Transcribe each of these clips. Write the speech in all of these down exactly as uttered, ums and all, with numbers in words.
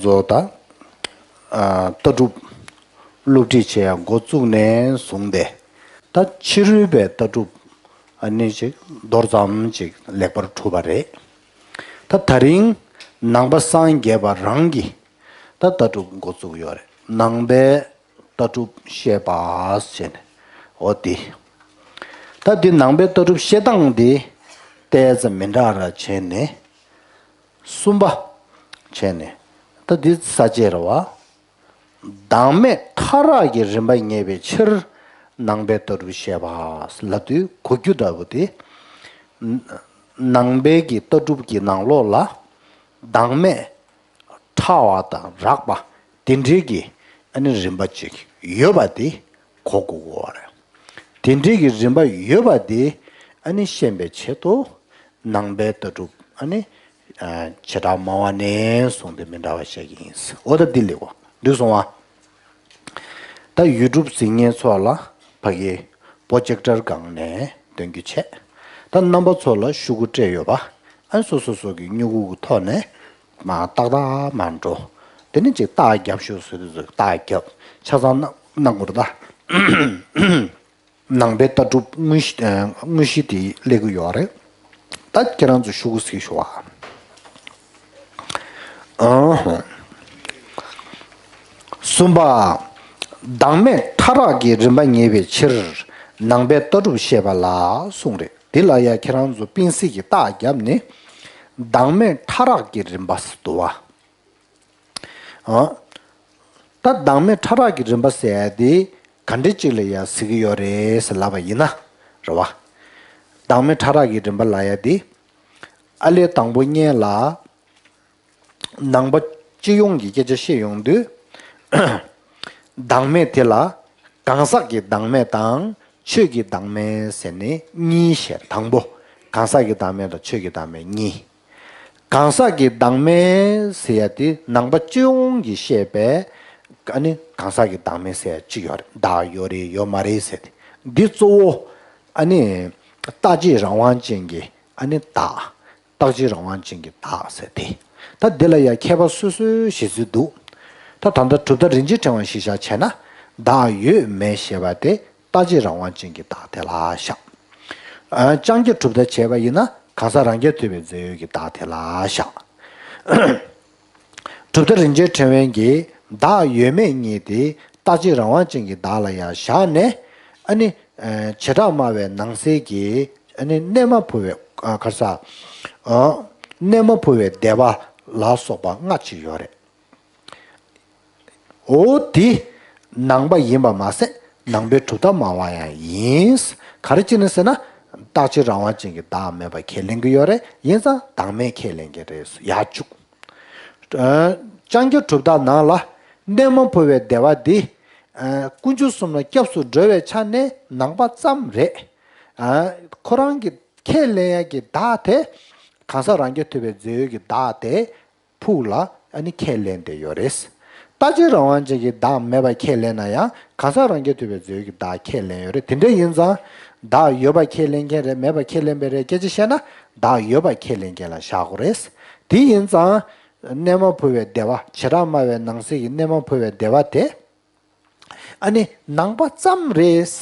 བཟོ་ད། ཨ། ལྟ་གྲུབ་སློབ་ཁྲིད་བྱེད་ཡ་འགོ་བཙུགས་ནས་བཟུང་སྟེ། ད་ཕྱི་རོལ་པའི་ལྟ་གྲུབ་ཨ་ནི་ཅིག་མདོར་ཙམ་ཅིག་ལེགས་པར་གྲུབ་པ་རེད། ད་ད་རིང་ནང་པ་སངས་རྒྱས་པ་རང་གི་ད་ལྟ་གྲུབ་འགོ་བཙུགས་ཡོད་རེད། ནང་པའི་ལྟ་གྲུབ་བཤད་པ་ཟེར་ནས། འོ་དེ། ད་འདི་ནང་པའི་ལྟ་གྲུབ་བཤད་སྟངས་འདི་ཏོག་ཙམ་མི་འདྲ་ར་བྱས་ནས། གསུམ་པ་བྱས་ནས། ད་འདི་ས་བཅད་རེད་བ། བདག་མེད་ཕྲ་རགས་ཀྱི་རིམ་པ་ངེས་པའི་ཕྱིར། ནང་པའི་ལྟ་གྲུབ་བཤད་པ་ལབ་དུས་གོ་རྒྱུ་འདྲ་པོ་དེ། ནང་པའི་གི་ལྟ་གྲུབ་ཀྱི་ནང་ལོགས་ལ། བདག་མེད་ཕྲ་བ་དང་རགས་པ་དེ་འདྲའི་གི་ཨ་ནི་རིམ་པ་ཅིག་ཡོད་པ་དེ་གོ་དགོས་ཀྱི་ཡོད་རེད། དེ་འདྲའི་གི་རིམ་པ་ཡོད་པ་དེ་ཨ་ནི་ཤེས་པའི་ཆེད་དུ། ནང་པའི་ལྟ་གྲུབ་ཨ་ནི་བྱེ་བྲག་སྨྲ་བ་ནས་བཟུང་སྟེ་མི་འདྲ་བ་བཤད་ཀྱི་ཡིན། འོ་ད་འདི་ལེགས་པ་འདུག་སོང་བ། ད་ཡུ་ཊུབ་གཟིགས་མཁན་ཚོ་ལ་ཕ་གི་པོ་ཇེག་ཊར་སྒང་ནས་སྟོན་རྒྱུ་བྱས། ད་རྣམ་པ་ཚོ་ལ་ཤོག་གུ་སྤྲད་ཡོད་པ། ཨ་ནི་སོ་སོ་སོ་གི་སྨྱུ་གུ་གི་ཐོག་ནས་མར་ཏག་ཏག་མར་འགྲོ། དེ་ནས་ཅིག་རྟགས་རྒྱབ་ཤོག་ཟེར་དུས་ཙམ་རྟགས་རྒྱབ་ཆ་ཚང་གནང་གནང་དགོས་རེད་ད། ནང་པའི་ལྟ་གྲུབ་དངོས་གཞི་དངོས་གཞི་དེ་སླེབས་ཀྱི་ཡོད་རེད། ད་ཁྱེད་རང་ཚོ་ཤོག་གུ་གཟིགས་ཤོག་ཨ། ཨང་ཧོ། གསུམ་པ། བདག་མེད་ཕྲ་རགས་ཀྱི་རིམ་པ་ངེས་པའི་ཕྱིར། ནང་པའི་ལྟ་གྲུབ་བཤད་པ་ལ་གསུངས་རེད། འདི་ལ་ཡ་ཁྱེད་རང་ཚོ་པིན་སི་གི་རྟགས་བརྒྱབ་ནས། བདག་མེད་ཕྲ་རགས་ཀྱི་རིམ་པ་ཟེར་འདུག་བ། ཨ། ད་བདག་མེད་ཕྲ་རགས་ཀྱི་རིམ་པ་ཟེར་ཡ་དེ་ག་འདྲ་ཅིག་ལ་ཡ་ཟེར་གྱི་ཡོད་རེད་ཟེར་ལབ་པ་ཡིན་ན། རེད་བ། བདག་མེད་ཕྲ་རགས་ཀྱི་རིམ་པ་ལབ་ཡ་དེ། ཨ་ལས་དང་པོ་སྔོན་ལ། ནང་པ་སྤྱི་ཡོངས་ཀྱི་སྐད་ཆ་བཤད་ཡོང་དུས། བདག་མེད་དེ་ལ་གང་ཟག་གི་བདག་མེད་དང་ཆོས་ཀྱི་བདག་མེད་ཟེར་ནས་གཉིས་བཤད། དང་པོ་གང་ཟག་གི་བདག་མེད་དང་ཆོས་ཀྱི་བདག་མེད་གཉིས། གང་ཟག་གི་བདག་མེད་ཟེར་ཡ་དེ་ནང་པ་སྤྱི་ཡོངས་ཀྱིས་བཤད་པའི། ཨ་ནི་གང་ཟག་གི་བདག་མེད་ཟེར་ཡ་གཅིག་ཡོད་རེད། བདག་ཡོད་རེད་ཡོད་མ་རེད་ཟེར་ཏེ། འདི་གཙོ་བོ་ཨ་ནི་རྟག་གཅིག་རང་དབང་ཅན་གྱི་ཨ་ནི་བདག་རྟག་གཅིག་རང་དབང་ཅན་གྱི་བདག་ཟེར་ཏེ། ད་འདི་ལ་ཡ་མཁས་པ་སོ་སོའི་བཞེད་ཚུལ་འདུག་ད་ད་ལྟ་གྲུབ་མཐའ་རིན་ཆེན་ཕྲེང་བ་གཞི་བཞག་བྱས་ན། བདག་ཡོད་མེད་ཞེས་པ་དེ་རྟག་གཅིག་རང་དབང་ཅན་གྱི་བདག་དེ་ལ་བཞག་ཨ། ལྕང་སྐྱ་གྲུབ་མཐའ་བྱས་པ་ཡིན་ན་གང་ཟག་རང་རྐྱ་ཐུབ་པའི་རྫས་ཡོད་ཀྱི་བདག་དེ་ལ་བཞག་གྲུབ་མཐའ་རིན་ཆེན་ཕྲེང་བའི་གི་བདག་ཡོད་མེད་གཉིས་དེ་རྟག་གཅིག་རང་དབང་ཅན་གྱི་བདག་ལ་ཡང་བཞག་ནས། ཨ་ནི། ཨ། བྱེ་བྲག་སྨྲ་བའི་ནང་གསེས་ཀྱི་ཨ་ནི་གནས་མ་བུ་བའི། ཨ། ག་རེ་ཟ། ཨ། གནས་མ་བུ་བའི་བདེ་བ་ལ་སོགས་པ་ལྔ་ཅིག་ཡོད་རེད། འོ་དེ་ནང་པ་ཡིན་པ་མ་ཟད་ནང་པའི་གྲུབ་མཐའ་སྨྲ་བ་ཡང་ཡིན། ག་རེ་བྱས་ནས་ཟེར་ན། རྟག་གཅིག་རང་དབང་ཅན་གྱི་བདག་མེད་པ་ཁས་ལེན་གྱི་ཡོད་རེད། ཡིན་ཙང་བདག་མེད་ཁས་ལེན་གྱི་རེད། ཡར་བཅུག་ཨ། ལྕང་སྐྱ་གྲུབ་མཐའ་ནང་ལ་གནས་མ་བུ་བའི་བདེ་བ་འདི། ཨ། དཀོན་མཆོག་གསུམ་ལ་སྐྱབས་སུ་འགྲོ་བའི་ཆ་ནས་ནང་པ་ཙམ་རེད། ཨ། ཁོ་རང་གི་ཁས་ལེན་ཡ་གི་བདག་དེ། གང་ཟག་རང་རྐྱ་ཐུབ་པའི་རྫས་ཡོད་ཀྱི་བདག་དེ། ཕུགས་ལ་ཨ་ནི་ཁས་ལེན་བསྡད་ཡོད་རེད། རྟག་གཅིག་རང་དབང་ཅན་གྱི་བདག་མེད་པ་ཁས་ལེན་ན་ཡང་གང་ཟག་རང་རྐྱ་ཐུབ་པའི་རྫས་ཡོད་ཀྱི་བདག་ཁས་ལེན་ཡོད་རེད། དེ་འདྲ་ཡིན་ཙང་། བདག་ཡོད་པ་ཁས་ལེན་མཁན་རེད་མེད་པ་ཁས་ལེན་པའི་རེད་སྐད་ཆ་བཤད་ན་བདག་ཡོད་པ་ཁས་ལེན་མཁན་ལ་བཞག་དགོས་རེད། དེ་ཡིན་ཙང་། གནས་མ་བུ་བའི་བདེ་བ་བྱེ་བྲག་སྨྲ་བའི་ནང་གསེས་ཀྱི་གནས་མ་བུ་བའི་བདེ་བ་དེ། ཨ་ནི་ནང་པ་ཙམ་རེད།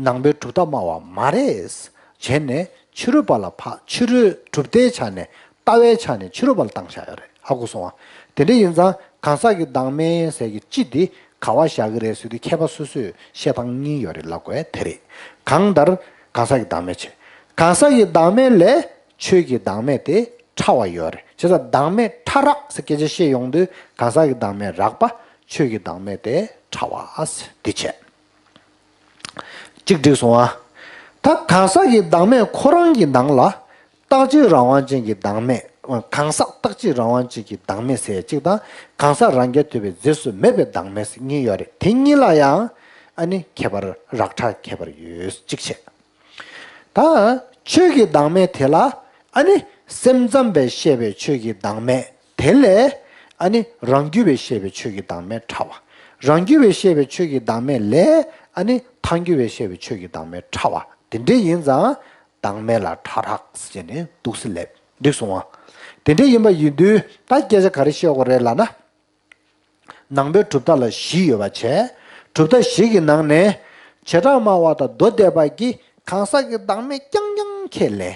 ནང་པའི་གྲུབ་མཐའ་སྨྲ་བ་མ་རེད། བྱས་ནས་ཕྱི་རོལ་པ་ལ་ཕ་ཕྱི་རོལ་གྲུབ་མཐའི་ཆ་ནས་ལྟ་བའི་ཆ་ནས་ཕྱི་རོལ་པ་ལ་བཏང་བཞག་ཡོད་རེད། ཧ་གོ་སོང་ང་། དེ་འདྲ་ཡིན་ཙང་གང་ཟག་གི་བདག་མེད་ཟེར་གྱི་སྤྱི་དེ་ག་བ་བཞག་གི་རེད་ཟེར་དུས་མཁས་པ་སོ་སོས་བཤད་སྟངས་གཉིས་ཡོད་རེད་ལབ་དགོས་དེ་རེད། གང་ལྟར་གང་ཟག་གི་བདག་མེད་བྱས། གང་ཟག་གི་བདག་མེད་ལས་ཆོས་ཀྱི་བདག་མེད་དེ་ཕྲ་བ་ཡོད་རེད། བྱས་ཙང་བདག་མེད་ཕྲ་རགས་ཟེར་སྐད་ཆ་བཤད་ཡོང་དུས་གང་ཟག་གི་བདག་མེད་རགས་པ། ཆོས་ཀྱི་བདག་མེད་དེ་ཕྲ་བ་ཟེར་འདི་བྱས། གཅིག་འགྲིག་སོང་ཨ། ད་གང་ཟག་གི་བདག་མེད་ཁོ་རང་གི་ནང་ལ་རྟག་གཅིག་རང་དབང་ཅན་གྱི་བདག་མེད། གང་ཟག་རྟག་གཅིག་རང་དབང་ཅན་གྱི་བདག་མེད་ཟེར་གཅིག་དང་། གང་ཟག་རང་རྐྱ་ཐུབ་པའི་རྫས་སུ་མེད་པའི་བདག་མེད་ཟེར་གཉིས་ཡོད་རེད། དེ་གཉིས་ལ་ཡང་ཨ་ནི་ཁྱད་པར་རགས་ཕྲ་ཁྱད་པར་ཡོད། གཅིག་བྱས། ད་ཆོས་ཀྱི་བདག་མེད་དེ་ལ་ཨ་ནི་སེམས་ཙམ་པས་བཤད་པའི་ཆོས་ཀྱི་བདག་མེད་དེ་ལས་ཨ་ནི་རང་རྒྱུད་པས་བཤད་པའི་ཆོས་ཀྱི་བདག་མེད་ཕྲ་བ། རང་རྒྱུད་པས་བཤད་པའི་ཆོས་ཀྱི་བདག་མེད་ལས་ཨ་ནི་ཐལ་འགྱུར་བས་བཤད་པའི་ཆོས་ཀྱི་བདག་མེད་ཕྲ་བ། དེ་འདྲ་ཡིན་ཙང་བདག་མེད་ལ་ཕྲ་རགས་ཟེར་ནས་འདུག་སེ་ལབ་འགྲིག་སོང་ང་། དེ་འདྲ་ཡིན་པ་ཡིན་དུས་ད་སྐད་ཆ་ག་རེ་བཤད་དགོས་རེད་ལབ་ན། ནང་པའི་གྲུབ་མཐའ་ལ་བཞི་ཡོད་པ་བྱས། གྲུབ་མཐའ་བཞི་གི་ནང་ནས་བྱེ་བྲག་སྨྲ་བ་དང་མདོ་སྡེ་པ་གིས་གང་ཟག་གི་བདག་མེད་རྐྱང་རྐྱང་ཁས་ལེན།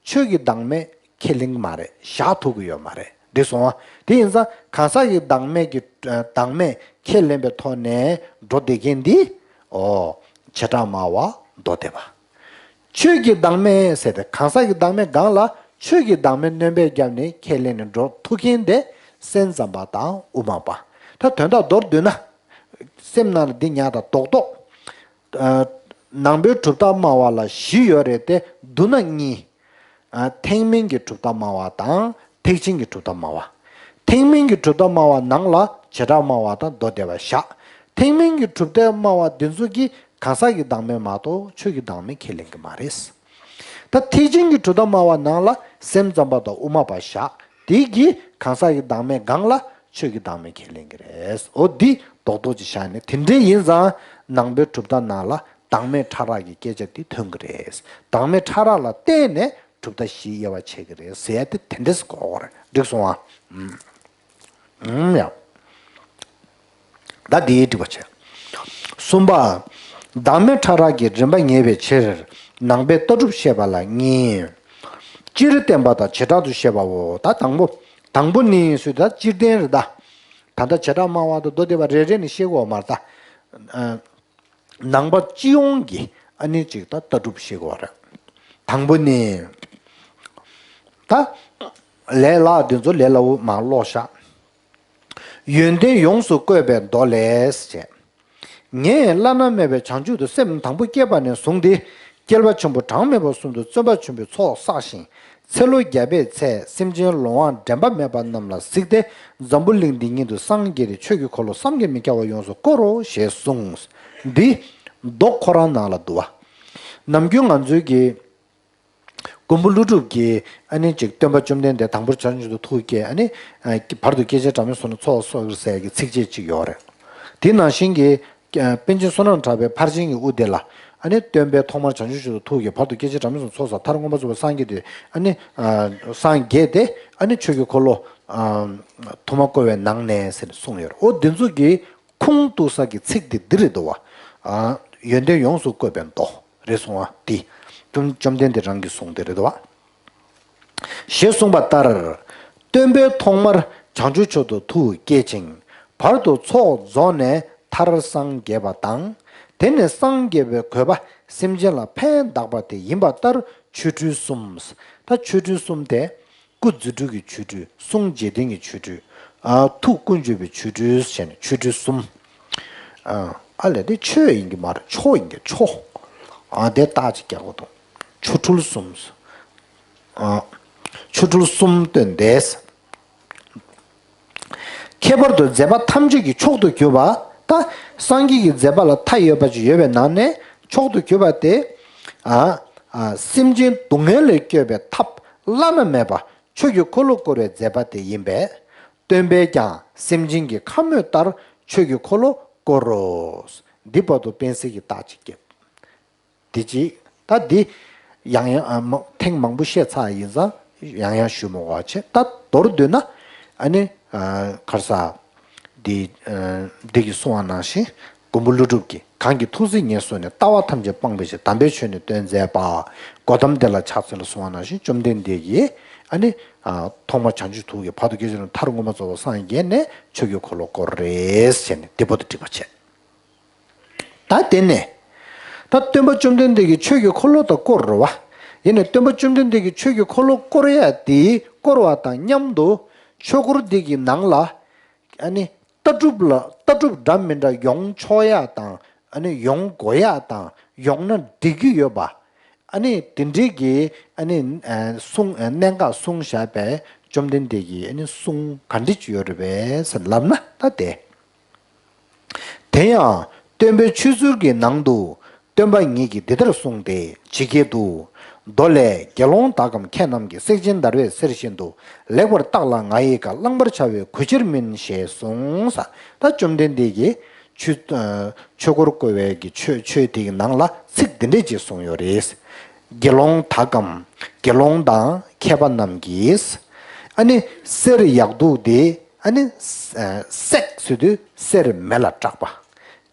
ཆོས་ཀྱི་བདག་མེད་ཁས་ལེན་གྱི་མ་རེད། བཞག་ཐུབ་ཀྱི་ཡོད་མ་རེད། འགྲིག་སོང་ཨ། དེ་ཡིན་ཙང་གང་ཟག་གི་བདག་མེད་ཀྱི་བདག་མེད་ཁས་ལེན་པའི་ཐོག་ནས་འགྲོ་བསྡད་མཁན་འདི། ཨོ། བྱེ་བྲག་སྨྲ་བ་མདོ་སྡེ་པ། ཆོས་ཀྱི་བདག་མེད་ཟེར་ཏེ་གང་ཟག་གི་བདག་མེད་སྒང་ལ་ཆོས་ཀྱི་བདག་མེད་སྣོན་པ་བརྒྱབ་ནས་ཁས་ལེན་ནས་འགྲོ་ཐུབ་མཁན་དེ་སེམས་ཙམ་པ་དང་དབུ་མ་པ། ད་དོན་དག་མདོར་བསྡུས་ན། སེམས་ནང་ལ་འདི་ཉར་དང་རྡོག་རྡོག་ཨ། ནང་པའི་གྲུབ་མཐའ་སྨྲ་བ་ལ་བཞི་ཡོད་རེད་དེ། བསྡུ་ན་གཉིས། ཨ། ཐེག་དམན་གྱི་གྲུབ་མཐའ་སྨྲ་བ་དང་ཐེག་ཆེན་གྱི་གྲུབ་མཐའ་སྨྲ་བ། ཐེག་དམན་གྱི་གྲུབ་མཐའ་སྨྲ་བ་ནང་ལ་བྱེ་བྲག་སྨྲ་བ་དང་མདོ་སྡེ་པ་བཞག། ཐེག་དམན་གྱི་གྲུབ་མཐའ་སྨྲ་བ་འདི་ཚོ་གིས་གང་ཟག་གི་བདག་མེད་མ་གཏོགས་ཆོས་ཀྱི་བདག་མེད་ཁས་ལེན་གྱི་མ་རེད། ད་ཐེག་ཆེན་གྱི་གྲུབ་མཐའ་སྨྲ་བ་ནང་ལ་སེམས་ཙམ་པ་དང་དབུ་མ་པ་བཞག། དེ་གིས་གང་ཟག་གི་བདག་མེད་སྒང་ལ་ཆོས་ཀྱི་བདག་མེད་ཁས་ལེན་གྱི་རེད། འོ་འདི་རྡོག་རྡོག་ཅིག་བཞག་ནས། དེ་འདྲ་ཡིན་ཙང་ནང་པའི་གྲུབ་མཐའ་ནང་ལ་བདག་མེད་ཕྲ་རགས་ཀྱི་སྐད་ཆ་འདི་ཐོན་གྱི་རེད། བདག་མེད་ཕྲ་རགས་ལ་བརྟེན་ནས་གྲུབ་མཐའ་བཞིའི་དབྱེ་བ་ཕྱེ་གི་རེད་ཟེར་ཡ་དེ་དེ་འདྲས་གོ་དགོས་རེད། འགྲིག་སོང་ཨ། ཨུམ། ཡ། ད་འདིའི་འགྲིག་པ་བྱས། གསུམ་པ། བདག་མེད་ཕྲ་རགས་ཀྱི་རིམ་པ་ངེས་པའི་ཕྱིར། ནང་པའི་ལྟ་གྲུབ་བཤད་པ་ལ་གཉིས། སྤྱིར་བསྟན་པ་དང་བྱེ་བྲག་ཏུ་བཤད་པའོ། ད་དང་པོ། དང་པོ་ནི་སུས་ད་སྤྱིར་བསྟན་རེད་ད། ད་ལྟ་བྱེ་བྲག་སྨྲ་བ་དང་མདོ་སྡེ་པ་རེ་རེ་ནས་བཤད་དགོས་མ་རེད་ད། ཨ། ནང་པ་སྤྱི་ཡོངས་ཀྱི་ཨ་ནི་ཅིག་ད་ལྟ་གྲུབ་བཤད་དགོས་རེད། དང་པོ་ནི། ད་ལས་སླ་འདི་ཚོ་ལས་སླ་བོ་མར་ཀློག་ཤག། ཡོན་ཏན་ཡོངས་སུ་བཀོད་པའི་མདོ་ལས་བྱས། ངས་བླ་ན་མེད་པའི་བྱང་ཆུབ་ཏུ་སེམས་དང་པོ་བསྐྱེད་པ་ནས་བཟུང་སྟེ། བསྐལ་པ་ཆེན་པོ་གྲངས་མེད་པ་གསུམ་དུ་བརྩོན་པ་ཆེན་པོའི་ཚོགས་བསགས་ཤིང་། ཚེ་ལོ་བརྒྱ་པའི་ཚེ་སེམས་ཅན་ལོང་བ་འདྲེན་པ་མེད་པ་རྣམས་ལ་གཟིགས་ཏེ། འཛམ་བུ་གླིང་འདི་ཉིད་དུ་སངས་རྒྱས་ཏེ། ཆོས་ཀྱི་འཁོར་ལོ་བསམ་གྱིས་མི་ཁྱབ་པ་ཡོངས་སུ་བསྐོར་རོ་ཞེས་གསུངས། འདི་མདོ་ཁོ་རང་ནང་ལ་འདུག་བ། ནམ་རྒྱུན་ང་ཚོའི་གི་མགོན་པོ་ཀླུ་སྒྲུབ་ཀྱིས་ཨ་ནི་ཅིག་སྟོན་པ་བཅོམ་ལྡན་འདས་དང་པོར་བྱང་ཆུབ་ཏུ་ཐུགས་བསྐྱེད། ཨ་ནི་བར་དུ་སྐྱེ་མཆེད་གྲངས་མེད་གསུམ་ལ་ཚོགས་གསོག་ཟེར་གྱི་ཚིགས་བཅད་ཅིག་ཡོད་རེད། དེ་ནང་བཞིན་གྱི་པཎ་ཆེན་བསོད་ནམས་གྲགས་པའི་ཕར་ཕྱིན་གྱི་དབུ་དེ་ལ། ཨ་ནི་སྟོན་པས་ཐོག་མར་བྱང་ཆུབ་མཆོག་ཏུ་ཐུགས་བསྐྱེད། བར་དུ་སྐྱེ་མཆེད་གྲངས་མེད་གསུམ་ཚོགས་བསགས། མཐར་མངོན་པར་རྫོགས་པར་སངས་རྒྱས་ཏེ། ཨ་ནི་སངས་རྒྱས་ཏེ། ཨ་ནི་ཆོས་ཀྱི་འཁོར་ལོ་ཐོག་མར་བསྐོར་བའི་ནང་ནས་ཟེར་ནས་གསུངས་ཡོད་རེད། འོ་འདི་ཚོ་གི་ཁུངས་གཏུགས་ས་གི་ཚིག་དེ་འདི་རེད་འདུག་བ། ཨ། ཡོན་ཏན་ཡོངས་སུ་བཀོད་པའི་མདོ་རེད་གསུང་བ་འདི། བཅོམ་བཅོམ་ལྡན་འདས་རང་གིས་གསུངས་དེ་རེད་འདུག་བ། ཞེས་གསུངས་པ་ལྟར། སྟོན་པས་ཐོག་མར་བྱང་ཆུབ་མཆོག་ཏུ་ཐུགས་བསྐྱེད་ཅིང་། བར་དུ་ཚོགས་རྫོགས་ནས་མཐར་སངས་རྒྱས་པ་དང་། དེ་ནས་སངས་རྒྱས་པའི་གོ་འཕང་སེམས་ཅན་ལ་ཕན་གདགས་པ་དེ་ཡིན་པ་ལྟར་ཆོ་འཕྲུལ་གསུམ། ད་ཆོ་འཕྲུལ་གསུམ་དེ། སྐུ་རྫུ་འཕྲུལ་གྱི་ཆོ་འཕྲུལ། གསུང་རྗེས་བསྟན་གྱི་ཆོ་འཕྲུལ། ཨ། ཐུགས་ཀུན་བརྗོད་པའི་ཆོ་འཕྲུལ་ཟེར་ནས་ཆོ་འཕྲུལ་གསུམ། ཨ། ཨ་ལས་དེ་ཆོས་ཡིན་གྱི་མ་རེད། ཆོ་ཡིན་གྱི་ཆོ། ཨ། དེ་རྟགས་ཅིག་རྒྱག་དགོས་འདུག་ཆོ་འཕྲུལ་གསུམ། ཨ། ཆོ་འཕྲུལ་གསུམ་སྟོན་ཏེ། ཁྱད་པར་དུ་མཛད་པ་ཐམས་ཅད་ཀྱི་མཆོག་ཏུ་གྱུར་པ། ད་སངས་རྒྱས་ཀྱི་མཛད་པ་ལ་མཐའ་ཡས་པ་ཅིག་ཡོད་པའི་ནང་ནས་མཆོག་ཏུ་གྱུར་པ་དེ། ཨ། ཨ། སེམས་ཅན་སྡུག་བསྔལ་ལས་སྐྱོབ་པའི་ཐབས་བླ་ན་མེད་པ། ཆོས་ཀྱི་འཁོར་ལོ་བསྐོར་བའི་མཛད་པ་དེ་ཡིན་པས། སྟོན་པས་ཀྱང་སེམས་ཅན་གྱི་ཁམས་མོས་ལྟར་ཆོས་ཀྱི་འཁོར་ལོ་བསྐོར་རོ། འདི་བར་དུ་པཎ་གསེར་གྱི་རྟགས་ཅིག་བརྒྱབ། འདི་གཅིག་ད་འདི་ཡང་ཡང་། ཨ། མ། ཐེངས་མང་པོ་བཤད་ཚར་ཡིན་ཙང་ཡང་ཡང་ཞུ་མི་དགོས་པ་བྱས། ད་མདོར་བསྡུས་ན། ཨ་ནི། ཨ། ག་རེ་ཟེར། འདི། ཨ། འདི་གི་གསུང་བ་ནང་བཞིན། མགོན་པོ་ཀླུ་སྒྲུབ་ཀྱིས། གང་གིས་ཐུགས་བརྩེ་ཉེར་བཟུང་ནས། ལྟ་བ་ཐམས་ཅད་སྤངས་པའི་ཕྱིར། དམ་པའི་ཆོས་ནི་སྟོན་མཛད་པ། གོ་ཏམ་དེ་ལ་ཕྱག་འཚལ་ལོ། གསུང་བ་ནང་བཞིན་བཅོམ་ལྡན་འདས་ཀྱིས། ཨ་ནི། ཨ། ཐོག་མར་བྱང་ཆུབ་ཐུགས་ཀྱི། བར་དུ་སྐྱེ་མཆེད་ལ། མཐར་མངོན་པར་རྫོགས་པར་སངས་རྒྱས་ནས་ཆོས་ཀྱི་འཁོར་ལོ་བསྐོར་རེད་ཟེར་ནས་འདི་བར་དུ་འགྲིག་པ་བྱས། ད་དེ་ནས། ད་སྟོན་པ་བཅོམ་ལྡན་འདས་ཀྱིས་ཆོས་ཀྱི་འཁོར་ལོ་ད་བསྐོར་རེད་བ། ཡིན་ནའི་སྟོན་པ་བཅོམ་ལྡན་འདས་ཀྱིས་ཆོས་ཀྱི་འཁོར་ལོ་བསྐོར་ཡ་དེ་བསྐོར་བ་དང་མཉམ་དུ་ཆོས་འཁོར་འདི་གི་ནང་ལ། ཨ་ནི་ལྟ་གྲུབ་ལ། ལྟ་གྲུབ་འདྲ་མི་འདྲ་ཡོང་ཆོག་ཡ་དང་། ཨ་ནི་ཡོང་དགོས་ཡ་དང་། ཡོང་ན་འགྲིག་གི་ཡོད་པ། ཨ་ནི་དེ་འདྲའི་གི། ཨ་ནི། ཨ། གསུང་། ཨ། གནད་འགག་གསུངས་བཞག་པའི་བཅོམ་ལྡན་འདས་ཀྱི། ཨ་ནི་གསུང་ག་འདྲ་ཅིག་ཡོད་རེད་པས་ཟེར་ལབ་ན་ད་དེ། དེ་ཡང་སྟོན་པའི་ཆོས་ཚུལ་གྱི་ནང་དུ། སྟོན་པ་ཉིད་ཀྱིས་འདི་ལྟར་གསུངས་ཏེ། ཇི་སྐད་དུ། མདོ་ལས། དགེ་སློང་དག་གམ་མཁས་རྣམས་ཀྱིས། བསྲེགས་ཅིང་བརྡར་བའི་གསེར་བཞིན་དུ། ལེགས་པར་བརྟགས་ལ་ང་ཡི་བཀའ། བླང་བར་བྱ་བའི་གུས་ཕྱིར་མིན། ཞེས་གསུངས། ས། ད་བཅོམ་ལྡན་འདས་ཀྱིས་ཆོས། ཨ། ཆོས་འཁོར་བསྐོར་བའི་གི་ཆོས། ཆོས་དེ་གི་ནང་ལ་ཚིག་འདི་འདྲས་ཅིག་གསུངས་ཡོད་རེད། དགེ་སློང་དག་གམ། དགེ་སློང་དང་མཁས་པ་རྣམས་ཀྱིས། ཨ་ནི་གསེར་ཡག་སྡུག་དེ། ཨ་ནི་ཨ་སྲེག་ཟེར་དུས་གསེར་མེ་ལ་སྲེག་པ།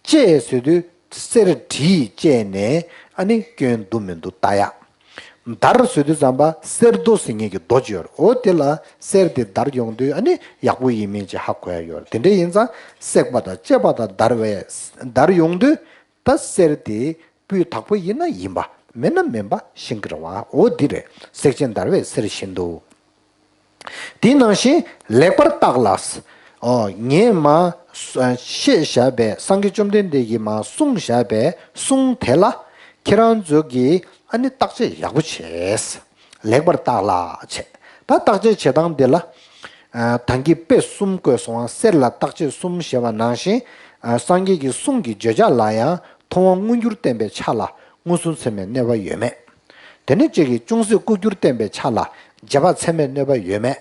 བཅད་ཟེར་དུས་གསེར་གྲིས་བཅད་ནས་ཨ་ནི་སྐྱོན་འདུག་མི་འདུག་ལྟ་ཡག་འདར་ཟེར་དུས་ཙམ་པ་གསེར་རྡོ་ཟེར་མཁན་གྱི་རྡོ་ཅིག་ཡོད་རེད། འོ་དེ་ལ་གསེར་དེ་འདར་ཡོང་དུས་ཨ་ནི་ཡག་པོ་ཡིན་མིན་ཅིག་ཧ་གོ་ཡ་ཡོད་རེད། དེ་འདྲ་ཡིན་ཙང་སྲེག་པ་དང་བཅད་པ་དང་འདར་བའི་འདར་ཡོང་དུས་ད་གསེར་དེ་སྤུས་དག་པོ་ཡིན་ན་ཡིན་པ་མིན་ན་མིན་པ་ཤེས་ཀྱི་རེད་བ། འོ་འདི་རེད། སྲེག་བཅད་འདར་བའི་གསེར་བཞིན་དུ། དེ་ནང་བཞིན་ལེགས་པར་བརྟགས་ལ། ཨོ་ངས་མ་བཤད་བཞག་པའི་སངས་རྒྱས་བཅོམ་ལྡན་འདས་ཀྱིས་མ་གསུངས་བཞག་པའི་གསུང་དེ་ལ་ཁྱེད་རང་ཚོ་གིས་ཨ་ནི་བརྟག་དཔྱད་ཡག་པོ་བྱས། ལེགས་པར་བརྟགས་ལ་བྱས། ད་བརྟག་དཔྱད་བྱེད་སྟངས་འདི་ལ། ཨ་ད་གིན་དཔེ་གསུམ་བཀོད་སོང་བ། གསེར་ལ་བརྟག་དཔྱད་གསུམ་ཞེས་པ་ནང་བཞིན། ཨ་སངས་རྒྱས་ཀྱི་གསུང་གི་བརྗོད་བྱ་ལ་ཡང་མཐོང་བ་མངོན་གྱུར་བསྟན་པའི་ཆ་ལ་མངོན་སུམ་ཚད་མའི་གནོད་པ་ཡོད་མེད། དེ་ནས་གཅིག་གིས་ཅུང་ཟད་ལྐོག་གྱུར་བསྟན་པའི་ཆ་ལ་རྗེས་དཔག་ཚད་མའི་གནོད་པ་ཡོད་མེད།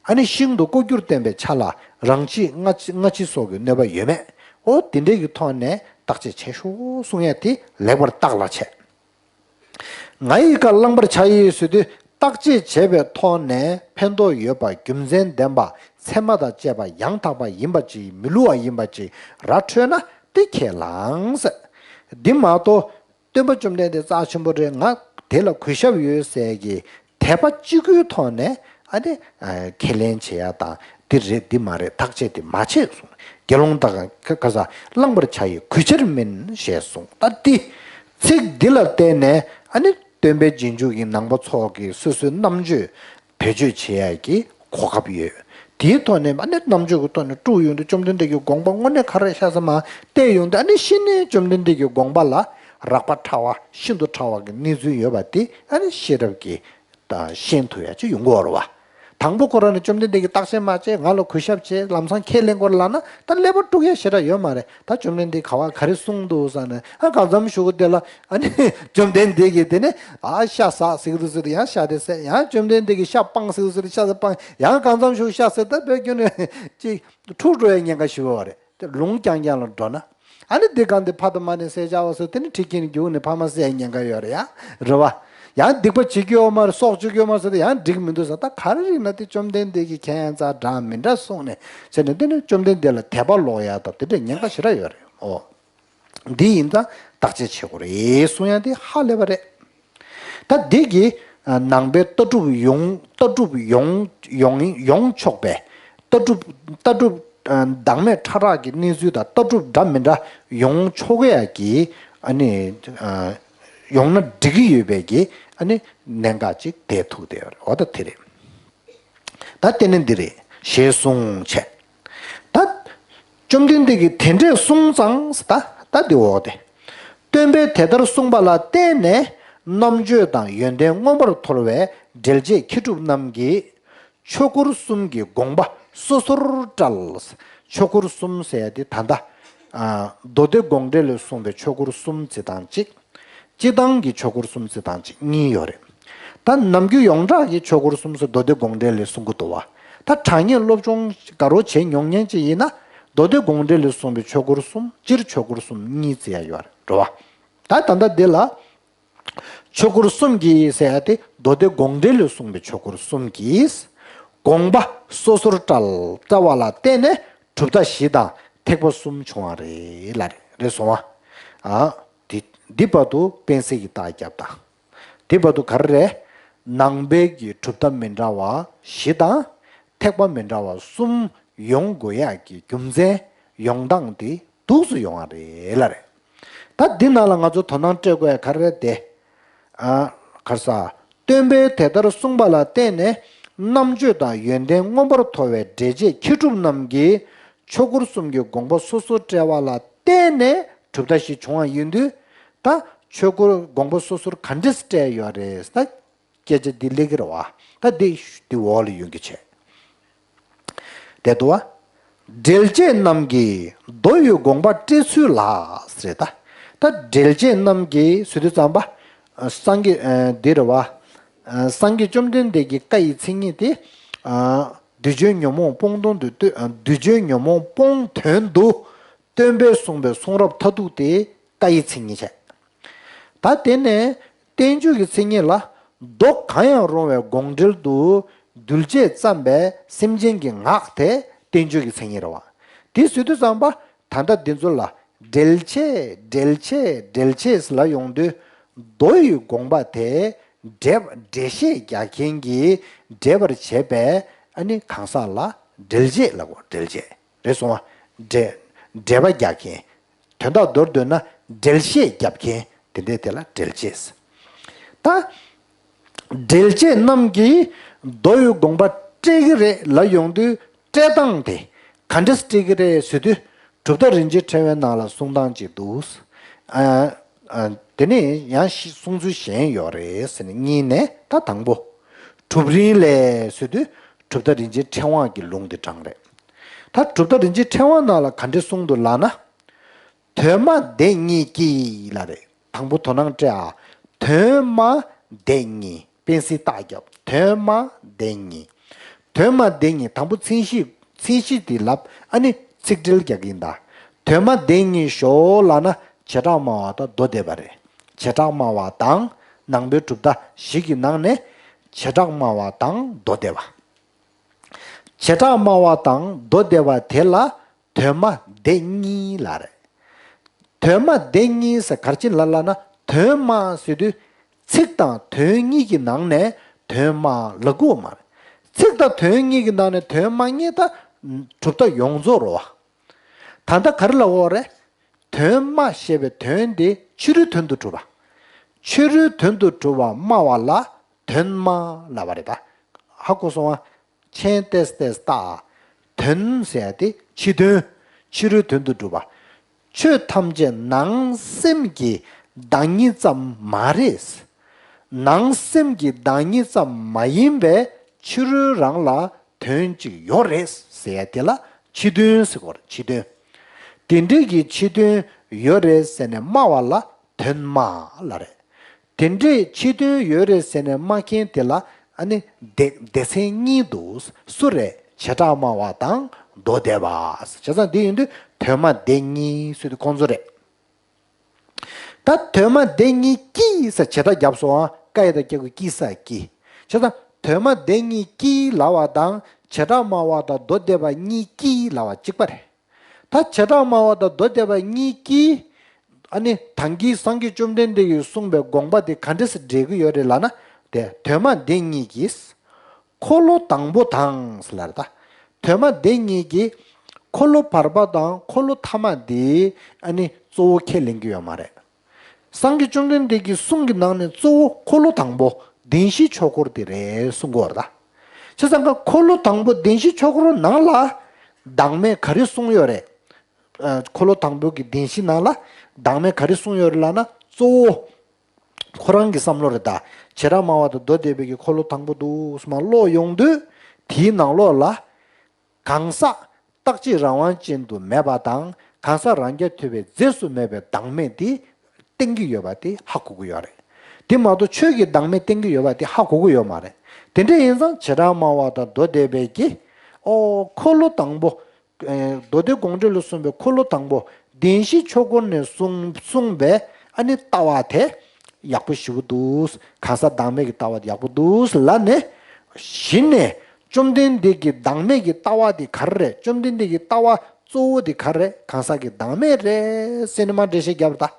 ཨ་ནི་ཤིན་ཏུ་ལྐོག་གྱུར་བསྟན་པའི་ཆ་ལ་རང་ཕྱིར་སྔ་ཕྱི་སྔ་ཕྱི་སོགས་ཀྱི་གནོད་པ་ཡོད་མེད། འོ་དེ་འདྲའི་གི་ཐོག་ནས་བརྟག་དཔྱད་བྱེད་ཤོག་གསུང་ཡ་དེ་ལེགས་པར་བརྟགས་ལ་བྱས། ང་ཡི་བཀའ་བླང་བར་བྱ་ཡི་ཟེར་དུས་བརྟག་དཔྱད་བྱས་པའི་ཐོག་ནས་ཕན་ཐོགས་ཡོད་པ་རྒྱུ་མཚན་ལྡན་པ་ཚད་མ་དང་བཅས་པ་ཡང་དག་པ་ཡིན་པ་ཅིག་མི་བསླུ་བ་ཡིན་པ་ཅིག་ར་འཕྲོད་ན་དེ་ཁས་བླངས་ཟེར། འདི་མ་གཏོགས་སྟོན་པ་བཅོམ་ལྡན་འདས་རྩ་ཆེན་པོ་རེད། ང་དེ་ལ་གུས་ཞབས་ཡོད་ཟེར་གྱི་དད་པ་གཅིག་པུའི་ཐོག་ནས་ཨ་ནི་ཁས་ལེན་བྱེད་ཡ་དང་འདི་རེད་འདི་མ་རེད་བརྟག་དཔྱད་དེ་མ་བྱེད་གསུངས། དགེ་སློང་དག་ག་ས་བླང་བར་བྱ་ཡི་གུས་ཕྱིར་མིན་ཞེས་གསུངས། ད་འདི་ཚིག་འདི་ལ་བརྟེན་ནས་ཨ་ནི་སྟོན་པའི་རྗེས་འཇུག་གི་ནང་པ་ཚོ་གི་སོ་སོའི་རྣམ་དཔྱོད་བེད་སྤྱོད་བྱེད་ཡ་གི་གོ་སྐབས་ཡོད། དེའི་ཐོག་ནས་ཨ་ནི་རྣམ་དཔྱོད་ཀྱི་ཐོག་ནས་དཀྲུག་ཡོང་དུས་བཅོམ་ལྡན་འདས་ཀྱི་དགོངས་པ་དངོས་གནས་ག་རེ་ཤ་ཚ་མ་བལྟས་ཡོང་དུས་ཨ་ནི་ཤི་ནས་བཅོམ་ལྡན་འདས་ཀྱི་དགོངས་པ་ལ་རགས་པ་ཕྲ་བ་ཤིན་ཏུ་ཕྲ་བ་གི་གནས་ཚུལ་ཡོད་པ་དེ་ཨ་ནི་ཤེས་རབ་ཀྱིས་ད་ཤེས་ཐུབ་ཡ་ཅིག་ཡོང་གི་ཡོད་རེད་བ། དང་པོ་ཁོ་རང་ནས་བཅོམ་ལྡན་འདས་ཀྱིས་བརྟག་དཔྱད་མ་བྱས་ང་ལ་གུས་ཞབས་བྱས་ལམ་སང་ཁས་ལེན་དགོས་ལབ་ན་ད་ཀླད་པ་དཀྲུག་ཡ་ཞེ་དྲག་ཡོད་མ་རེད། ད་བཅོམ་ལྡན་འདས་ག་བ་ག་རེ་གསུངས་འདུག་ཟེར་ནས་ཨ་གང་འཚམ་ཞུ་གི་དེ་ལ་ཨ་ནི་བཅོམ་ལྡན་འདས་ཀྱིས་དེ་ནས་ཨ་ཤ་ཟ་ཟེར་གི་འདུག་ཟེར་དུས་ཡང་ཤ་དེ་ཟས། ཡང་བཅོམ་ལྡན་འདས་ཀྱིས་ཤ་སྤངས་ཟེར་གི་འདུག་ཟེར་དུས་ཤ་དེ་སྤངས། ཡང་གང་འཚམ་ཞུ་ཤ་ཟས། ད་བོད་ཁྱོད་ནས་ཅིག་འཁྲུག་འགྲོ་ཡའི་ཉེན་ཁ་ཞེ་པོ་རེད། དེ་ལུང་རྐྱང་རྐྱང་ལ་འགྲོ་ན། ཨ་ནི་འདི་གང་དེ་ཕ་དང་མ་ནི་བསད་བྱ་བ་སོགས་དེ་ནི་ཁྲིད་ཀྱིན་རྒྱུག་ནས་ཕ་མ་བསད་ཉེན་ཁ་ཡོད་རེད་ཡ། རེད་བ། ཡང་སྡིག་པ་བྱེད་རྒྱུ་ཡོད་མ་རེད། སྲོག་གཅོད་རྒྱུ་ཡོད་མ་རེད་ཟེར་ཏེ་ཡང་འགྲིག་མི་འདུག་ཟེར། ད་ག་རེ་རིགས་ན་དེ་བཅོམ་ལྡན་འདས་ཀྱིས་ཁྱད་ཡང་ཚ་འདྲ་མི་འདྲ་གསུངས་ནས་བྱས་ནས་དེ་ནི་བཅོམ་ལྡན་འདས་ལ་དད་པ་ལོག་ཡ་དང་དེ་འདྲའི་ཉེན་ཁ་ཞེ་དྲག་ཡོད་རེད། ཨོ། འདི་ཡིན་ཙང་བརྟག་དཔྱད་བྱེད་དགོས་རེད་གསུང་ཡ་དེ་ཧ་ལས་པ་རེད། ད་འདི་གི་ནང་པའི་ལྟ་གྲུབ་ཡོངས་ལྟ་གྲུབ་ཡོངས་ཡོངས་ཡོངས་ཆོག་པའི་ལྟ་གྲུབ་ལྟ་གྲུབ་བདག་མེད་ཕྲ་རགས་ཀྱི་གནས་ཚུལ་དང་ལྟ་གྲུབ་འདྲ་མི་འདྲ་ཡོངས་ཆོག་ཡ་གི་ཨ་ནི་ཡོང་ན་འགྲིག་གི་ཡོད་པའི་གི་ཨ་ནི་གནད་འགག་ཅིག་དེ་ཐུག་བསྡད་ཡོད་རེད། འོ་ད་དེ་རེད། ད་དེ་ནི་འདི་རེད་ཞེས་གསུངས་བྱས། ད་བཅོམ་ལྡན་འདས་ཀྱིས་དེ་འདྲས་གསུངས་ཙང་ད་ད་འདི་འོག་དེ། སྟོན་པས་དེ་ལྟར་གསུངས་པ་ལ་བརྟེན་ནས་རྣམ་དཔྱོད་དང་ཡོན་ཏན་མངོན་པར་མཐོ་བའི་འགྲེལ་བྱེད་མཁས་གྲུབ་རྣམས་ཀྱིས་ཆོས་འཁོར་གསུམ་གྱི་དགོངས་པ་སོ་སོར་བཀྲལ། ཆོས་འཁོར་གསུམ་ཟེར་ཡ་དེ་ད་ལྟ་མདོ་སྡེ་དགོངས་འགྲེལ་ལས་གསུངས་པའི་ཆོས་འཁོར་གསུམ་ཟེར་སྟངས་གཅིག་སྤྱིར་བཏང་གི་ཆོས་འཁོར་གསུམ་ཟེར་སྟངས་གཅིག་གཉིས་ཡོད་རེད། ད་ནམ་རྒྱུན་ཡོངས་གྲགས་ཀྱི་ཆོས་འཁོར་གསུམ་ཟེར་མདོ་སྡེ་དགོངས་འགྲེལ་ལས་གསུང་གི་འདུག་བ། ད་དྲང་ངེས་སློབ་སྦྱོང་དགའ་རོགས་བྱེད་མྱོང་མཁན་ཅིག་ཡིན་ན་མདོ་སྡེ་དགོངས་འགྲེལ་ལས་གསུངས་པའི་ཆོས་འཁོར་གསུམ་སྤྱིར་ཆོས་འཁོར་གསུམ་གཉིས་ཟེར་ཡ་ཡོད་རེད་བ། ད་ད་ལྟ་འདི་ལ་ཆོས་འཁོར་གསུམ་གྱི་ཟེར་ཡ་དེ་མདོ་སྡེ་དགོངས་འགྲེལ་ལས་གསུངས་པའི་ཆོས་འཁོར་གསུམ་གྱི་དགོངས་པ་སོ་སོར་བཀྲལ་བཀྲལ་བ་ལ་བརྟེན་ནས་གྲུབ་མཐའ་བཞི་དང་ཐེག་པ་གསུམ་བྱུང་བ་རེད་ལ་རེད་སོང་བ། ཨ། འདི་འདི་བར་དུ་དཔེ་གསལ་གྱི་རྟགས་བརྒྱབ་དང་། དེ་བར་དུ་ག་རེ་རེད། ནང་པའི་གི་གྲུབ་མཐའ་མི་འདྲ་བ་བཞི་དང་། ཐེག་པ་མི་འདྲ་བ་གསུམ་ཡོང་དགོས་ཡག་གི་རྒྱུ་མཚན་ཡོང་སྟངས་དེ་འདུག་སུ་ཡོང་བ་རེད་ལ་རེད། ད་འདི་ནང་ལ་ང་ཚོ་དོ་སྣང་སྤྲད་དགོས་ཡ་ག་རེ་རེད་དེ། ཨ། ག་རེ་ཟ། སྟོན་པས་དེ་ལྟར་གསུངས་པ་ལ་བརྟེན་ནས་རྣམ་དཔྱོད་དང་ཡོན་ཏན་མངོན་པར་མཐོ་བའི་འགྲེལ་བྱེད་མཁས་གྲུབ་རྣམས་ཀྱིས་ཆོས་འཁོར་གསུམ་གྱི་དགོངས་པ་སོ་སོར་བཀྲལ་བ་ལ་བརྟེན་ནས་གྲུབ་མཐའ་བཞི་བྱུང་བ་ཡིན་དུས། ད་ཆོས་འཁོར་དགོངས་པ་སོ་སོར་ག་འདྲས་བཀྲལ་ཡོད་རེད་ད། སྐད་ཆ་འདི་སླེབས་ཀྱི་རེད་བ། ད་འདི་འདི་འོག་ལ་ཡོང་གི་བྱས། དེ་འདུག་བ། འགྲེལ་བྱེད་རྣམས་ཀྱིས་མདོ་ཡི་དགོངས་པ་བཀྲལ་ཚུལ་ལ་ཟེར་ད། ད་འགྲེལ་བྱེད་རྣམས་ཀྱིས་ཟེར་དུས་ཙམ་པ། སངས་རྒྱས་འདི་རེད་བ། སངས་རྒྱས་བཅོམ་ལྡན་འདས་ཀྱི་བཀའ་ཡི་མཚན་ཉིད་དེ། འདུས་བྱས་ཉོན་མོངས་སྤོང་དོན་དུ་འདུས་བྱས་ཉོན་མོངས་སྤོང་དོན་དུ། སྟོན་པས་གསུངས་པའི་གསུང་རབ་མཐར་ཐུག་དེ་བཀའ་ཡི་མཚན་ཉིད་བྱས། ད་དེ་ནས་བསྟན་བཅོས་ཀྱི་མཚན་ཉིད་ལ་མདོ་གང་ཡང་རུང་བའི་དགོངས་འགྲེལ་དུ་གདུལ་བྱས་བརྩམས་པའི་སེམས་ཅན་གྱི་ངག་དེ་ བསྟན་བཅོས་ཀྱི་མཚན་ཉིད་རེད་བ། དེ་ཟེར་དུས་ཙམ་པ་ད་ལྟ་འདི་ཚོ་ལ་འགྲེལ་བྱེད་འགྲེལ་བྱེད་འགྲེལ་བྱེད་ལ་ཡོང་དུས་མདོ་ཡི་དགོངས་པ་དེ་འགྲེལ་འགྲེལ་བཤད་རྒྱག་མཁན་གྱིས་འགྲེལ་པར་བྱེད་པས་ཨ་ནི་གང་ཟག་ལ་འགྲེལ་བྱེད་ལབ་དགོས། འགྲེལ་བྱེད་རེད་སོང་བ། འགྲེལ་འགྲེལ་པ་རྒྱག་མཁན། དོན་དག་མདོར་བསྡུས་ན་འགྲེལ་བཤད་རྒྱབ་མཁན་དེ་འདྲའི་དེ་ལ་འགྲེལ་བྱེད། ད་འགྲེལ་བྱེད་རྣམས་ཀྱིས་མདོ་ཡི་དགོངས་པ་བཀྲལ་གྱི་རེད་ལ་ཡོང་དུས་བཀྲལ་སྟངས་དེ་ག་འདྲས་བཀྲལ་གྱི་རེད་ཟེར་དུས་གྲུབ་མཐའ་རིན་ཆེན་ཕྲེང་བའི་ནང་ལ་གསུང་སྟངས་ཅིག་འདུག་ཨ་ཨ་དེ་ནས་ཡང་གསུང་ཚུལ་གཞན་ཡོད་རེད་ཟེར་ནས་གཉིས་ནས། ད་དང་པོ་གྲུབ་རིམ་ལས་ཟེར་དུས་གྲུབ་མཐའ་རིན་ཆེན་ཕྲེང་བ་གི་ལུང་དེ་དྲངས་རེད། ད་གྲུབ་མཐའ་རིན་ཆེན་ཕྲེང་བ་ནང་ལ་ག་འདྲས་གསུངས་འདུག་ལབ་ན། དོན་སྨྲ་སྡེ་གཉིས་ཀྱིས་ལབ་རེད། དང་པོ་དོ་སྣང་སྤྲད་ཨ། དོན་སྨྲ་སྡེ་གཉིས། སྤེན་སྲིད་རྟགས་རྒྱབ། དོན་སྨྲ་སྡེ་གཉིས། དོན་སྨྲ་སྡེ་གཉིས་དང་པོ་མཚན་གཞི། མཚན་གཞི་དེ་ལབ་ཨ་ནི་ཚིག་འགྲེལ་རྒྱག་གི་ཡིན་ད། དོན་སྨྲ་སྡེ་གཉིས་ཤོག་ལབ་ན་བྱེ་བྲག་སྨྲ་བ་དང་མདོ་སྡེ་པ་རེད། བྱེ་བྲག་སྨྲ་བ་དང་ནང་པའི་གྲུབ་མཐའ་བཞི་གི་ནང་ནས་བྱེ་བྲག་སྨྲ་བ་དང་མདོ་སྡེ་པ། བྱེ་བྲག་སྨྲ་བ་དང་མདོ་སྡེ་པ་དེ་ལ་དོན་སྨྲ་སྡེ་གཉིས་ལབ་རེད། དོན་སྨྲ་སྡེ་གཉིས་ཟེར་ག་རེ་ལབ་ལབ་ན། དོན་སྨྲ་ཟེར་དུས་ཚིག་དང་དོན་གཉིས་ཀྱི་ནང་ནས་དོན་སྨྲ་ལབ་དགོས་མ་རེད། ཚིག་དང་དོན་གཉིས་ཀྱི་ནང་ནས་དོན་སྨྲ་གཉིས་ད་གྲུབ་མཐའ་ཡོངས་རྫོགས་རེད་བ། ད་ལྟ་ག་རེ་ལབ་དགོས་རེད། དོན་སྨྲ་ཞེས་པའི་དོན་དེ་ཕྱི་རོལ་དོན་དུ་གྲུབ་པ། ཕྱི་རོལ་དོན་དུ་གྲུབ་པ་སྨྲ་བ་ལ་དོན་སྨྲ་ལབ་པ་རེད་ད། ཧ་གོ་སོང་ང་། མཆན་ཏེས་ཏེས་བཏགས། དོན་ཟེར་ཡ་དེ་ཕྱི་དོན། ཕྱི་རོལ་དོན་དུ་གྲུབ་པ། ཆོས་ཐམས་ཅད་ནང་སེམས་ཀྱི་བདག་ཉིད་ཙམ་མ་རེད། ནང་སེམས་ཀྱི་བདག་ཉིད་ཙམ་མ་ཡིན་པའི་ཕྱི་རོལ་རང་ལ་དོན་གཅིག་ཡོད་རེད་ཟེར་ཡ་དེ་ལ་ཕྱི་དོན་ཟེར་གོ་རེད། ཕྱི་དོན། དེ་འདྲའི་གི་ཕྱི་དོན་ཡོད་རེད་ཟེར་ནས་སྨྲ་བ་ལ་དོན་སྨྲ་ལབ་རེད། དེ་འདྲའི་ཕྱི་དོན་ཡོད་རེད་ཟེར་ནས་སྨྲ་མཁན་དེ་ལ་ཨ་ནི་སྡེ་སྡེ་ཚན་གཉིས་འདུག་སུ་རེད། བྱེ་བྲག་སྨྲ་བ་དང་མདོ་སྡེ་པ། བྱས་ཙང་འདི་ཡིན་དུས་དོན་སྨྲ་སྡེ་གཉིས་ཟེར་དུས་ཁོང་ཚོ་རེད། ད་དོན་སྨྲ་སྡེ་གཉིས་ཀྱིས་ཟེར་བྱེ་བྲག་རྒྱབ་སོང་ང་། ཀ་ཡ་བཏགས་ཀྱ་གི་ཀྱི་ས་ཀྱིས། བྱས་ཙང་དོན་སྨྲ་སྡེ་གཉིས་ཀྱིས་ལབ་པ་དང་བྱེ་བྲག་སྨྲ་བ་དང་མདོ་སྡེ་པ་གཉིས་ཀྱིས་ལབ་པ་གཅིག་པ་རེད། ད་བྱེ་བྲག་སྨྲ་བ་དང་མདོ་སྡེ་པ་གཉིས་ཀྱིས་ཨ་ནི་ད་གིན་སངས་རྒྱས་བཅོམ་ལྡན་འདས་ཀྱིས་གསུངས་པའི་དགོངས་པ་དེ་ག་འདྲས་སེ་འགྲེལ་གྱི་ཡོད་རེད་ལབ་ན། དེ་དོན་སྨྲ་སྡེ་གཉིས་ཀྱིས་འཁོར་ལོ་དང་པོ་དང་ཟེར་ལབ་རེད་ད། དོན་སྨྲ་སྡེ་གཉིས་ཀྱིས་འཁོར་ལོ་བར་པ་དང་འཁོར་ལོ་ཐ་མ་དེ་ཨ་ནི་གཙོ་བོ་ཁས་ལེན་གྱི་ཡོད་མ་རེད། སངས་རྒྱས་བཅོམ་ལྡན་འདས་ཀྱི་གསུང་གི་ནང་ནས་གཙོ་བོ་འཁོར་ལོ་དང་པོ་བདེན་བཞིའི་ཆོས་འཁོར་དེ་རེད་གསུང་གི་ཡོད་རེད་ད། བྱས་ཙང་ཀ་འཁོར་ལོ་དང་པོ་བདེན་བཞིའི་ཆོས་འཁོར་ནང་ལ་བདག་མེད་ག་རེ་གསུངས་ཡོད་རེད། ཨ། འཁོར་ལོ་དང་པོ་གི་བདེན་བཞི་ནང་ལ་བདག་མེད་ག་རེ་གསུངས་ཡོད་རེད་ལབ་ན། གཙོ་བོ་ཁོ་རང་གི་བསམ་བློ་རེད་ད། བྱེ་བྲག་སྨྲ་བ་དང་མདོ་སྡེ་པའི་གི་འཁོར་ལོ་དང་པོ་འདུག་སེ་མར་ཀློག་ཡོང་དུས་དེའི་ནང་ལོགས་ལ། གང་ཟག་རྟག་གཅིག་རང་དབང་ཅན་དུ་མེད་པ་དང་གང་ཟག་རང་རྐྱ་ཐུབ་པའི་རྫས་སུ་མེད་པའི་བདག་མེད་དེ་བསྟན་གྱི་ཡོད་པ་དེ་ཧ་གོ་གི་ཡོད་རེད། དེ་མ་གཏོགས་ཆོས་ཀྱི་བདག་མེད་བསྟན་གྱི་ཡོད་པ་དེ་ཧ་གོ་གི་ཡོད་མ་རེད། དེ་འདྲ་ཡིན་ཙང་བྱེ་བྲག་སྨྲ་བ་དང་མདོ་སྡེ་པའི་གི། ཨོ། འཁོར་ལོ་དང་པོ། ཨེ། མདོ་སྡེ་དགོངས་འགྲེལ་ལ་གསུངས་པའི་འཁོར་ལོ་དང་པོ་བདེན་བཞིའི་ཆོས་འཁོར་ནས་གསུངས་གསུངས་པའི་ཨ་ནི་ལྟ་བ་དེ་ཡག་པོ་ཞེ་པོ་འདུག་གང་ཟག་བདག་མེད་ཀྱི་ལྟ་བ་དེ་ཡག་པོ་འདུག་ལབ་ནས། གཞི་ནས་བཅོམ་ལྡན་འདས་ཀྱི་བདག་མེད་ཀྱི་ལྟ་བ་དེ་ག་རེ་རེད། བཅོམ་ལྡན་འདས་ཀྱི་ལྟ་བ་གཙོ་བོ་དེ་ག་རེ་རེད། གང་ཟག་གི་བདག་མེད་རེད་ཟེར་ནས་མར་འགྲེལ་བཤད་བརྒྱབ་རེད་ད།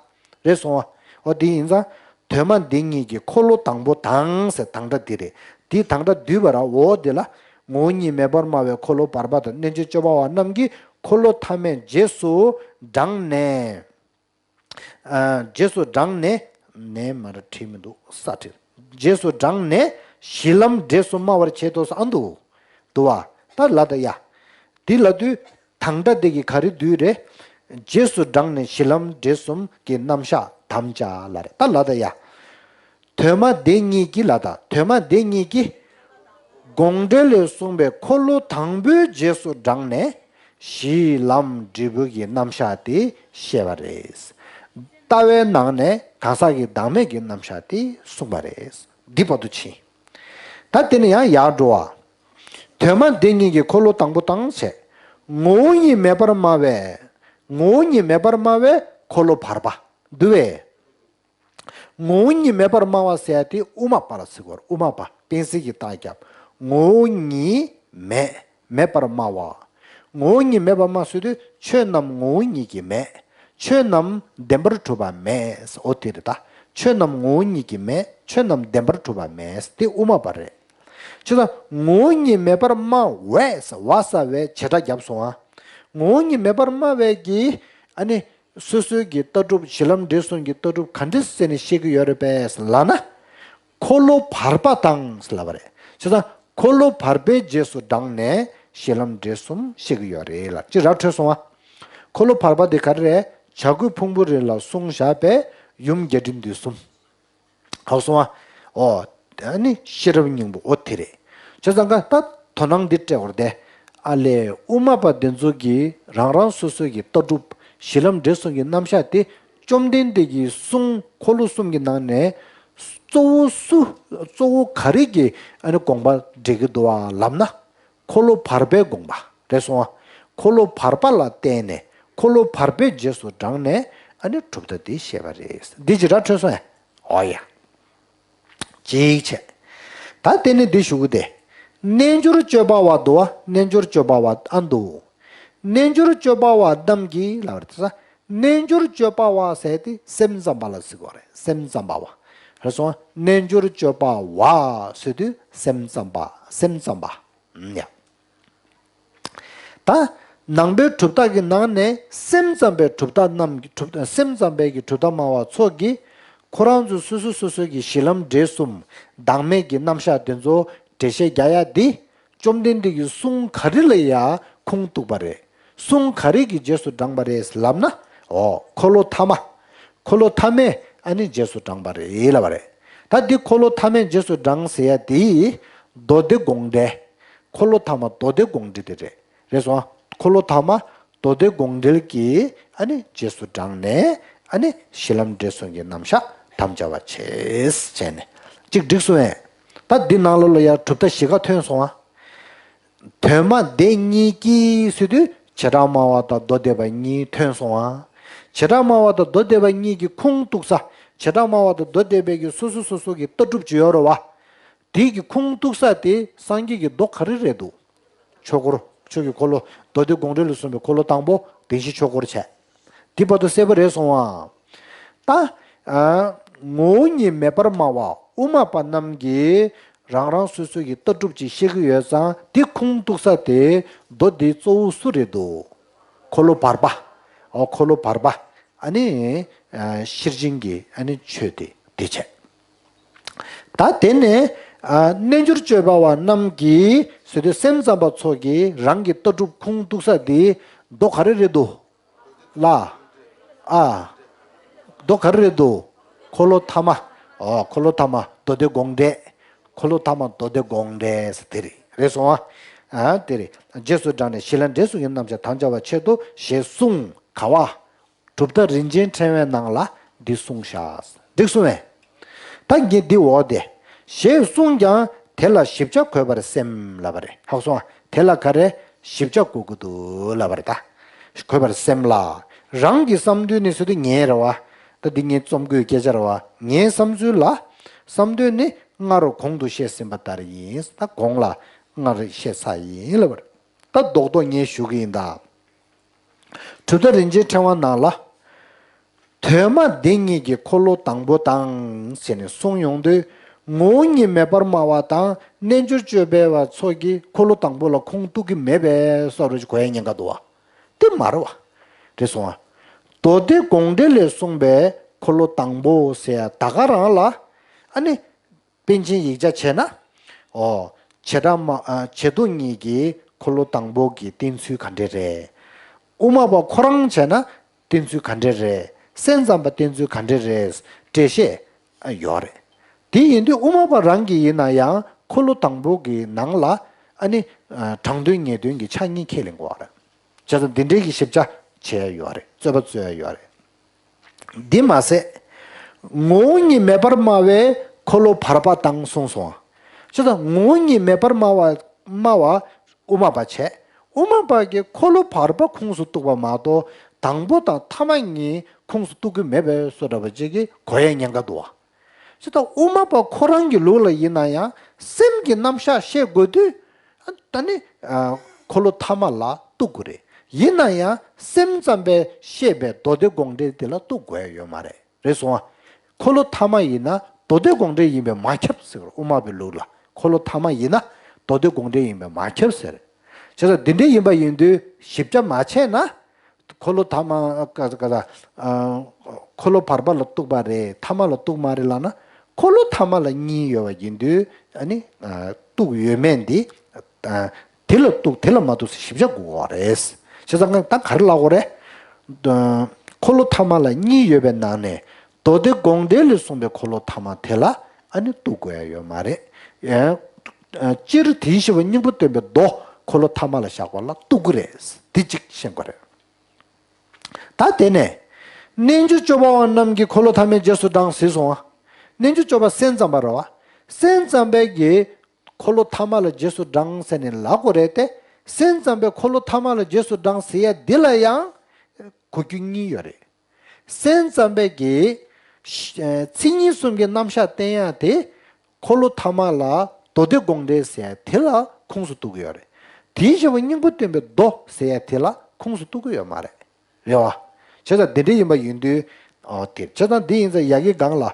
རེད་སོང་བ། འོ་དེ་ཡིན་ཙང་དོན་སྨྲ་སྡེ་གཉིས་ཀྱི་འཁོར་ལོ་དང་པོ་དང་ཟེར་དང་སྒྲ་འདི་རེད། དེ་དང་སྒྲ་བསྡུས་པ་ར། འོ་དེ་ལ་ངོ་བོ་ཉིད་མེད་པར་སྨྲ་བའི་འཁོར་ལོ་བར་པ་དང་རྣལ་འབྱོར་སྤྱོད་པ་བ་རྣམས་ཀྱིས་འཁོར་ལོ་ཐ་མའི་རྗེས་སུ་འབྲངས་ནས། ཨ། རྗེས་སུ་འབྲངས་ནས། ནས་མར་བྲིས་མི་འདུག་ས་བྲིས། རྗེས་སུ་འབྲངས་ནས་གཞི་ལམ་འབྲས་གསུམ་སྨྲ་བར་བྱེད་དོ་ཟེར་ཨ་འདུག་འདུག་བ། ད་ལ་ད་ཡ། འདི་ལ་དུས་དང་སྒྲ་འདི་གི་ག་རེ་བསྡུས་རེད། རྗེས་སུ་འབྲངས་ནས་གཞི་ལམ་འབྲས་གསུམ་གྱི་རྣམ་གཞག་དམ་བཅའ་ལ་རེད། ད་ལ་ད་ཡ། དོན་སྨྲ་སྡེ་གཉིས་ཀྱིས་ལ་ད། དོན་སྨྲ་སྡེ་གཉིས་ཀྱིས་དགོངས་འགྲེལ་ལས་གསུངས་པའི་འཁོར་ལོ་དང་པོའི་རྗེས་སུ་འབྲངས་ནས་གཞི་ལམ་འབྲས་བུ་གི་རྣམ་གཞག་དེ་བཤད་པ་རེད། ལྟ་བའི་ནང་ནས་གང་ཟག་གི་བདག་མེད་ཀྱི་རྣམ་གཞག་དེ་གསུངས་པ་རེད། འདི་བར་དུ་ཕྱིན། ད་དེ་ནས་ཡང་ཡར་འགྲོ་བ། དོན་སྨྲ་སྡེ་གཉིས་ཀྱི་འཁོར་ལོ་དང་པོ་དང་བྱས། ངོ་བོ་ཉིད་མེད་པར་སྨྲ་བའི། ངོ་བོ་ཉིད་མེད་པར་སྨྲ་བའི་འཁོར་ལོ་བར་པ། འདུལ་བའི། ངོ་བོ་ཉིད་མེད་པར་སྨྲ་བ་ཟེར་ཡ་དེ་དབུ་མ་པ་ལ་ཟེར་གོ། དབུ་མ་པ་སྤེན་སྲིད་ཀྱི་རྟགས་རྒྱབ། ངོ་བོ་ཉིད་མེད་མེད་པར་སྨྲ་བ། ངོ་བོ་ཉིད་མེད་པར་སྨྲ་ཟེར་དུས་ཆོས་རྣམས་ངོ་བོ་ཉིད་ཀྱིས་མེད། ཆོས་རྣམས་བདེན་པར་གྲུབ་པ་མེད། འོ་དེ་རེད་ད། ཆོས་རྣམས་ངོ་བོ་ཉིད་ཀྱིས་མེད། ཆོས་རྣམས་བདེན་པར་གྲུབ་པ་མེད། དེ་དབུ་མ་པ་རེད། བྱས་ཙང་ངོ་བོ་ཉིད་མེད་པར་སྨྲ་བས། བ་ས་བས་བྱེ་བྲག་བརྒྱབ་སོང་ང་། ངོ་བོ་ཉིད་མེད་པར་སྨྲ་བས་ཀྱི་ཨ་ནི། སོ་སོའི་གི་ལྟ་གྲུབ་གཞི་ལམ་འབྲས་གསུམ་གྱི་ལྟ་གྲུབ་ག་འདྲ་ཟེར་ནས་བཤད་ཀྱི་ཡོད་རེད་པས་ལབ་ན། འཁོར་ལོ་བར་པ་དང་ལབ་པ་རེད། བྱས་ཙང་འཁོར་ལོ་བར་པའི་རྗེས་སུ་འབྲངས་ནས་གཞི་ལམ་འབྲས་གསུམ་བཤད་ཀྱི་ཡོད་རེད་ལ། ཅི་ར་འཕྲོད་སོང་ང་། འཁོར་ལོ་བར་པ་དེ་ག་རེ་རེད། བྱ་རྒོད་ཕུང་པོའི་རི་ལ་གསུངས་བཞག་པའི་ཡུམ་རྒྱས་འབྲིང་བསྡུས་གསུམ། ཧ་གོ་སོང་ང་། ཨོ། ཨ་ནི་ཤེས་རབ་སྙིང་པོ་ཨོ་དེ་རེད། བྱས་ཙང་ཀ་ད་དོ་སྣང་འདི་སྤྲད་བར་དེ། ཨ་ལས་དབུ་མ་པ་འདི་ཚོ་གིས་རང་རང་སོ་སོ་གི་ལྟ་གྲུབ་གཞི་ལམ་འབྲས་གསུམ་གྱི་རྣམ་གཞག་དེ་བཅོམ་ལྡན་འདས་ཀྱི་གསུང་འཁོར་ལོ་གསུམ་གྱི་ནང་ནས་གཙོ་བོ་སུ་གཙོ་བོ་ག་རེ་གི་ཨ་ནི་དགོངས་པ་འགྲེལ་གྱི་འདུག་བ་ལབ་ན། འཁོར་ལོ་བར་པའི་དགོངས་པ་རེད་སོང་ང་། འཁོར་ལོ་བར་པ་ལ་བརྟེན་ནས་འཁོར་ལོ་བར་པའི་རྗེས་སུ་འབྲངས་ནས་ཨ་ནི་གྲུབ་མཐའ་འདི་བཤད་པ་རེད། འདི་ཅི་ར་འཕྲོད་སོང་ཨེ། ཨོ་ཡ། གཅིག་བྱས། ད་དེ་ནི་འདི་ཞུ་གི་དེ། རྣལ་འབྱོར་སྤྱོད་པ་བ་འདུག་བ། རྣལ་འབྱོར་སྤྱོད་པ་བ་ཨ་འདུག་རྣལ་འབྱོར་སྤྱོད་པ་བ་རྣམས་ཀྱིས་ལབ་རེད་ས། རྣལ་འབྱོར་སྤྱོད་པ་བ་ཟེར་དེ་སེམས་ཙམ་པ་ལ་ཟེར་གོ་རེད། སེམས་ཙམ་པ་བ། རེད་སོང་ང་། རྣལ་འབྱོར་སྤྱོད་པ་བ་ཟེར་དུས་སེམས་ཙམ་པ་སེམས་ཙམ་པ། ཡ། ད་ནང་པའི་གྲུབ་མཐའ་གི་ནང་ནས་སེམས་ཙམ་པའི་གྲུབ་མཐའ་རྣམས་ཀྱི་གྲུབ་སེམས་ཙམ་པའི་གི་གྲུབ་མཐའ་སྨྲ་བ་ཚོ་གིས་ཁོ་རང་ཚོ་སོ་སོ་སོ་སོའི་གི་གཞི་ལམ་འབྲས་གསུམ་བདག་མེད་ཀྱི་རྣམ་གཞག་དེ་ཚོ་འགྲེལ་བཤད་རྒྱག་ཡ་འདི་བཅོམ་ལྡན་འདས་ཀྱི་གསུང་ག་རེ་ལ་ཡ་ཁུངས་གཏུགས་པ་རེད། གསུང་ག་རེ་གི་རྗེས་སུ་འབྲངས་པ་རེད་ལབ་ན། ཨོ་འཁོར་ལོ་ཐ་མ། འཁོར་ལོ་ཐ་མའི་ཨ་ནི་རྗེས་སུ་འབྲངས་པ་རེད་ལབ་པ་རེད། ད་འདི་འཁོར་ལོ་ཐ་མའི་རྗེས་སུ་འབྲངས་ཟེར་ཡ་དེ་མདོ་སྡེ་དགོངས་འགྲེལ། འཁོར་ལོ་ཐ་མ་མདོ་སྡེ་དགོངས་འགྲེལ་དེ་རེད། རེད་སོང་ང་། འཁོར་ལོ་ཐ་མ་མདོ་སྡེ་དགོངས་འགྲེལ་གྱི་ཨ་ནི་རྗེས་སུ་འབྲངས་ནས་ཨ་ནི་གཞི་ལམ་འབྲས་གསུམ་གྱི་རྣམ་གཞག་དམ་བཅའ་བ་བྱས་བྱས་ནས་གཅིག་འགྲིག་སོང་ངས། ད་འདི་ནང་ལོགས་ལ་ཡང་གྲུབ་མཐའ་བཞི་ཀ་ཐོན་སོང་ང་། དོན་སྨྲ་སྡེ་གཉིས་ཀྱིས་ཟེར་དུས་བྱེ་བྲག་སྨྲ་བ་དང་མདོ་སྡེ་པ་གཉིས་ཐོན་སོང་ང་། བྱེ་བྲག་སྨྲ་བ་དང་མདོ་སྡེ་པ་གཉིས་ཀྱི་ཁུངས་གཏུགས་ས། བྱེ་བྲག་སྨྲ་བ་དང་མདོ་སྡེ་པའི་གི་སོ་སོ་སོ་སོ་གི་ལྟ་གྲུབ་ཅིག་ཡོད་རེད་བ། དེའི་གི་ཁུངས་གཏུགས་ས་དེ་སངས་རྒྱས་ཀྱི་མདོ་ག་རེ་རེད་འདུག་ཆོས་འཁོར། ཆོས་ཀྱི་འཁོར་ལོ། མདོ་སྡེ་དགོངས་འགྲེལ་ལ་གསུངས་པའི་འཁོར་ལོ་དང་པོ་བདེན་བཞིའི་ཆོས་འཁོར་བྱས། འདི་བར་དུ་གསལ་པོ་རེད་སོང་ང་། ད། ཨ། ངོ་བོ་ཉིད་མེད་པར་སྨྲ་བ་དབུ་མ་པ་རྣམས་ཀྱིས་རང་རང་སོ་སོ་ཡི་ལྟ་གྲུབ་ཅིག་བཤད་ཀྱི་ཡོད་ཙང་དེ་ཁུངས་གཏུགས་ས་དེ་མདོ་འདིའི་གཙོ་བོ་སུ་རེད་འདུག་འཁོར་ལོ་བར་པ། ཨོ་འཁོར་ལོ་བར་པ། ཨ་ནི། ཨ། ཤེར་ཕྱིན་གྱི་ཨ་ནི་ཆོས་དེ་དེ་བྱས། ད་དེ་ནས། ཨ། རྣལ་འབྱོར་སྤྱོད་པ་བ་རྣམས་ཀྱིས་ཟེར་དུས་སེམས་ཙམ་པ་ཚོ་གིས་རང་གི་ལྟ་གྲུབ་ཁུངས་གཏུགས་ས་དེ་མདོ་ག་རེ་རེད་འདུག་ལ། ཨ། མདོ་ག་རེ་རེད་འདུག་འཁོར་ལོ་ཐ་མ། ཨོ་འཁོར་ལོ་ཐ་མ་མདོ་སྡེ་དགོངས་འགྲེལ། འཁོར་ལོ་ཐ་མ་མདོ་སྡེ་དགོངས་འགྲེལ་ཟེར་དེ་རེད། རེད་སོང་ཨ། ཨ་དེ་རེད། རྗེས་སུ་འབྲངས་ནས་གཞི་ལམ་འབྲས་གསུམ་གྱི་རྣམ་གཞག་དམ་བཅའ་བའི་ཆེད་དུ་ཞེས་གསུངས། ག་བ། གྲུབ་མཐའ་རིན་ཆེན་ཕྲེང་བའི་ནང་ལ་འདི་གསུངས་བཞག་འགྲིག་སོང་ངས། ད་ངས་འདི་འོ་དེ། ཞེས་གསུངས་ཀྱང་དེ་ལ་ཞིབ་ཆ་དགོས་པར་སེམས་ལབ་པ་རེད། ཧ་གོ་སོང་ཨ། དེ་ལ་ག་རེ་ཞིབ་ཆ་དགོས་ཀྱི་འདུག་ལབ་པ་རེད་ད། དགོས་པར་སེམས་ལ། རང་གི་བསམ་དོན་ནི་ཟེར་དུས་ངའི་རེད་བ། ད་འདི་ངའི་རྩོམ་སྐུའི་སྐད་ཆ་རེད་བ། ངའི་བསམ་ཚུལ་ལ། བསམ་དོན་ནི་སྔར་གོང་དུ་བཤད་ཟིན་པ་ལྟར་ཡིན། ད་གོང་ལ་སྔར་བཤད་ཚར་ཡིན་ལབ་པ་རེད། ད་རྡོག་རྡོག་ངས་ཞུ་གི་ཡིན་ད། གྲུབ་མཐའ་རིན་ཆེན་ཕྲེང་བ་ནང་ལ། དོན་སྨྲ་སྡེ་གཉིས་ཀྱི་འཁོར་ལོ་དང་པོ་དང་ཟེར་ནས་གསུངས་ཡོང་དུས་ངོ་བོ་ཉིད་མེད་པར་སྨྲ་བ་དང་རྣལ་འབྱོར་སྤྱོད་པ་བ་ཚོ་གིས་འཁོར་ལོ་དང་པོ་ལ་ཁུངས་གཏུག་གི་མེད་པའི་བཟོ་འདྲ་ཅིག་གོ་ཡ་ཉེན་ཁ་འདུག་བ། དེ་མ་རེད་བ། རེད་སོང་བ། མདོ་སྡེ་དགོངས་འགྲེལ་ལས་གསུངས་པའི་འཁོར་ལོ་དང་པོ་ཟེར་ཡ་ད་ག་རང་ལ་ཨ་ནི། པཎ་ཆེན་ཡིག་ཆ་བྱས་ན། ཨོ། བྱེ་བྲག་སྨྲ། ཨ། བྱེ་བྲག་གཉིས་ཀྱི་འཁོར་ལོ་དང་པོ་གི་བསྟན་ཚུལ་ག་འདྲ་རེད། དབུ་མ་པ་ཁོ་རང་བྱས་ན་བསྟན་ཚུལ་ག་འདྲ་རེད། སེམས་ཙམ་པ་བསྟན་ཚུལ་ག་འདྲ་རེད། འགྲེལ་བཤད་ཡོད་རེད། དེ་ཡིན་དུས་དབུ་མ་པ་རང་གི་ཡིན་ན་ཡང་འཁོར་ལོ་དང་པོ་གི་ནང་ལ་ཨ་ནི། ཨ། དྲང་དོན་ངེས་དོན་གྱི་ཆ་གཉིས་ཁས་ལེན་དགོས་རེད། བྱས་ཙང་འདི་འདྲའི་གི་ཞིབ་ཆ་བྱས་ཡོད་རེད། རྩོད་པ་རྩོད་ཡ་ཡོད་རེད། འདི་མ་ཟད། ངོ་བོ་ཉིད་མེད་པར་སྨྲ་བས་འཁོར་ལོ་བར་པ་དང་གསུངས་སོང་། བྱས་ཙང་ངོ་བོ་ཉིད་མེད་པར་སྨྲ་བ་སྨྲ་བ་དབུ་མ་པ་བྱས། དབུ་མ་པ་གིས་འཁོར་ལོ་བར་པ་ཁུངས་སུ་གཏུགས་པ་མ་གཏོགས་དང་པོ་དང་ཐ་མ་གཉིས་ཁུངས་སུ་གཏུགས་ཀྱི་མེད་པའི་བཟོ་འདྲ་བ་ཅིག་གིས་གོ་ཡ་ཉེན་ཁ་འདུག་བ། བྱས་ཙང་དབུ་མ་པ་ཁོ་རང་གི་ལུགས་ལ་ཡིན་ན་ཡང་སེམས་ཀྱི་རྣམ་གཞག་བཤད་དགོས་དུས། ད་ནི། ཨ། འཁོར་ལོ་ཐ་མ་ལ་ གཏུག་དགོས་རེད། ཡིན་ན་ཡང་སེམས་ཙམ་པས་བཤད་པའི་མདོ་སྡེ་དགོངས་འགྲེལ་དེ་ལ་གཏུག་དགོས་ཡ་ཡོད་མ་རེད། རེད་སོང་ཨ། འཁོར་ལོ་ཐ་མ་ཡིན་ན་མདོ་སྡེ་དགོངས་འགྲེལ་ཡིན་པས་མ་ཁྱབ་ཟེར་བ་དབུ་མ་པའི་ལུགས་ལ། འཁོར་ལོ་ཐ་མ་ཡིན་ན་མདོ་སྡེ་དགོངས་འགྲེལ་ཡིན་པས་མ་ཁྱབ་ཟེར། བྱས་ཙང་འདི་འདྲ་ཡིན་པ་ཡིན་དུས་ཞིབ་ཆ་མ་བྱས་ན། འཁོར་ལོ་ཐ་མ་ཀ་ཀ་ད་འཁོར་ལོ་བར་པ་ལ་གཏུགས་པ་རེད། ཐ་མ་ལ་གཏུགས་མ་རེད་ལབ་ན། འཁོར་ལོ་ཐ་མ་ལ་གཉིས་ཡོད་པ་ཡིན་དུས་ཨ་ནི་གཏུགས་ཡོད་མེད་འདི། དེ་ལ་གཏུགས་དེ་ལ་མ་གཏུགས་ཟེར་ཞིབ་ཆ་དགོས་པ་རེད། བྱས་ཙང་ད་ག་རེ་ལབ་དགོས་རེད། འཁོར་ལོ་ཐ་མ་ལ་གཉིས་ཡོད་པའི་ནང་ནས་མདོ་སྡེ་དགོངས་འགྲེལ་ལས་གསུངས་པའི་འཁོར་ལོ་ཐ་མ་དེ་ལ་ཨ་ནི་གཏུགས་དགོས་ཡ་ཡོད་མ་རེད། ཡང་སྤྱིར་དེའི་ཞི་བ་སྙིང་པོ་སྟོན་པའི་མདོ་འཁོར་ལོ་ཐ་མ་ལ་བཞག་པ་ལ་གཏུགས་ཀྱི་རེད། འདི་གཅིག་ཤེས་དགོས་རེད། ད་དེ་ནས་རྣལ་འབྱོར་སྤྱོད་པ་བ་རྣམས་ཀྱིས་འཁོར་ལོ་ཐ་མའི་རྗེས་སུ་འབྲངས་ཟེར་སོང་ང་། རྣལ་འབྱོར་སྤྱོད་པ་སེམས་ཙམ་པ་རེད་བ། སེམས་ཙམ་པས་ཀྱིས་འཁོར་ལོ་ཐ་མ་ལ་རྗེས་སུ་འབྲངས་ཟེར་ནས་ལབ་དགོས་རེད་དེ། སེམས་ཙམ་པས་འཁོར་ལོ་ཐ་མ་ལ་རྗེས་སུ་འབྲངས་ཟེར་ཡ་འདི་ལ་ཡང་གོ་རྒྱུ་གཉིས་ཡོད་རེད། སེམས་ཙམ་པས་ཀྱིས་ཤ་ཨ་མཚན་ཉིད་གསུམ་གྱི་རྣམ་གཞག་བསྟན་ཡ་དེ། འཁོར་ལོ་ཐ་མ་ལ་མདོ་སྡེ་དགོངས་འགྲེལ་ཟེར་ཡ་དེ་ལ་ཁུངས་སུ་གཏུགས་ཀྱི་ཡོད་རེད། དེའི་ཞི་བ་སྙིང་པོ་སྟོན་པའི་མདོ་ཟེར་ཡ་དེ་ལ་ཁུངས་སུ་གཏུགས་ཀྱི་ཡོད་མ་རེད། རེད་བ། བྱས་ཙང་དེ་འདྲ་ཡིན་པ་ཡིན་དུས། ཨོ་དེ་བྱས་ཙང་འདི་ཡིན་ཙང་ཡ་གི་སྒང་ལ་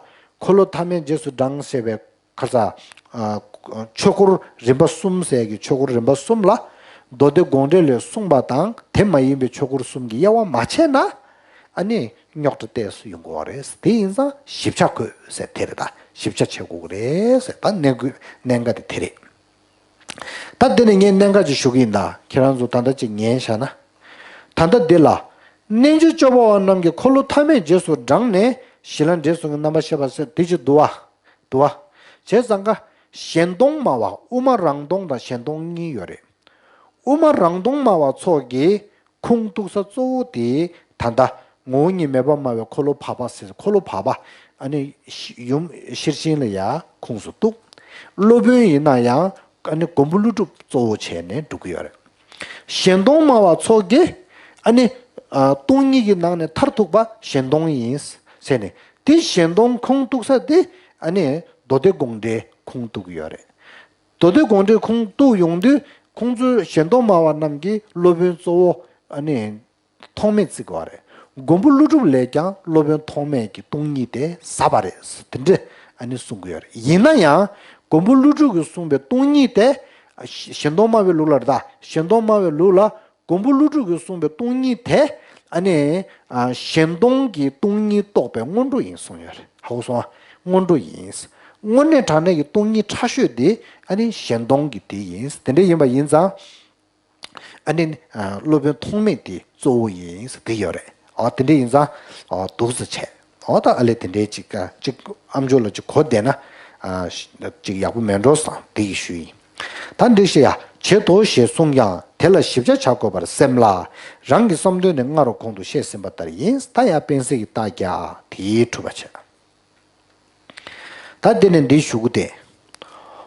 འཁོར་ལོ་ཐ་མའི་རྗེས་སུ་འབྲངས་ཞེས་པའི་ཁ་ས། ཨ་ཆོས་འཁོར་རིམ་པ་གསུམ་ཟེར་གྱི་ཆོས་འཁོར་རིམ་པ་གསུམ་ལ་མདོ་སྡེ་དགོངས་འགྲེལ་ལས་གསུངས་པ་དང་དེ་མ་ཡིན་པའི་ཆོས་འཁོར་གསུམ་གྱི་དབྱེ་བ་མ་ཕྱེ་ན། ཨ་ནི་རྙོག་དྲ་ཏོག་ཙམ་ཡོང་གི་ཡོད་རེད། དེ་ཡིན་ཙང་ཞིབ་ཆ་དགོས་ཟེར་དེ་རེད་ད། ཞིབ་ཆ་བྱེད་དགོས་ཀྱི་རེད་ཟེར་ད་གནད་འགག་གནད་འགག་དེ་དེ་རེད། ད་དེ་ནས་ངས་གནད་འགག་ཅིག་ཞུ་གི་ཡིན་ད། ཁྱེད་རང་ཚོ་ད་ལྟ་ཅིག་ཉན་བཞག་ན། ད་ལྟ་འདི་ལ། རྣལ་འབྱོར་སྤྱོད་པ་བ་རྣམས་ཀྱིས་འཁོར་ལོ་ཐ་མའི་རྗེས་སུ་འབྲངས་ནས་གཞི་ལ་འབྲས་གསུམ་གྱི་རྣམ་པར་ཤེས་པ་ཟེར་དེ་ཅིག་འདུག་བ། འདུག་བ། བྱས་ཙང་ཀ་གཞན་སྟོང་སྨྲ་བ་དབུ་མ་རང་སྟོང་དང་གཞན་སྟོང་གཉིས་ཡོད་རེད། དབུ་མ་རང་སྟོང་སྨྲ་བ་ཚོ་གི་ཁུངས་གཏུགས་ས་གཙོ་བོ་དེ་ད་ལྟ་ངོ་བོ་ཉིད་མེད་པར་སྨྲ་བའི་འཁོར་ལོ་བར་པ་ཟེར། འཁོར་ལོ་བར་པ་ཨ་ནི་ཤི་ཡུམ་ཤེར་ཕྱིན་ལ་ཡ་ཁུངས་སུ་གཏུགས། སློབ་དཔོན་ཡིན་ན་ཡང་ཨ་ནི་མགོན་པོ་ཀླུ་སྒྲུབ་གཙོ་བོ་བྱས་ནས་འགྲོ་གི་ཡོད་རེད། གཞན་སྟོང་སྨྲ་བ་ཚོ་གིས་ཨ་ནི་ཨ་སྟོང་ཉིད་ཀྱི་ནང་ནས་མཐར་ཐུག་པ་གཞན་སྟོང་ཡིན་ཟེར་ནས། དེ་གཞན་སྟོང་ཁུངས་གཏུགས་ས་དེ་ཨ་ནི་མདོ་སྡེ་དགོངས་འགྲེལ་ཁུངས་གཏུགས་ཀྱི་ཡོད་རེད། མདོ་སྡེ་དགོངས་འགྲེལ་ཁུངས་གཏུགས་ཡོང་དུས་ཁོང་ཚོས་གཞན་སྟོང་སྨྲ་བ་རྣམས་ཀྱིས་སློབ་དཔོན་གཙོ་བོ་ཨ་ནི་ཐོགས་མེད་བརྩི་དགོས་པ་རེད། མགོན་པོ་ཀླུ་སྒྲུབ་ལས་ཀྱང་སློབ་དཔོན་ཐོགས་མེད་ཀྱི་སྟོང་ཉིད་དེ་ཟབ་པ་རེད་དེ་འདྲ་ཨ་ནི་གསུང་གི་ཡོད་རེད། ཡིན་ན་ཡང་མགོན་པོ་ཀླུ་སྒྲུབ་ཀྱིས་གསུངས་པའི་སྟོང་ཉིད་དེ། གཞན་སྟོང་སྨྲ་བའི་ལུགས་ལ་རེད་ད། གཞན་སྟོང་སྨྲ་བའི་ལུགས་ལ་མགོན་པོ་ཀླུ་སྒྲུབ་ཀྱིས་གསུངས་པའི་སྟོང་ཉིད་དེ་ཨ་ནི་གཞན་སྟོང་གི་སྟོང་ཉིད་རྟོགས་པའི་སྔོན་འགྲོ་ཡིན་གསུངས་ཡོད་རེད། ཧ་གོ་སོང་ཨ། སྔོན་འགྲོ་ཡིན། དངོས་གནས་དྲང་གནས་ཀྱི་སྟོང་ཉིད་ཕྲ་ཤོས་དེ་ཨ་ནི་གཞན་སྟོང་གི་དེ་ཡིན། དེ་འདྲ་ཡིན་པ་ཡིན་ཙང་། ཨ་ནི་སློབ་དཔོན་ཐོགས་མེད་དེ་གཙོ་བོ་ཡིན་ཟེར་དེ་ཡོད་རེད། ཨོ་དེ་འདྲ་ཡིན་ཙང་ཨོ་འདུག་ཟེར་བྱས། ཨོ་ད་ཨ་ལས་དེ་འདྲའི་ཅིག་ཅིག་ཨམ་ཅོག་ལ་ཅིག་གོ་བསྡད་ན་ཅིག་ཡག་པོ་མེད་འགྲོ་བསམ་དེ་ཡི་ཞུ་ཡིན། ད་འདི་ཞེས་ཡ་བྱེད་དོ་ཞེས་གསུངས་ཀྱང་དེ་ལ་ཞིབ་ཆ་བྱ་དགོས་པར་སེམས་ལ། རང་གི་བསམ་དོན་ནི་སྔ་རུ་གོང་དུ་བཤད་ཟིན་པ་ལྟར་ཡིན། ད་ཡང་དཔེ་གཟིགས་ཀྱི་རྟགས་རྒྱག་དེའི་གྲུབ་པ་བྱས། ད་འདི་ནས་འདི་ཞུ་གི་སྟེ།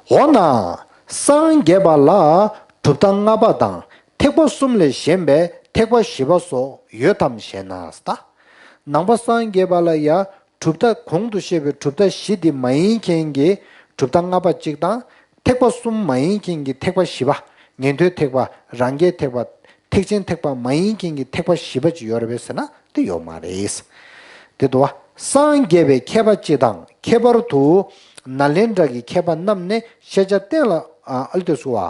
འོ་ན་སངས་རྒྱས་པ་ལ་གྲུབ་མཐའ་ལྔ་པ་དང་ཐེག་པ་གསུམ་ལས་གཞན་པའི་ཐེག་པ་བཞི་པ་སོགས་ཡོད་དམ་ཞེ་ན། ད་ནང་པ་སངས་རྒྱས་པ་ལ་ཡང་གྲུབ་མཐའ་གོང་དུ་བཤད་པའི་གྲུབ་མཐའ་བཞི་དེ་མ་ཡིན་མཁན་གྱི་གྲུབ་མཐའ་ལྔ་པ་གཅིག་དང་། ཐེག་པ་གསུམ་མ་ཡིན་མཁན་གྱི་ཐེག་པ་བཞི་པ། ཉན་ཐོས་ཐེག་པ། རང་རྒྱལ་ཐེག་པ། ཐེག་ཆེན་ཐེག་པ་མ་ཡིན་མཁན་གྱི་ཐེག་པ་བཞི་པ་ཅིག་ཡོད་རེད་པས་ཟེར་ན་དེ་ཡོད་མ་རེད། དེ་འདུག་བ། སངས་རྒྱས་པའི་མཁས་པ་སྤྱི་དང་ཁྱད་པར་དུ་ནཱ་ལེནྡྲ་གི་མཁས་པ་རྣམས་ནས་ཤེས་བྱ་གཏན་ལ་ཨ་ཨལ་ཏེ་སུ་བ།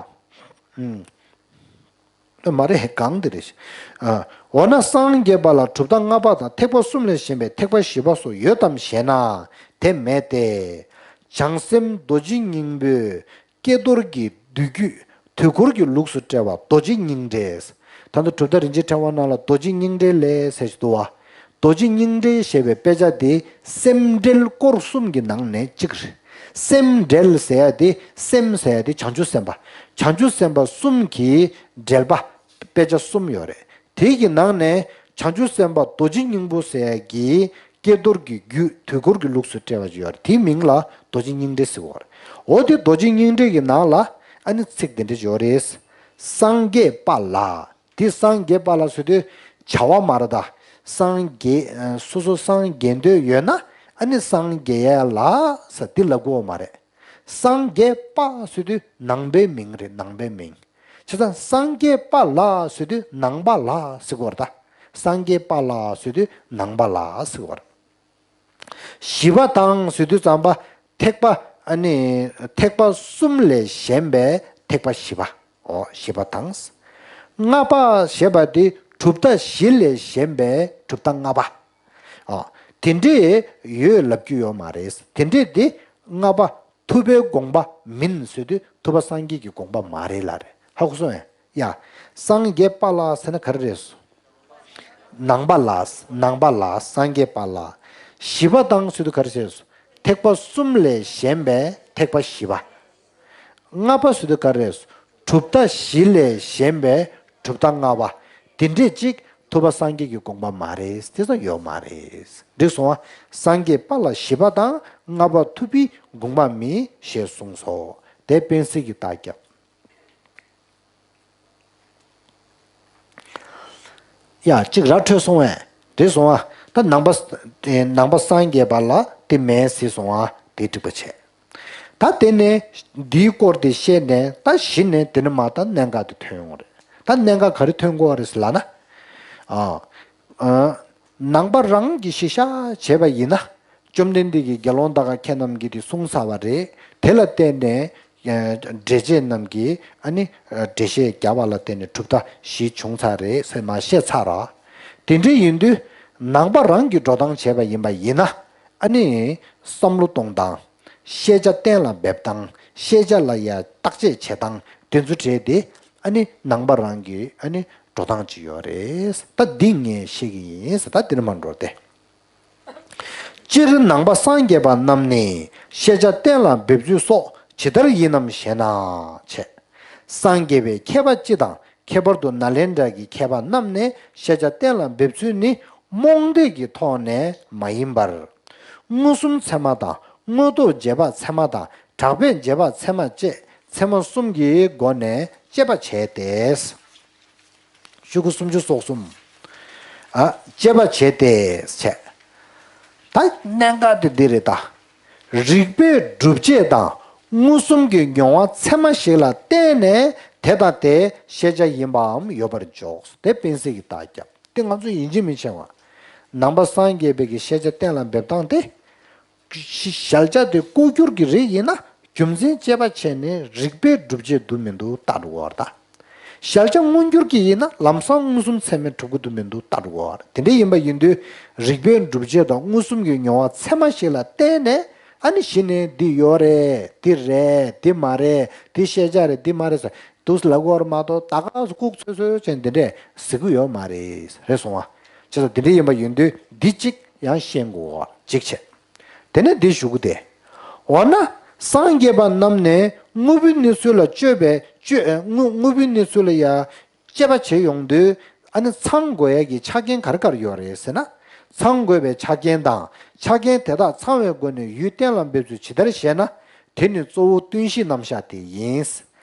ཨུམ། མ་རེད་གང་དེ་རེད། ཨ་འོ་ན་སངས་རྒྱས་པ་ལ་གྲུབ་མཐའ་ལྔ་པ་དང་ཐེག་པ་གསུམ་ལས་གཞན་པའི་ཐེག་པ་བཞི་པ་སོགས་ཡོད་དམ་ཞེ་ན། དེ་མེད་དེ། བྱང་སེམས་རྡོ་རྗེ་སྙིང་པོས། ཀྱེ་རྡོར་གྱི་བསྡུས་རྒྱུད་དུས་འཁོར་གྱི་ལུགས་སུ་བཀྲལ་བ་རྡོ་རྗེ་སྙིང་འགྲེལ། ད་ལྟ་གྲུབ་མཐའ་རིན་ཆེན་ཕྲེང་བ་ནང་ལ་རྡོ་རྗེ་སྙིང་འགྲེལ་ལས་ཟེར་ཞིག་འདུག་བ། རྡོ་རྗེ་སྙིང་འགྲེལ་ཞེས་པའི་དཔེ་ཆ་དེ་སེམས་འགྲེལ་སྐོར་གསུམ་གྱི་ནང་ནས་གཅིག་རེད། སེམས་འགྲེལ་ཟེར་ཡ་དེ་སེམས་ཟེར་ཡ་དེ་བྱང་ཆུབ་སེམས་དཔའ། བྱང་ཆུབ་སེམས་དཔའ་གསུམ་གྱི་འགྲེལ་པ་དཔེ་ཆ་གསུམ་ཡོད་རེད། དེ་གི་ནང་ནས་བྱང་ཆུབ་སེམས་དཔའ་རྡོ་རྗེ་སྙིང་པོ་ཟེར་ཡ་གི་ཀྱེ་རྡོར་གྱི་རྒྱུད་དུས་འཁོར་གྱི་ལུགས་སུ་བཀྲལ་བ་ཅིག་ཡོད་རེད། དེའི་མིང་ལ་རྡོ་རྗེ་སྙིང་འགྲེལ་ཟེར་བ་རེད། འོ་དེ་རྡོ་རྗེ་སྙིང་འགྲེལ་གྱི་ནང་ལ་ཨ་ནི་ཚིག་འདི་འདྲ་ཅིག་ཡོད་རེད། སངས་རྒྱས་པ་ལ། དེ་སངས་རྒྱས་པ་ལ་ཟེར་དུས་བྱ་བ་མ་རེད་ད། སངས་རྒྱས་སོ་སོ་སངས་རྒྱས་འདོད་ཡོད་ན་ཨ་ནི་སངས་རྒྱས་ཡ་ལ་ཟེར་དེ་ལབ་དགོས་མ་རེད། སངས་རྒྱས་པ་ཟེར་དུས་ནང་པའི་མིང་རེད། ནང་པའི་མིང་། བྱས་ཙང་སངས་རྒྱས་པ་ལ་ཟེར་དུས་ནང་པ་ལ་ཟེར་དགོས་རེད་ད། སངས་རྒྱས་པ་ལ་ཟེར་དུས་ནང་པ་ལ་ཟེར་དགོས་རེད། ཞི་བ་དང་ཟེར་དུས་ཙམ་པ་ཐེག་པ། ཨ་ནི་ཐེག་པ་གསུམ་ལས་གཞན་པའི་ཐེག་པ་ཞི་བ། འོ་ཞི་བ་དང་། ལྔ་པ་ཞེས་པ་དེ་གྲུབ་མཐའ་བཞི་ལས་གཞན་པའི་གྲུབ་མཐའ་ལྔ་པ། འོ་དེ་འདྲས་ཡོད་ལབ་རྒྱུ་ཡོད་མ་རེད། དེ་འདྲས་དེ་ལྔ་པ་ཐུབ་པའི་དགོངས་པ་མིན་ཟེར་དུས་ཐུབ་པ་སངས་རྒྱས་ཀྱི་དགོངས་པ་མ་རེད་ལབ་རེད། ཧ་གོ་སོང་ངས། ཡ། སངས་རྒྱས་པ་ལ་ཟེར་ན་ག་རེ་རེད། ནང་པ་ལ། ནང་པ་ལ་སངས་རྒྱས་པ་ལ། ཞི་བ་དང་ཟེར་དུས་ག་རེ་བྱས། ཐེག་པ་གསུམ་ལས་གཞན་པའི་ཐེག་པ་ཞི་བ། ལྔ་པ་ཟེར་དུས་ག་རེ། གྲུབ་མཐའ་བཞི་ལས་གཞན་པའི་གྲུབ་མཐའ་ལྔ་པ། དེ་འདྲས་ཅིག་ཐུབ་པ་སངས་རྒྱས་ཀྱི་དགོངས་པ་མ་རེད། དེ་ཙམ་ཡོད་མ་རེད། འགྲིག་སོང་ང་། སངས་རྒྱས་པ་ལ་ཞི་བ་དང་ལྔ་པ་ཐུབ་པའི་དགོངས་པ་མིན་ཞེས་གསུངས་སོ། དེ་དཔེ་གསལ་གྱི་རྟགས་རྒྱབ། ཡ་གཅིག་ར་འཕྲོད་སོང་བས། དེ་སོང་ཨ། ད་ནང་པ། ནང་པ་སངས་རྒྱས་པ་ལ་དེ་མེད་ཟེར་སོང་ཨ། དེ་འགྲིག་པ་བྱས། ད་དེ་ནས་འདིའི་སྐོར་དེ་བཤད་ནས་ད་གཞི་ནས་དེ་ནས་མ་ད་གནད་འགག་དེ་ཐོན་ཡོང་རེད། ད་གནད་འགག་ག་རེ་ཐོན་དགོས་རེད་ཟེར་ལབ་ན། ཨ། ཨ། ནང་པ་རང་གི་གཞི་བཞག་བྱས་པ་ཡིན་ན། བཅོམ་ལྡན་འདས་ཀྱིས་དགེ་སློང་དག་ཁྱེད་རྣམས་ཀྱིས་དེ་གསུངས་ཚར་བ་རེད། དེ་ལ་བརྟེན་ནས། འགྲེལ་བྱེད་རྣམས་ཀྱིས་ཨ་ནི་འགྲེལ་བཤད་བརྒྱབ་པ་ལ་བརྟེན་ནས་གྲུབ་མཐའ་བཞི་བྱུང་ཚར་རེད་ཟེར་མར་བཤད་ཚར་ར། དེ་འདྲ་ཡིན་དུས་ནང་པ་རང་གིས་འགྲོ་སྟངས་བྱས་པ་ཡིན་པ་ཡིན་ན། ཨ་ནི་བསམ་བློ་གཏོང་སྟངས། ཤེས་བྱ་གཏན་ལ་འབེབས་སྟངས། ཤེས་བྱ་ལ་ཡ་བརྟག་དཔྱད་བྱེད་སྟངས་དེ་ཚོ་གྲས་དེ་ཨ་ནི་ནང་པ་རང་གི་ཨ་ནི་འགྲོ་སྟངས་ཅིག་ཡོད་རེད། ད་འདི་ངས་བཤད་ཀྱི་ཡིན་ཟེར། ད་འདི་ནས་མར་འགྲོ་སྟེ། སྤྱིར་ནང་པ་སངས་རྒྱས་པ་རྣམས་ནི་ཤེས་བྱ་གཏན་ལ་འབེབས་ཚུལ་སོགས་ཇི་ལྟར་ཡིན་ནམ་ཞེ་ན། བྱས། སངས་རྒྱས་པའི་མཁས་པ་སྤྱི་དང་ཁྱད་པར་དུ་ནཱ་ལེནྡྲ་གི་མཁས་པ་རྣམས་ནས་ཤེས་བྱ་གཏན་ལ་འབེབས་ཚུལ་ནི་རྨོངས་དད་ཀྱི་ཐོག་ནས་མ་ཡིན་པར། མངོན་སུམ་ཚད་མ་དང་མངོན་རྟོགས་རྗེས་དཔག་ཚད་མ་དང་གྲགས་པས་རྗེས་དཔག་ཚད་མ་བཅས་ཚད་མ་གསུམ་གྱི་སྒོ་ནས་དཔྱད་པ་བྱས་ཏེ། ཤོག་གུ་སུམ་ཅུ་སོ་གསུམ། ཨ། དཔྱད་པ་བྱས་ཏེ་བྱས། ད་གནད་འགག་དེ་འདི་རེད་ད། རིགས་པས་སྒྲུབ་བྱེད་དང་མངོན་སུམ་གྱི་མྱོང་བ་ཚད་མ་ཞིག་ལ་བརྟེན་ནས་དེ་དང་དེ་ཤེས་བྱ་ཡིན་པའམ་ཡོད་པར་འཇོག་དེ་དཔེ་གསལ་གྱི་རྟགས་རྒྱབ། དེ་ང་ཚོ་ཡིན་གཅིག་མིན་གཅིག་བ། ནང་པ་སངས་རྒྱས་པའི་གི་ཤེས་བྱ་གཏན་ལ་འབེབས་སྟངས་དེ། གཞལ་བྱ་དེ་ལྐོག་གྱུར་གྱི་རིགས་ཡིན་ན་རྒྱུ་མཚན་དཔྱད་པ་བྱས་ནས་རིགས་པས་སྒྲུབ་བྱེད་འདུག་མི་འདུག་བལྟ་འགྲོ་བར་ད། གཞལ་བྱ་མངོན་གྱུར་གྱི་ཡིན་ན་ལམ་སང་མངོན་སུམ་ཚད་མས་གྲུབ་ཀྱི་འདུག་མི་འདུག་བལྟ་འགྲོ་བར། དེ་འདྲ་ཡིན་པ་ཡིན་དུས་རིགས་པས་སྒྲུབ་བྱེད་དང་མངོན་སུམ་གྱི་མྱོང་བ་ཚད་མ་ཞིག་ལ་བརྟེན་ནས་ཨ་ནི་གཞི་ནས་འདི་ཡོད་རེད། འདི་རེད། འདི་མ་རེད། འདི་ཤེས་བྱ་རེད། འདི་མ་རེད་ཟེར་འདུག་ལབ་དགོས་རེད་མ་གཏོགས་ད་ག་སེ་ལྐུགས་ཚོད་ཚོད་བྱས་འདི་འདྲས་ཟེར་གི་ཡོད་མ་རེད། རེད་སོང་བ། བྱས་ཙང་འདི་འདྲ་ཡིན་པ་ཡིན་དུས་འདི་གཅིག་ཡང་ཤེས་དགོས་པ་གཅིག་བྱས། དེ་ནས་འདི་ཞུ་གི་དེ། འོ་ན་སངས་རྒྱས་པ་རྣམས་ནས་དངོས་པོའི་གནས་ཚུལ་ལ་དཔྱོད་པའི་དཔྱོད་དངོས་དངོས་པོའི་གནས་ཚུལ་ལ་ཡ་དཔྱད་པ་བྱེད་ཡོང་དུས་ཨ་ནི་ཚང་དགོས་ཡ་གི་ཆ་རྐྱེན་ག་རེ་ག་རེ་ཡོད་རེད་ཟེར་ན། ཚང་དགོས་པའི་ཆ་རྐྱེན་དང་ཆ་རྐྱེན་དེ་དག་ཚང་བའི་སྒོ་ནས་ཡུལ་གཏན་ལ་འབེབས་ཚུལ་ཇི་ལྟར་ཞེ་ན། དེ་ནི་གཙོ་བོ་ཀུན་གཞིའི་རྣམ་གཞག་དེ་ཡིན།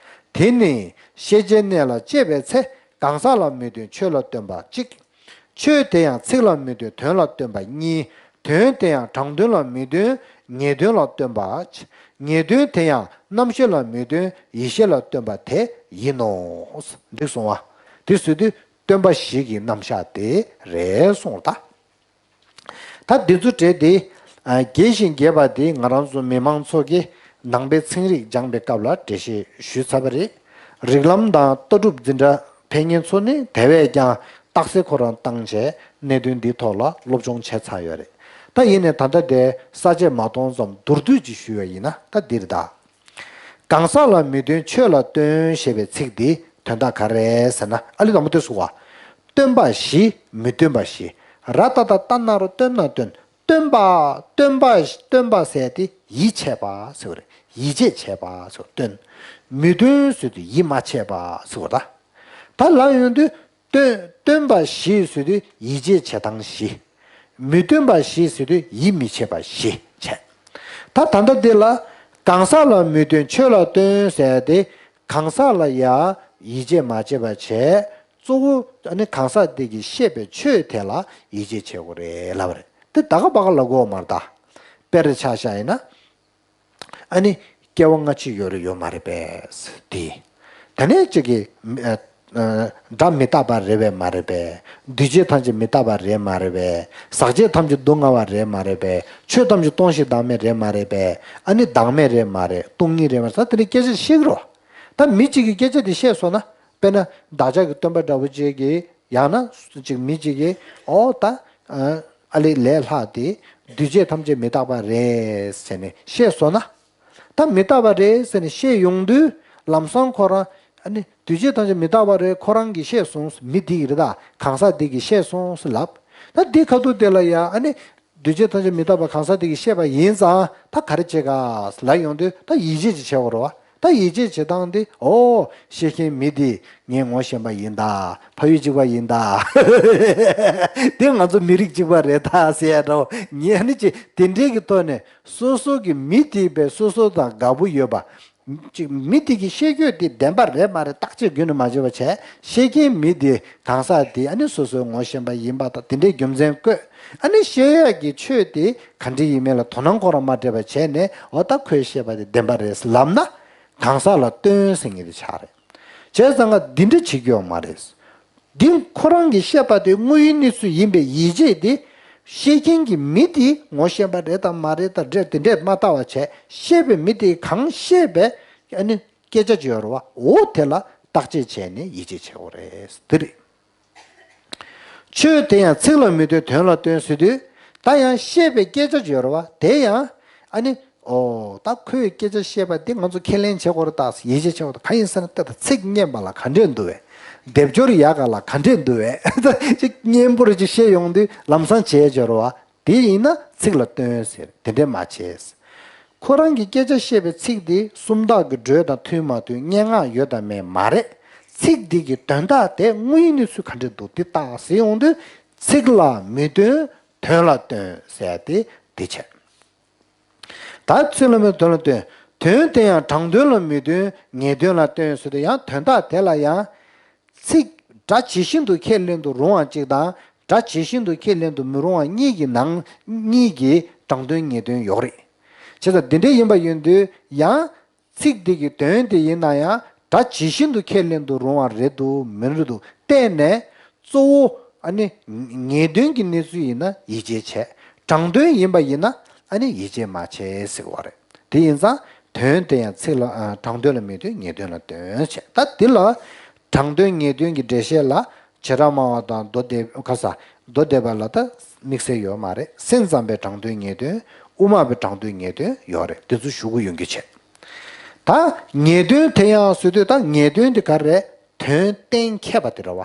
དེ་ནི་ཤེས་བྱའི་གནས་ལ་དཔྱད་པའི་ཚེ་གང་ཟག་ལ་མི་སྟོན་ཆོས་ལ་སྟོན་པ་གཅིག་ཆོས་དེ་ཡང་ཚིག་ལ་མི་སྟོན་དོན་ལ་སྟོན་པ་གཉིས། དོན་དེ་ཡང་དྲང་དོན་ལ་མི་སྟོན་ངེས་དོན་ལ་སྟོན་པ། ངེས་དོན་དེ་ཡང་རྣམ་ཤེས་ལ་མི་སྟོན་ཡིད་ཤེས་ལ་སྟོན་པ་དེ་ཡིན་ནོ། འགྲིག་སོང་བ། དེ་ཟེར་དུས་སྟོན་པ་བཞི་གི་རྣམ་གཞག་དེ་རེད་སོང་ད། ད་འདི་ཚོ་གྲས་དེ། རྒྱས་ཤིང་རྒྱས་པ་དེ་ང་རང་ཚོ་མི་མང་ཚོ་གིས་ནང་པའི་ཚན་རིག་སྦྱངས་པའི་སྐབས་ལ་འགྲེལ་བཤད་ཞུས་ཚར་བ་རེད། རིགས་ལམ་དང་ལྟ་གྲུབ་འཛིན་གྲྭ་ཕེབས་མཁན་ཚོ་ནི་དེ་བས་ཀྱང་རྟགས་གསལ་ཁོ་རང་བཏང་བྱས་གནད་དོན་འདིའི་ཐོག་ལ་སློབ་སྦྱོང་བྱས་ཚར་ཡོད་རེད། ད་ཡིན་ནའི་ད་ལྟ་དེ་ས་བཅད་མ་སྟོང་ཙམ་མདོར་བསྡུས་ཅིག་ཞུས་པ་ཡིན་ན་ད་འདིར་གདའ། གང་ཟག་ལ་མི་སྟོན་ཆོས་ལ་སྟོན་ཞེས་པའི་ཚིག་འདིའི་དོན་དག་ག་རེ་རེད་ཟེར་ན། ཨ་ལི་དང་པོ་དེ་ཟུག་བ། སྟོན་པ་བཞི། མི་སྟོན་པ་བཞི། ར་ཏ་ཏ་ཏ་ན་རོ་སྟོན་ན་སྟོན། སྟོན་པ། སྟོན་པ། སྟོན་པ་ཟེར་དེ་ཡིད་ཆེས་པ་ཟེར་བ་རེད། ཡིད་ཆེས་བྱས་པ་ཟེར་བ་སྟོན། མི་སྟོན་ཟེར་དུས་ཡིད་མ་ཆེས་པ་ཟེར་བ་ད། ད་ལབ་ཡོང་དུས། སྟོན། སྟོན་པ་བཞི་ཟེར་དུས་ཡིད་ཆེས་བྱེད་སྟངས་བཞི། མི་སྟོན་པ་བཞི་ཟེར་དུས་ཡིད་མི་ཆེས་པ་བཞི་བྱས། ད་ད་ལྟ་འདི་ལ་གང་ཟག་ལ་མི་སྟོན་ཆོས་ལ་སྟོན་ཟེར་ཏེ་གང་ཟག་ལ་ཡ་ཡིད་ཆེས་མ་བྱེད་པ་བྱས། གཙོ་བོ་ཨ་ནི་གང་ཟག་དེ་གིས་བཤད་པའི་ཆོས་དེ་ལ་ཡིད་ཆེས་བྱེད་དགོས་རེད་ལབ་པ་རེད། དེ་ད་ག་པ་ག་ལབ་དགོས་མ་རེད་ད། དཔེར་ཆ་བཞག་ཡིན་ན། ཨ་ནི་སྐྱེ་བ་སྔ་ཕྱི་ཡོད་རེད་ཡོད་མ་རེད་པས་དེ། ག་ནས་ཅིག་གིས་སྒྲ་མི་རྟག་པ་རེད་པས་མ་རེད་པས། འདུས་བྱས་ཐམས་ཅད་མི་རྟག་པ་རེད་མ་རེད་པས། ཟག་བཅས་ཐམས་ཅད་སྡུག་བསྔལ་བ་རེད་མ་རེད་པས། ཆོས་ཐམས་ཅད་སྟོང་ཞིང་བདག་མེད་རེད་མ་རེད་པས། ཨ་ནི་བདག་མེད་རེད་མ་རེད། སྟོང་ཉིད་རེད་མ་རེད། ད་དེ་འདྲའི་སྐད་ཆ་བཤད་ཀྱི་རེད་བ། ད་མི་གཅིག་གིས་སྐད་ཆ་དེ་བཤད་སོང་ན། དཔེར་ན་བདག་ཅག་གི་སྟོན་པ་འདྲ་བོ་ཅིག་གིས་ཡང་ན་ཅིག་མི་གཅིག་གིས་ཨོ་ད་ཨ་ལས་ལས་ལྷག་སྟེ་འདུས་བྱས་ཐམས་ཅད་མི་རྟག་པ་རེད་ཟེར་ནས་བཤད་སོང་ན། ད་མི་རྟག་པ་རེད་ཟེར་ནས་བཤད་ཡོང་དུས་ལམ་སང་ཁོ་རང་ཨ་ནི་འདུས་བྱས་ཐམས་ཅད་མི་རྟག་པ་རེད། ཁོ་རང་གིས་བཤད་སོང་། མི་འདི་གིས་རེད། ད་གང་ཟག་འདི་གིས་བཤད་སོང་ཟེར་ལབ། ད་འདི་ཁ་ཐུག་དེ་ལ་ཡང་ཨ་ནི་འདུས་བྱས་ཐམས་ཅད་མི་རྟག་པ་གང་ཟག་འདི་གིས་བཤད་པ་ཡིན་ཙང་ད་ག་རེ་བྱེད་ག་ལབ་ཡོང་དུས་ད་ཡིད་ཆེས་ཅིག་བྱེད་དགོས་རེད་བ། ད་ཡིད་ཆེས་བྱེད་སྟངས་འདི་ཨོ་བཤད་མཁན་མི་འདི་ངའི་ངོ་ཤེས་པ་ཡིན་ད། ཕ་ཡུལ་གཅིག་པ་ཡིན་ད། འདི་ང་ཚོ་མི་རིགས་གཅིག་པ་རེད་ད་ཟེར་ཡ་འདྲ་བོ་ངས་ནི་ཅི་དེ་འདྲའི་གི་ཐོག་ནས། སོ་སོ་གི་མི་དེ་བས་སོ་སོ་དང་དགའ་པོ་ཡོད་པ། ཅིག་མི་དེ་གི་བཤད་རྒྱུ་དེ་བདེན་པ་རེད་མ་རེད་བརྟག་དཔྱད་རྒྱུན་ནས་མ་བྱས་པ་བྱས། བཤད་མཁན་མི་དེ་གང་ཟག་དེ་ཨ་ནི་སོ་སོའི་ངོ་ཤེས་པ་ཡིན་པ་དང་དེ་འདྲའི་རྒྱུ་མཚན་བཀོད། ཨ་ནི་བཤད་ཡག་གི་ཆོས་དེ་ག་འདྲ་ཡིན་མིན་ལ་དོ་སྣང་ཁོ་རང་མ་སྤྲད་པ་བྱས་ནས་འོ་ད་ཁོས་བཤད་པ་དེ་བདེན་པ་རེད་ལབ་ན། གང་ཟག་ལ་སྟོན་ཟེར་མཁན་དེ་ཆགས་རེད། བྱས་ཙང་ང་འདི་འདྲ་བྱེད་རྒྱུ་ཡོད་མ་རེད། འདི་ཁོ་རང་གིས་བཤད་པ་དེ་དངོས་ཡོད་གནས་ཚུལ་ཡིན་པའི་ཡིད་ཆེས་དེ། བཤད་མཁན་གྱི་མི་དེ་ངོ་ཤེས་པ་རེད་དམ་མ་རེད་དང་འདྲ་དེ་འདྲས་མ་ལྟ་བ་བྱས། བཤད་པའི་མི་དེས་གང་བཤད་པའི་ཨ་ནི་སྐད་ཆ་ཅིག་ཡོད་རེད་བ། འོ་དེ་ལ་བརྟག་དཔྱད་བྱས་ནས་ཡིད་ཆེས་བྱེད་དགོས་རེད། འདི་རེད། ཆོས་དེ་ཡང་ཚིག་ལ་མི་རྟོན་དོན་ལ་རྟོན་ཟེར་དུས། ད་ཡང་བཤད་པའི་སྐད་ཆ་ཅིག་ཡོད་རེད་བ། དེ་ཡང་ཨ་ནི། ཨོ། ད་ཁོས་སྐད་ཆ་བཤད་པ་འདི་ང་ཚོ་ཁས་ལེན་བྱེད་དགོས་རེད་ད། ཡིད་ཆེས་བྱེད་དགོས་རེད། གང་ཡིན་ཟེར་ན་ད་ཚིག་སྙན་པ་ལ་ག་འདྲས་འདུག་བས། སྡེབ་སྦྱོར་ཡག་ག་ལ་ག་འདྲས་འདུག་བས། ཅིག་སྙན་པོ་རེ་ཅིག་བཤད་ཡོང་དུས་ལམ་སང་བྱས་སྦྱོར་བ། དེ་ཡིན་ན་ཚིག་ལ་རྟོན་ཟེར། དེ་འདྲས་མ་བྱས། ཁོ་རང་གི་སྐད་ཆ་བཤད་པའི་ཚིག་དེ་སུམ་རྟགས་ཀྱི་འགྲོས་དང་མཐུན་མ་མཐུན། སྙན་ངག་ཡོད་དང་མེད་མ་རེད། ཚིག་འདི་གི་དོན་དག་དེ་དངོས་ཡོད་གནས་ཚུལ་ག་འདྲས་འདུག་དེ་བརྟག་ཟེར་ཡོང་དུས། ཚིག་ལ་མི་རྟོན་དོན་ལ་རྟོན་ཟེར་ཏེ་དེ་བྱས། ད་ཚིག་ལ་མི་དོན་ལ་རྟོན། དོན་དེ་ཡང་དྲང་དོན་ལ་མི་རྟོན་ངེས་དོན་ལ་རྟོན་ཟེར་དུས། ཡང་དོན་དག་དེ་ལ་ཡང་ཚིག་སྒྲ་ཇི་བཞིན་དུ་ཁས་ལེན་དུ་རུང་བ་གཅིག་དང་སྒྲ་ཇི་བཞིན་དུ་ཁས་ལེན་དུ་མི་རུང་བ་གཉིས་ཀྱི་ནང་གཉིས་ཀྱི་དྲང་དོན་ངེས་དོན་ཡོད་རེད། བྱས་ཙང་འདི་འདྲ་ཡིན་པ་ཡིན་དུས་ཡང་། ཚིག་འདི་གི་དོན་དེ་ཡིན་ན་ཡང་སྒྲ་ཇི་བཞིན་དུ་ཁས་ལེན་དུ་རུང་བ་རེད་འདུག་མི་རེད་འདུག་བལྟས་ནས། གཙོ་བོ་ཨ་ནི་ངེས་དོན་གྱི་གནས་ཚུལ་ཡིན་ན་ཡིད་ཆེས་བྱས། དྲང་དོན་ཡིན་པ་ཡིན་ན་ཨ་ནི་ཡིད་ཆེས་མ་བྱས་ཟེར་བ་རེད། དེ་ཡིན་ཙང་དོན་དེ་ཡང་ཚིག་ལ་ཨ་དྲང་དོན་ལ་མི་རྟོན་ངེས་དོན་ལ་རྟོན་བྱས། ད་འདི་ལ་དྲང་དོན་ངེས་དོན་གྱི་འགྲེལ་བཤད་ལ། བྱེ་བྲག་སྨྲ་བ་དང་མདོ་སྡེ་ཁ་ས། མདོ་སྡེ་པ་ལ་ད་དམིགས་བསལ་ཡོད་མ་རེད། སེམས་ཙམ་པའི་དྲང་དོན་ངེས་དོན། དབུ་མ་པའི་དྲང་དོན་ངེས་དོན་ཡོད་རེད། དེ་ཚོ་ཞུ་གི་ཡོང་གི་བྱས། ད་ངེས་དོན་དེ་ཡང་ཟེར་དུས་ད་ངེས་དོན་དེ་ག་རེད། དོན་གཏན་འཁེལ་བ་དེ་རེད་བ།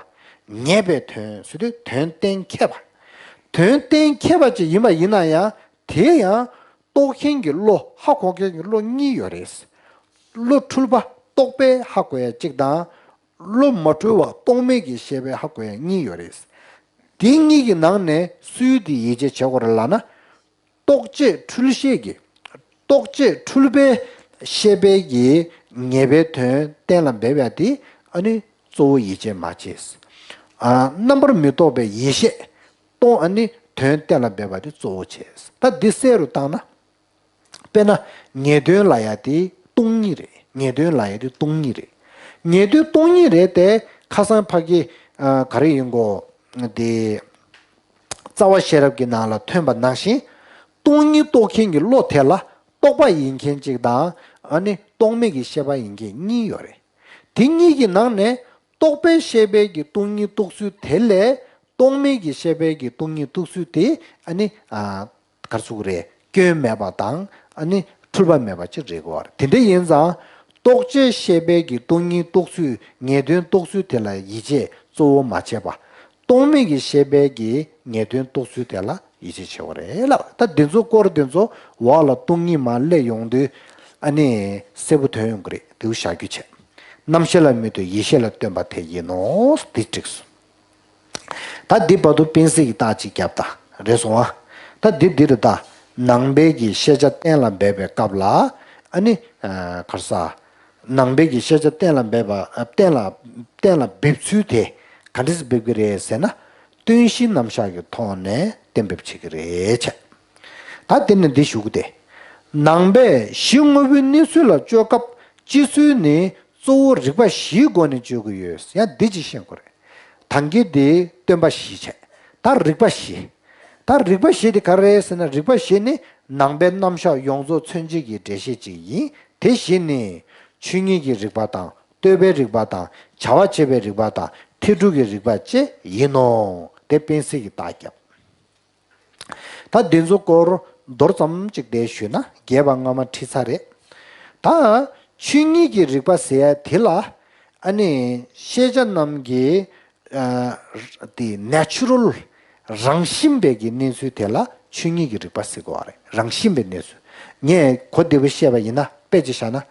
ངེས་པའི་དོན་ཟེར་དུས་དོན་གཏན་འཁེལ་བ། དོན་གཏན་འཁེལ་བ་ཅིག་ཡིན་པ་ཡིན་ན་ཡང་དེ་ཡང་རྟོགས་མཁན་གྱི་བློ་ཧ་གོ་མཁན་གྱི་བློ་གཉིས་ཡོད་རེད། བློ་འཁྲུལ་པ་རྟོག་པས་ཧ་གོ་ཡ་གཅིག་དང་། བློ་མ་འཁྲུལ་བ་རྟོག་མེད་ཀྱི་ཤེས་པས་ཧ་གོ་ཡ་གཉིས་ཡོད་རེད། དེ་གཉིས་ཀྱི་ནང་ནས་སུའི་དེ་ཡིད་ཆེས་བྱེད་དགོས་རེད་ལབ་ན། རྟོག་བཅས་འཁྲུལ་ཤེས་ཀྱི། རྟོག་བཅས་འཁྲུལ་པའི་ཤེས་པའི་གི་ངེས་པའི་དོན་གཏན་ལ་འབེབས་ཡ་དེ་ཨ་ནི་གཙོ་བོ་ཡིད་ཆེས་མ་བྱས། ཨ་རྣམ་པར་མི་རྟོག་པའི་ཡེ་ཤེས་རྟོག་ཨ་ནི་དོན་གཏན་ལ་འབེབས་པ་དེ་གཙོ་བོ་བྱས། ད་འདི་གསལ་རུ་བཏང་ན། དཔེར་ན་ངེས་དོན་ལབ་ཡ་དེ་སྟོང་ཉིད་རེད། ངེས་དོན་ལབ་ཡ་དེ་སྟོང་ཉིད་རེད། ངེས་དོན་སྟོང་ཉིད་རེད་དེ་ཁ་སང་ཕ་གི་ཨ་ག་རེ་ཡིན་གོ་དེ། རྩ་བ་ཤེས་རབ་ཀྱི་ནང་ལ་ཐོན་པ་ནང་བཞིན། སྟོང་ཉིད་རྟོགས་མཁན་གྱི་བློ་དེ་ལ་རྟོག་པ་ཡིན་མཁན་གཅིག་དང་ཨ་ནི་རྟོག་མེད་ཀྱི་ཤེས་པ་ཡིན་མཁན་གཉིས་ཡོད་རེད། དེ་གཉིས་ཀྱི་ནང་ནས་རྟོག་པའི་ཤེས་པའི་གི་སྟོང་ཉིད་རྟོགས་ཚུལ་དེ་ལས་རྟོག་མེད་ཀྱི་ཤེས་པའི་གི་སྟོང་ཉིད་རྟོགས་ཚུལ་དེ་ཨ་ནི་ཨ་ག་རེ་ཟེར་དགོས་རེད། སྐྱོན་མེད་པ་དང་ཨ་ནི་འཁྲུལ་པ་མེད་པ་ཅིག་རེད་དགོས་པ་རེད། དེ་འདྲ་ཡིན་ཙང་རྟོག་བཅས་ཤེས་པའི་གི་སྟོང་ཉིད་རྟོགས་ཚུལ་ངེས་དོན་རྟོགས་ཚུལ་དེ་ལ་ཡིད་ཆེས་གཙོ་བོ་མ་བྱས་པ། རྟོག་མེད་ཀྱི་ཤེས་པའི་གི་ངེས་དོན་རྟོགས་ཚུལ་དེ་ལ་ཡིད་ཆེས་བྱེད་དགོས་རེད་ལབ། ད་འདི་ཚོ་སྐོར་འདི་ཚོ་འོག་ལ་སྟོང་ཉིད་མར་སླེབས་ཡོང་དུས་ཨ་ནི་གསལ་པོ་ཐོན་ཡོང་གི་རེད། དེའུ་བཞག་རྒྱུ་བྱས། རྣམ་ཤེས་ལ་མི་ལྟོས་ཡེ་ཤེས་ལ་ལྟོས་པ་དེ་ཡིན་ནོ། འདི་འགྲིག་སོང་། ད་འདི་བར་དུ་དཔེ་གཟིགས་ཀྱི་རྟགས་གཅིག་བརྒྱབ་ད་རེད་སོང་ཨ། ད་འདི་འདི་རེད་ད། ནང་པའི་གི་ཤེས་བྱ་གཏན་ལ་འབེབས་པའི་སྐབས་ལ་ཨ་ནི་ག་རེ་ཟ། ནང་པའི་གི་ཤེས་བྱ་གཏན་ལ་འབེབས་པ་གཏན་ལ་གཏན་ལ་འབེབས་ཚུལ་དེ་ག་འདྲས་སེ་འབེབས་ཀྱི་རེད་ཟེར་ན། སྟོང་གཞི་རྣམ་གཞག་གི་ཐོག་ནས་གཏན་འབེབས་བྱེད་ཀྱི་རེད་བྱས། ད་དེ་ནས་འདི་ཞུ་གི་དེ། ནང་པས་གཞི་དངོས་པོའི་གནས་ཚུལ་ལ་དཔྱོད་སྐབས་སྤྱི་ཚུལ་ནི་ གཙོ་བོ་རིགས་པ་བཞིའི་སྒོ་ནས་བརྗོད་ཀྱི་ཡོད། ཡང་འདི་ཅིག་ཤེས་དགོས་རེད། ད་གིན་དེ་སྟོན་པ་བཞི་བྱས། ད་རིགས་པ་བཞི། ད་རིགས་པ་བཞི་དེ་ག་རེ་ཟེར་ན། རིགས་པ་བཞི་ནི་ནང་པའི་རྣམ་གཞག་ཡོངས་རྫོགས་མཚོན་བྱེད་ཀྱི་འགྲེལ་བཤད་ཅིག་ཡིན། དེ་བཞི་ནི་ཆོས་ཉིད་ཀྱི་རིགས་པ་དང་། ལྟོས་པའི་རིགས་པ་དང་། བྱ་བ་བྱེད་པའི་རིགས་པ་དང་། འཁྲུལ་སྒྲུབ་ཀྱི་རིགས་པ་བཅས་ཡིན་ནོ། དེ་དཔེ་གསལ་གྱི་རྟགས་བརྒྱབ། ད་འདི་ཚོ་སྐོར་མདོར་ཙམ་ཅིག་དེ་ཞུས་ན། རྒྱས་པ་སྔ་མ་ཁྲིད་ཚར་རེད། ད་ཆོས་ཉིད་ཀྱི་རིགས་པ་ཟེར་ཡ་དེ་ལ། ཨ་ནི་ཤེས་བྱ་རྣམས་ཀྱི་ཨ་དེ་ནེ་ཅུ་རལ་རང་བཞིན་པའི་གི་གནས་ཚུལ་དེ་ལ་ཆོས་ཉིད་ཀྱི་རིགས་པ་ཟེར་གོ་བ་རེད། རང་བཞིན་པའི་གནས་ཚུལ། ངས་གོ་བདེ་པོ་བཤད་པ་ཡིན་ན། དཔེ་ཅིག་བཞག་ན།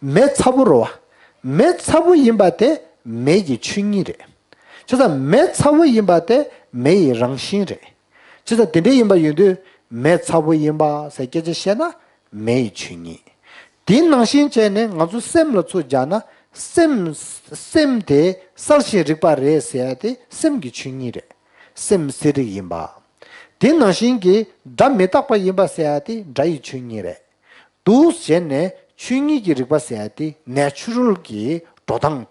མེ་ཚ་པོ་རེད་བ། མེ་ཚ་པོ་ཡིན་པ་དེ་མེ་ཡི་ཆོས་ཉིད་རེད། བྱས་ཙང་མེ་ཚ་པོ་ཡིན་པ་དེ་མེ་ཡི་རང་བཞིན་རེད། བྱས་ཙང་དེ་འདྲ་ཡིན་པ་ཡིན་དུས། མེ་ཚ་པོ་ཡིན་པ་ཟེར་སྐད་ཆ་བཤད་ན་མེ་ཡི་ཆོས་ཉིད། དེ་ནང་བཞིན་བྱས་ནས་ང་ཚོ་སེམས་ལ་ཚུར་སྦྱར་ན། སེམས་སེམས་དེ་གསལ་ཞིང་རིག་པ་རེད་ཟེར་ཡ་དེ་སེམས་ཀྱི་ཆོས་ཉིད་རེད། སེམས་གསལ་རིག་ཡིན་པ། དེ་ནང་བཞིན་གྱི་སྒྲ་མི་རྟག་པ་ཡིན་པ་ཟེར་ཡ་དེ་སྒྲ་ཡི་ཆོས་ཉིད་རེད། འདུག་བྱས་ནས་ཆོས་ཉིད་ཀྱི་རིགས་པ་ཟེར་ཡ་དེ་ནེ་ཅུ་རལ་གྱི་འགྲོ་སྟངས་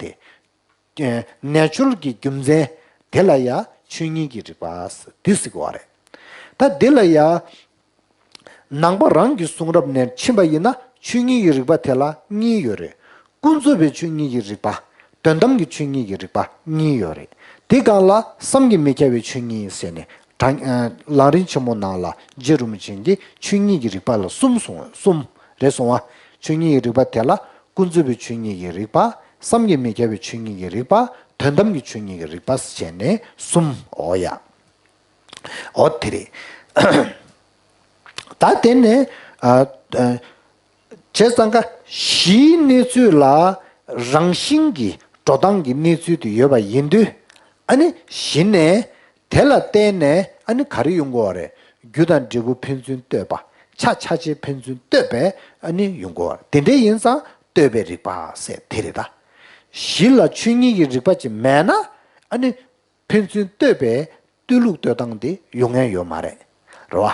དེ། ནེ་ཅུ་རལ་གྱི་རྒྱུ་མཚན་དེ་ལ་ཡང་ཆོས་ཉིད་ཀྱི་རིགས་པ་འདི་ཟེར་གྱི་ཡོད་རེད། ད་འདི་ལ་ཡང་ནང་པ་རང་གི་གསུང་རབ་ནས་ཕྱིན་པ་ཡིན་ན། ཆོས་ཉིད་ཀྱི་རིགས་པ་དེ་ལ་གཉིས་ཡོད་རེད། ཀུན་རྫོབ་པའི་ཆོས་ཉིད་ཀྱི་རིགས་པ། དོན་དམ་གྱི་ཆོས་ཉིད་ཀྱི་རིགས་པ་གཉིས་ཡོད་རེད། དེ་སྒང་ལ་བསམ་གྱིས་མི་ཁྱབ་པའི་ཆོས་ཉིད་ཟེར་ནས། དྲང་ཨ་ལམ་རིམ་ཆེན་མོ་ནང་ལ་རྗེ་རིན་པོ་ཆེ་གིས་ཆོས་ཉིད་ཀྱི་རིགས་པ་ལ་གསུམ་གསུངས། གསུམ་རེད་གསུངས་པ། ཆོས་ཉིད་ཀྱི་རིགས་པ་དེ་ལ་ཀུན་རྫོབ་པའི་ཆོས་ཉིད་ཀྱི་རིགས་པ། བསམ་གྱིས་མི་ཁྱབ་པའི་ཆོས་ཉིད་ཀྱི་རིགས་པ། དོན་དམ་གྱི་ཆོས་ཉིད་ཀྱི་རིགས་པ་ཟེར་ནས་གསུམ། འོ་ཡ། འོ་དེ་རེད། ད་དེ་ནས་ཨ་ཨ་བྱས་ཙང་ཀ་གཞིའི་གནས་ཚུལ་ལ་རང་བཞིན་གྱི་འགྲོ་སྟངས་ཀྱི་གནས་ཚུལ་དེ་ཡོད་པ་ཡིན་དུས། ཨ་ནི་གཞི་ནས་དེ་ལ་བརྟེན་ནས་ཨ་ནི་ག་རེ་ཡོང་གི་ཡོད་རེད། རྒྱུ་དང་འབྲས་བུ་ཕན་ཚུན་ལྟོས་པ། ཆ་ཆ་བྱད་ཕན་ཚུན་ལྟོས་པས་ཨ་ནི་ཡོང་གི་ཡོད་རེད། དེ་འདྲ་ཡིན་ཙང་ལྟོས་པའི་རིགས་པ་ཟེར་དེ་རེད་ད། གཞི་ལ་ཆོས་ཉིད་ཀྱི་རིགས་པ་ཅིག་མེད་ན། ཨ་ནི་ཕན་ཚུན་ལྟོས་པའི་ལྟོས་ལུགས་ལྟོས་སྟངས་དེ་ཡོང་ཡ་ཡོད་མ་རེད། རེད་བ།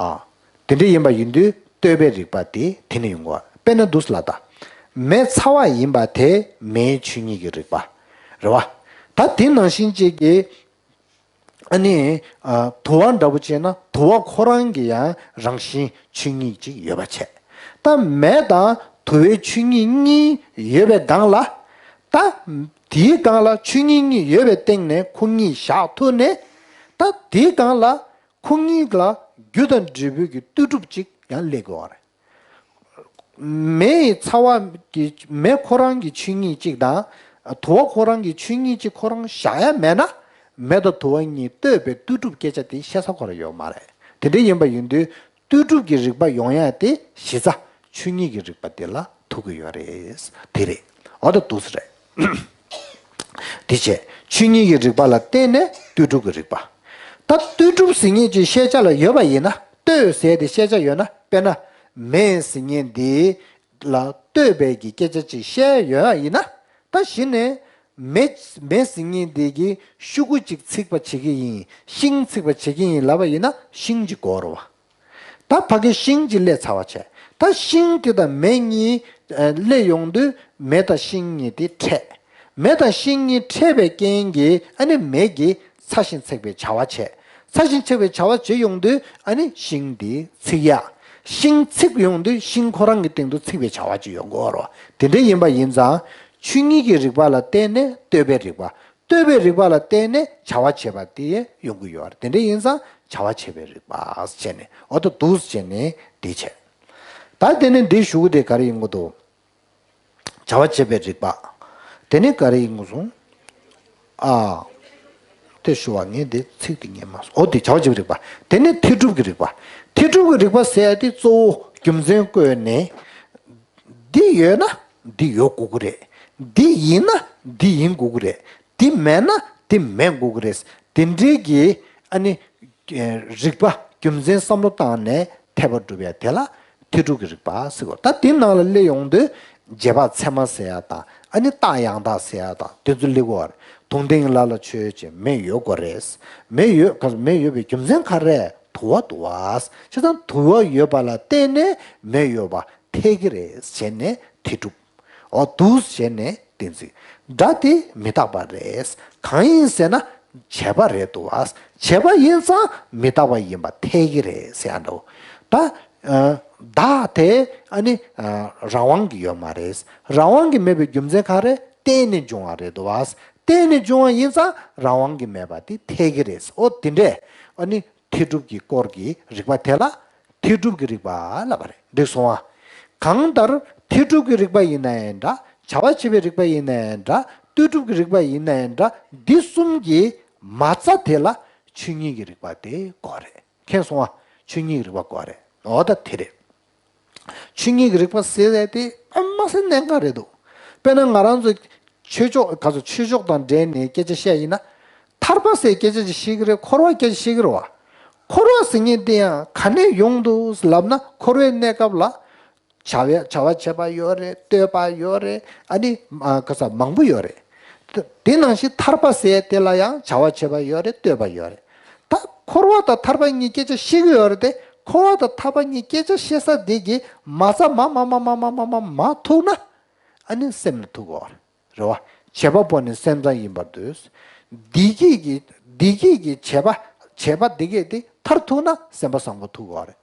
ཨ། དེ་འདྲ་ཡིན་པ་ཡིན་དུས་ལྟོས་པའི་རིགས་པ་དེ་དེ་ནས་ཡོང་གི་ཡོད། དཔེར་ན་འདུག་སེ་ལབ་ད། མེ་ཚ་བ་ཡིན་པ་དེ་མེའི་ཆོས་ཉིད་ཀྱི་རིགས་པ། རེད་བ། ད་དེ་ནང་བཞིན་གཅིག་གི། ཨ་ནི་ཨ་དུ་བ་འདྲ་པོ་བྱས་ན། དུ་བ་ཁོ་རང་གི་ཡང་རང་བཞིན་ཆོས་ཉིད་ཅིག་ཡོད་པ་བྱས། ད་མེ་དང་དུ་བའི་ཆོས་ཉིད་གཉིས་ཡོད་པའི་སྒང་ལ། ད་དེའི་སྒང་ལ་ཆོས་ཉིད་གཉིས་ཡོད་པའི་སྟེང་ནས་ཁོ་གཉིས་བཞག་ཐུབ་ནས། ད་དེའི་སྒང་ལ་ཁོ་གཉིས་ལ་རྒྱུ་དང་འབྲས་བུ་གི་ལྟོས་གྲུབ་ཅིག་ཡང་སླེབས་དགོས་པ་རེད། མེ་ཡི་ཚ་བ་གི་མེ་ཁོ་རང་གི་ཆོས་ཉིད་གཅིག་དང་། དུ་བ་ཁོ་རང་གི་ཆོས་ཉིད་གཅིག་ཁོ་རང་བཞག་ཡ་མེད་ན། མེ་དང་དུ་བ་གཉིས་ལྟོས་པའི་ལྟོས་གྲུབ་སྐད་ཆ་དེ་བཤད་ས་ཁོ་རང་ཡོད་མ་རེད། དེ་འདྲ་ཡིན་པ་ཡིན་དུས་ལྟོས་གྲུབ་ཀྱི་རིགས་པ་ཡོང་ཡ་དེ་གཞི་རྩ་ཆོས་ཉིད་ཀྱི་རིགས་པ་དེ་ལ་ཐུག་གི་ཡོད་རེད། དེ་རེད། འོ་ད་འདུག་སེ་རེད། དེ་བྱས་ཆོས་ཉིད་ཀྱི་རིགས་པ་ལ་བརྟེན་ནས་ལྟོས་གྲུབ་ཀྱི་རིགས་པ། ད་ལྟོས་གྲུབ་ཟེར་མཁན་ཅིག་ཤེས་བྱ་ལ་ཡོད་པ་ཡིན་ན། ལྟོས་ཟེར་དེ་ཤེས་བྱ་ཡོད་ན། དཔེར་ན་མེ་ཟེར་མཁན་འདི་ལ་ལྟོས་པའི་གི་སྐད་ཆ་ཅིག་བཤད་ཡོད་ཡིན་ན། ད་གཞི་ནས་མེ་མེ་ཟེར་མཁན་འདི་གི་ཤུ་གུ་ཅིག་འཚིག་པ་བྱེད་ཀྱི་ཡིན། ཤིང་འཚིག་པ་བྱེད་ཀྱི་ཡིན་ལབ་པ་ཡིན་ན། ཤིང་ཅིག་དགོས་རེད་བ། ད་ཕ་གི་ཤིང་གཅིག་སླེབས་ཚར་བ་བྱས། ད་ཤིང་དེ་དང་མེ་གཉིས་ཨ་སླེབས་ཡོང་དུས་མེ་དང་ཤིང་གཉིས་དེ་འཕྲད། མེ་དང་ཤིང་གཉིས་འཕྲད་པའི་རྐྱེན་གྱིས་ཨ་ནི་མེ་གིས་ཚ་ཞིང་འཚིག་པའི་བྱ་བ་བྱས། ཚ་ཞིང་འཚིག་པའི་བྱ་བ་བྱེད་ཡོང་དུས་ཨ་ནི་ཤིང་དེ་འཚིག་ཡ། ཤིང་འཚིག་ཡོང་དུས་ཤིང་ཁོ་རང་གི་སྟེང་དུ་འཚིག་པའི་བྱ་བ་ཅིག་ཡོང་གི་ཡོད་རེད་བ། དེ་འདྲ་ཡིན་པ་ཡིན་ཙང་ཆོས་ཉིད་ཀྱི་རིགས་པ་ལ་བརྟེན་ནས་ལྟོས་པའི་རིགས་པ། ལྟོས་པའི་རིགས་པ་ལ་བརྟེན་ནས་བྱ་བ་བྱེད་པ་དེ་ཡོང་གི་ཡོད་རེད། དེ་འདྲ་ཡིན་ཙང་བྱ་བ་བྱེད་པའི་རིགས་པ་བྱས་ནས། འོ་ད་འདུག་སེ་བྱས་ནས་འདི་བྱས། ད་དེ་ནས་འདི་ཞུ་གི་དེ་ག་རེ་ཡིན་གྱི་འདུག་བྱ་བ་བྱེད་པའི་རིགས་པ། དེ་ནས་ག་རེ་ཡིན་གྱི་སོང་། ཨ། དེ་ཞུ་བ་ངས་འདི་ཚིག་དེ་ཉན་མ་སོང་། འོ་དེ་བྱ་བ་བྱེད་པའི་རིགས་པ། དེ་ནས་འཁྲུལ་སྒྲུབ་ཀྱི་རིགས་པ། འཁྲུལ་སྒྲུབ་ཀྱི་རིགས་པ་ཟེར་ཡ་དེ་གཙོ་བོ་རྒྱུ་མཚན་བཀོད་ནས། འདི་ཡོད་ན་འདི་ཡོད་དགོས་ཀྱི་རེད། འདི་ཡིན་ན་འདི་ཡིན་དགོས་ཀྱི་རེད། འདི་མེད་ན་འདི་མེད་དགོས་ཀྱི་རེད། དེ་འདྲའི་གི་ཨ་ནི་རིགས་པ་རྒྱུ་མཚན་བསམ་བློ་བཏང་ནས་འཐད་པ་སྒྲུབ་ཡ་དེ་ལ་འཁྲུལ་སྒྲུབ་ཀྱི་རིགས་པ་ཟེར་གོ། ད་དེ་ནང་ལ་སླེབས་ཡོང་དུས་རྗེས་དཔག་ཚད་མ་ཟེར་ཡ་དང་། ཨ་ནི་རྟགས་ཡང་དག་ཟེར་ཡ་དང་། དེ་ཚོ་སླེབས་ཀྱི་ཡོད་རེད། དུང་ལྡན་གྱི་ལ་ལ་ཆོས་ཅན། མེ་ཡོད་དགོས་རེད། མེ་ཡོད་ག་མེ་ཡོད་པའི་རྒྱུ་མཚན་ག་རེ། དུ་བ་འདུག་བ། བྱས་ཙང་དུ་བ་ཡོད་པ་ལ་བརྟེན་ནས་མེ་ཡོད་པ་འཐད་ཀྱི་རེད་བྱས་ནས་འཁྲུལ་སྒྲུབ། འོ་འདུག་བྱས་ནས་གཏན་ཚིགས། སྒྲ་དེ་མི་རྟག་པ་རེད། གང་ཡིན་ཟེར་ན་བྱས་པ་རེད་འདུག་བ། བྱས་པ་ཡིན་ཙང་མི་རྟག་པ་ཡིན་པ་འཐད་ཀྱི་རེད་ཟེར་ཡ་འདྲ་བོ། ད་ཨ་བདག་དེ་ཨ་ནི་ཨ་རང་དབང་གི་ཡོད་མ་རེད། རང་དབང་གི་མེད་པའི་རྒྱུ་མཚན་ག་རེ། བརྟེན་ནས་འབྱུང་བ་རེད་འདུག་བ། བརྟེན་ནས་འབྱུང་བ་ཡིན་ཙང་རང་དབང་གི་མེད་པ་དེ་འཐད་ཀྱི་རེད། འོ་དེ་འདྲས་ཨ་ནི་མཐས་གྲུབ་ཀྱི་སྐོར་གྱི་རིགས་པ་དེ་ལ་མཐས་གྲུབ་ཀྱི་རིགས་པ་ལབ་པ་རེད། འགྲིག་སོང་ཨ། གང་ལྟར་མཐས་གྲུབ་ཀྱི་རིགས་པ་ཡིན་ན་ཡང་འདྲ། བྱ་བ་བྱེད་པའི་རིགས་པ་ཡིན་ན་ཡང་འདྲ། ལྟོས་གྲུབ་ཀྱི་རིགས་པ་ཡིན་ན་ཡང་འདྲ། འདི་གསུམ་གྱི་མ་རྩ་དེ་ལ་ཆོས་ཉིད་ཀྱི་རིགས་པ་དེ་དགོས་རེད། མཁྱེན་སོང་ཨ། ཆོས་ཉིད་ཀྱི་རིགས་པ་དགོས་རེད། འོ་ད་དེ་རེད། ཆོས་ཉིད་ཀྱི་རིགས་པ་ཟེར་ཡས་དེ་དཔེ་མ་སྲིད་གནད་འགག་རེད་འདུག་དཔེར་ན་ང་རང་ཚོ་ཆོས་ཕྱོགས་ག་ཚོད་ཆོས་ཕྱོགས་དང་འབྲེལ་ནས་སྐད་ཆ་བཤད་ཡིན་ན། ཐར་པ་ཟེར་སྐད་ཆ་ཅིག་བཤད་ཀྱི་རེད། འཁོར་བ་སྐད་ཆ་བཤད་ཀྱི་རེད་བ། འཁོར་བ་ཟེར་མཁན་དེ་ཡང་ག་ནས་ཡོང་འདུག་ལབ་ན། འཁོར་བའི་གནས་སྐབས་ལ་བྱ་བའི་བྱ་བ་བྱེད་པ་ཡོད་རེད། ལྟོས་པ་ཡོད་རེད། ཨ་ནི་ཨ་ག་ས་མང་པོ་ཡོད་རེད། དེ་ནང་བཞིན་ཐར་པ་ཟེར་དེ་ལ་ཡང་བྱ་བ་བྱེད་པ་ཡོད་རེད། ལྟོས་པ་ཡོད་རེད། ད་འཁོར་བ་དང་ཐར་པ་གཉིས་སྐད་ཆ་བཤད་ཀྱི་ཡོད་རེད་དེ། འཁོར་བ་དང་ཐར་པ་གཉིས་སྐད་ཆ་བཤད་ས་དེ་གི་མ་རྩ་མ་མ་མ་མ་མ་མ་མ་མ་མ་ཐུག་ན། ཨ་ནི་སེམས་ལ་ཐུག་གོ་རེད་བ། བྱེད་པ་པོ་ནི་སེམས་ཙམ་ཡིན་པར་འདོད། བདེ་སྐྱིད་ཀྱི་བདེ་སྐྱིད་ཀྱི་བྱེད་པ་བྱེད་པ་དེ་གས་དེ་མཐར་ཐུག་ན་སེམས་པ་བཟང་པོ་ཐུག་གོ་རེད།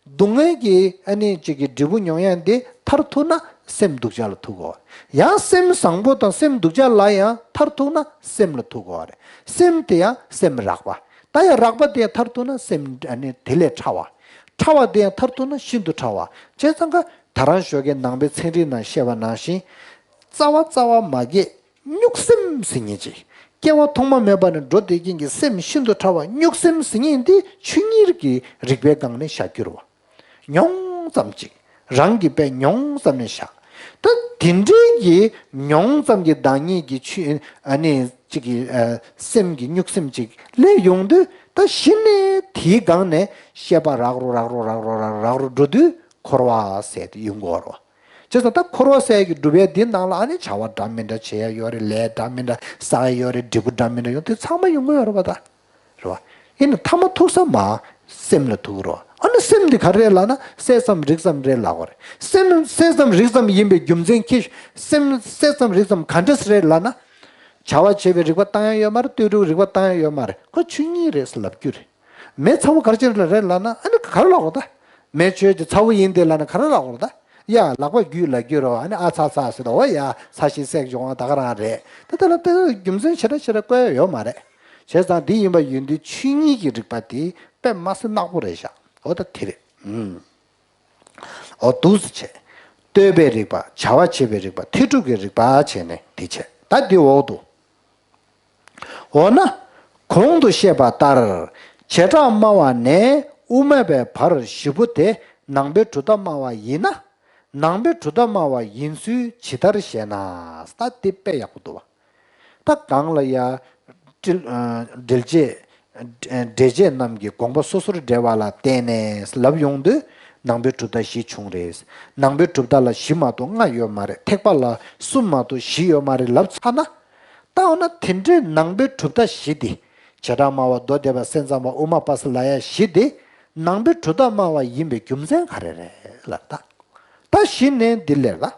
སྡུག་བསྔལ་གྱི་ཨ་ནི་གཅིག་གི་འབྲས་བུ་མྱོང་ཡ་དེ་མཐར་ཐུག་ན་སེམས་སྡུག་ཅག་ལ་ཐུག་གོ། ཡང་སེམས་བཟང་པོ་དང་སེམས་སྡུག་ཅག་ལ་ཡང་མཐར་ཐུག་ན་སེམས་ལ་ཐུག་གོ་རེད། སེམས་དེ་ཡང་སེམས་རགས་པ། ད་ཡང་རགས་པ་དེ་མཐར་ཐུག་ན་སེམས་ཨ་ནི་དེ་ལས་ཕྲ་བ། ཕྲ་བ་དེ་ཡང་མཐར་ཐུག་ན་ཤིན་ཏུ་ཕྲ་བ། བྱས་ཙང་ཀ་ད་རང་ཞོགས་ཀའི་ནང་པའི་ཚན་རིག་ནང་བཤད་པ་ནང་བཞིན། རྩ་བ་རྩ་བ་མ་སྐྱེས་གཉུག་སེམས་ཟེར་མཁན་ཅིག་སྐྱེ་བ་ཐོག་མ་མེད་པ་ནས་འགྲོ་བསྡད་མཁན་གྱི་སེམས་ཤིན་ཏུ་ཕྲ་བ་གཉུག་སེམས་ཟེར་མཁན་འདི་ཆོས་ཉིད་ཀྱི་རིགས་པའི་སྒང་ནས་བཞག་རྒྱུ་རེད་བ། མྱོང་ཙམ་ཅིག་རང་གིས་དཔེ་མྱོང་ཙམ་ནས་བཞག་ད་དེ་འདྲའི་གི་མྱོང་ཙམ་གྱི་བདག་ཉིད་ཀྱི་ཆོས་ཨ་ནི་གཅིག་གི་ཨ་སེམས་ཀྱི་གཉུག་སེམས་ཅིག་སླེབས་ཡོང་དུས། ད་གཞི་ནས་དེའི་སྒང་ནས་ཤེས་པ་རགས་རུ་རགས་རུ་རགས་རུ་རགས་རུ་རགས་རུ་འགྲོ་དུས་འཁོར་བ་ཟེར་དེ་ཡོང་གི་ཡོད་རེད་བ། བྱས་ཙང་ད་འཁོར་བ་ཟེར་གྱི་སྒྲུབ་ཡས་འདི་ནང་ལ་ཨ་ནི་བྱ་བ་འདྲ་མི་འདྲ་བྱེད་ཡ་ཡོད་རེད། ལས་འདྲ་མི་འདྲ་བསགས་ཡ་ཡོད་རེད། འབྲས་བུ་འདྲ་མི་འདྲ་ཡོང་དེ་ཚང་མ་ཡོང་གི་ཡོད་རེད་བ། ད་རེད་བ། ཡིན་ན་མཐའ་མ་ཐུག་ས་མ་སེམས་ལ་ཐུག་རོགས། ཨ་ནི་སེམས་འདི་ག་རེ་རེད་ལབ་ན་གསལ་ཙམ་རིག་ཙམ་རེད་ལབ་དགོས་རེད། སེམས་གསལ་ཙམ་རིག་ཙམ་ཡིན་པའི་རྒྱུ་མཚན་གྱིས། སེམས་གསལ་ཙམ་རིག་ཙམ་ག་འདྲས་རེད་ལབ་ན། བྱ་བ་བྱེད་པའི་རིགས་པ་བཏང་ཡ་ཡོད་མ་རེད། ལྟོས་གྲུབ་རིགས་པ་བཏང་ཡ་ཡོད་མ་རེད། ཁོ་ཆོས་ཉིད་རེད་ཟེར་ལབ་རྒྱུ་རེད། མེ་ཚ་བོ་ག་རེ་བྱས་རེད་ལབ་ན། ཨ་ནི་ག་རེ་ལབ་དགོས་ད། མེ་ཆོས་ཀྱི་ཚ་བོ་ཡིན་ཏེ་ལབ་ན་ག་རེ་ལབ་དགོས་ད། ཡ་ལག་པ་རྒྱུས་ལ་རྒྱུ་རོ། ཨ་ནི་ཨ་ཚ་ཚ་ཟེར་དོ། ཡ་ཚ་ཞིག་སྲེག་འབྱུང་བ་ད་ག་རང་རེད། ད་དེ་ལ་དེ་རྒྱུ་མཚན་ཞེ་དྲག་ཞེ་དྲག་བཀོད་ཡ་ཡོད་མ་རེད། བྱས་ཙང་འདི་ཡིན་པ་ཡིན་དུས་ཆོས་ཉིད་ཀྱི་རིགས་པ་དེ་དཔེ་མ་སྲིད་ནག་པོ་རེད་ཤག་འོ་ད་དེ་རེད། ཨུམ། འོ་འདུག་སེ་བྱས། ལྟོས་པའི་རིགས་པ། བྱ་བ་བྱེད་པའི་རིགས་པ། མཐས་གྲུབ་ཀྱི་རིགས་པ་བྱས་ནས་དེ་བྱས། ད་འདི་འོག་ཏུ། འོ་ན། གོང་དུ་བཤད་པ་ལྟར། བྱེ་བྲག་སྨྲ་བ་ནས་དབུ་མ་པའི་བར་བཞི་པོ་དེ་ནང་པའི་གྲུབ་མཐའ་སྨྲ་བ་ཡིན་ན། ནང་པའི་གྲུབ་མཐའ་སྨྲ་བ་ཡིན་ཚུལ་ཇི་ལྟར་ཤེས་ན། ད་དེ་དཔེ་ཡག་པོ་འདུག་བ། ད་གང་ལ་ཡ། འགྲེལ་ཨ་འགྲེལ་བྱེད། འགྲེལ་བྱེད་རྣམས་ཀྱི་དགོངས་པ་སོ་སོར་འགྲེལ་བ་ལ་བརྟེན་ནས་ལབ་ཡོང་དུས། ནང་པའི་གྲུབ་མཐའ་བཞི་བྱུང་རེད། ནང་པའི་གྲུབ་མཐའ་ལ་བཞི་མ་གཏོགས་ལྔ་ཡོད་མ་རེད། ཐེག་པ་ལ་གསུམ་མ་གཏོགས་བཞི་ཡོད་མ་རེད་ལབ་ཚར་ན། ད་འོ་ན་དེ་འདྲའི་ནང་པའི་གྲུབ་མཐའ་བཞི་དེ། བྱེ་བྲག་སྨྲ་བ། མདོ་སྡེ་པ། སེམས་ཙམ་པ། དབུ་མ་པ་ས་ལ་ཡ་བཞི་དེ། ནང་པའི་གྲུབ་མཐའ་སྨྲ་བ་ཡིན་པའི་རྒྱུ་མཚན་ག་རེ་རེད་ལབ་ད། ད་གཞི་ནས་འདི་ལས་ལ།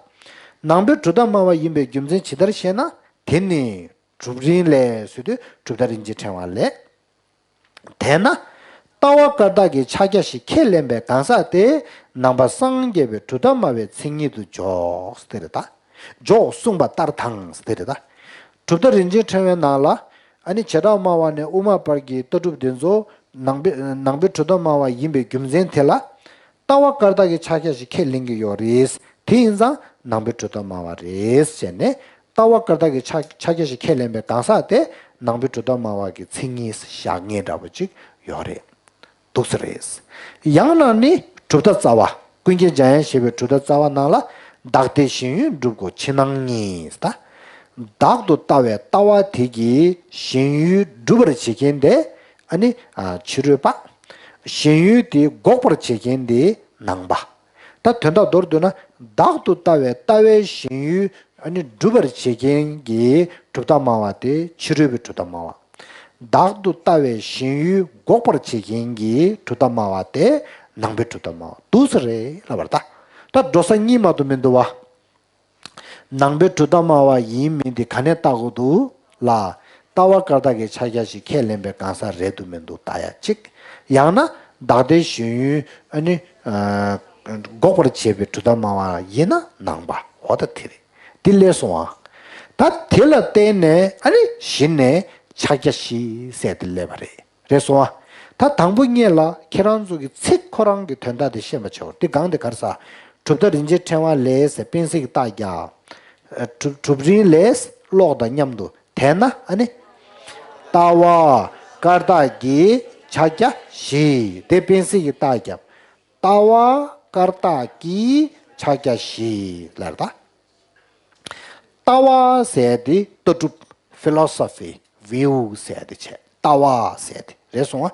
ནང་པའི་གྲུབ་མཐའ་སྨྲ་བ་ཡིན་པའི་རྒྱུ་མཚན་ཇི་ལྟར་ཤེས་ན། དེ་ནི་གྲུབ་རིམ་ལས་ཟེར་དུས་གྲུབ་མཐའ་རིན་ཆེན་ཕྲེང་བ་ལས། དེས་ན། ལྟ་བ་བཀར་བཏགས་ཀྱི་ཕྱག་རྒྱ་བཞི་ཁས་ལེན་པའི་གང་ཟག་དེ་ནང་པ་སངས་རྒྱས་པའི་གྲུབ་མཐའ་སྨྲ་བའི་མཚན་ཉིད་དུ་འཇོག་སྟེ་རེད་ད། འཇོག་གསུངས་པ་ལྟར་དང་སྟེ་རེད་ད། གྲུབ་མཐའ་རིན་ཆེན་ཕྲེང་བའི་ནང་ལ། ཨ་ནི་བྱེ་བྲག་སྨྲ་བ་ནས་དབུ་མ་བར་གྱི་ལྟ་གྲུབ་འདི་ཚོ་ནང་པའི་ནང་པའི་གྲུབ་མཐའ་སྨྲ་བ་ཡིན་པའི་རྒྱུ་མཚན་དེ་ལ། ལྟ་བ་བཀར་བཏགས་ཀྱི་ཕྱག་རྒྱ་ཞིག་ཁས་ལེན་གྱི་ཡོད་རེད། དེ་ཡིན་ཙང་ནང་པའི་གྲུབ་མཐའ་སྨྲ་བ་རེད་ཟེར་ནས། ལྟ་བ་བཀར་བཏགས་ཀྱི་ཕྱག་ཕྱག་རྒྱ་ཞིག་ཁས་ལེན་པའི་གང་ཟག་དེ་ནང་པའི་གྲུབ་མཐའ་སྨྲ་བ་གི་མཚན་ཉིད་བཞག་མཁན་འདྲ་པོ་ཅིག་ཡོད་རེད། འདུག་ས་རེད། ཡང་ན་ནི་གྲུབ་མཐའ་རྩ་བ། ཀུན་མཁྱེན་འཇམ་དབྱངས་བཞད་པའི་གྲུབ་མཐའ་རྩ་བ་ནང་ལ། བདག་ལྟའི་ཞེན་ཡུལ་སྒྲུབ་དགོས་ཕྱི་ནང་གཉིས་ད། བདག་ཏུ་ལྟ་བའི་ལྟ་བ་དེ་གིས་ཞེན་ཡུལ་སྒྲུབ་པར་བྱེད་མཁན་དེ། ཨ་ནི་ཨ་ཕྱི་རོལ་པ། ཞེན་ཡུལ་དེ་འགོག་པར་བྱེད་མཁན་དེ་ནང་པ། ད་དོན་དག་མདོར་བསྡུས་ན། བདག་ཏུ་ལྟ་བའི་ལྟ་བའི་ཞེན་ཡུལ་ཨ་ནི་སྒྲུབ་པར་བྱེད་མཁན་གྱི་གྲུབ་མཐའ་སྨྲ་བ་དེ་ཕྱི་རོལ་པའི་གྲུབ་མཐའ་སྨྲ་བ། བདག་ཏུ་ལྟ་བའི་ཞེན་ཡུལ་འགོག་པར་བྱེད་མཁན་གྱི་གྲུབ་མཐའ་སྨྲ་བ་དེ་ནང་པའི་གྲུབ་མཐའ་སྨྲ་བ་འདུག་ས་རེད་ལབ་པ་རེད་ད། ད་འགྲོ་ས་གཉིས་མ་གཏོགས་མི་འདུག་བ། ནང་པའི་གྲུབ་མཐའ་སྨྲ་བ་ཡིན་མིན་དེ་ག་ནས་བལྟ་དགོས་འདུག་ལ། ལྟ་བ་བཀར་བཏགས་ཀྱི་ཕྱག་རྒྱ་བཞི་ཁས་ལེན་པའི་གང་ཟག་རེད་འདུག་མི་འདུག་ལྟ་ཡ་གཅིག་ཡང་ན་བདག་ལྟའི་གཞན་ཡུལ་ཨ་ནི་ཨ་འགོག་པར་བྱེད་པའི་གྲུབ་མཐའ་སྨྲ་བ་ཡིན་ན་ནང་པ། འོ་ད་དེ་རེད། དེ་སླེབས་སོང་ཨ། ད་དེ་ལ་བརྟེན་ནས་ཨ་ནི་གཞི་ནས་ཕྱག་རྒྱ་བཞི་ཟེར་དེ་སླེབས་པ་རེད། རེད་སོང་ཨ། ད་དང་པོ་ཉིད་ལ་ཁྱེད་རང་ཚོ་གི་ཚིག་ཁོ་རང་གི་དོན་དག་དེ་ཤེས་པ་བྱའོ། དེ་གང་དེ་ག་རེ་ཟ། གྲུབ་མཐའ་རིན་ཆེན་ཕྲེང་བ་ལས་ཟེར་དཔེ་གཟིགས་རྟགས་རྒྱག་གྲུབ་གྲུབ་རིན་ལས་གློག་དང་མཉམ་དུ་དེས་ན་ཨ་ནི། ལྟ་བ་བཀར་བཏགས་ཀྱི་ཕྱག་རྒྱ་བཞི་དེ་དཔེ་གཟིགས་ཀྱི་རྟགས་རྒྱབ། ལྟ་བ་བཀར་བཏགས་ཀྱི་ཕྱག་རྒྱ་བཞི་ལབ་ད། ལྟ་བ་ཟེར་དེ་ལྟ་གྲུབ། ཕི་ལོ་སོ་ཕི། ཝིའུ་ཟེར་དེ་བྱས། ལྟ་བ་ཟེར་དེ་རེད་སོང་ཨ།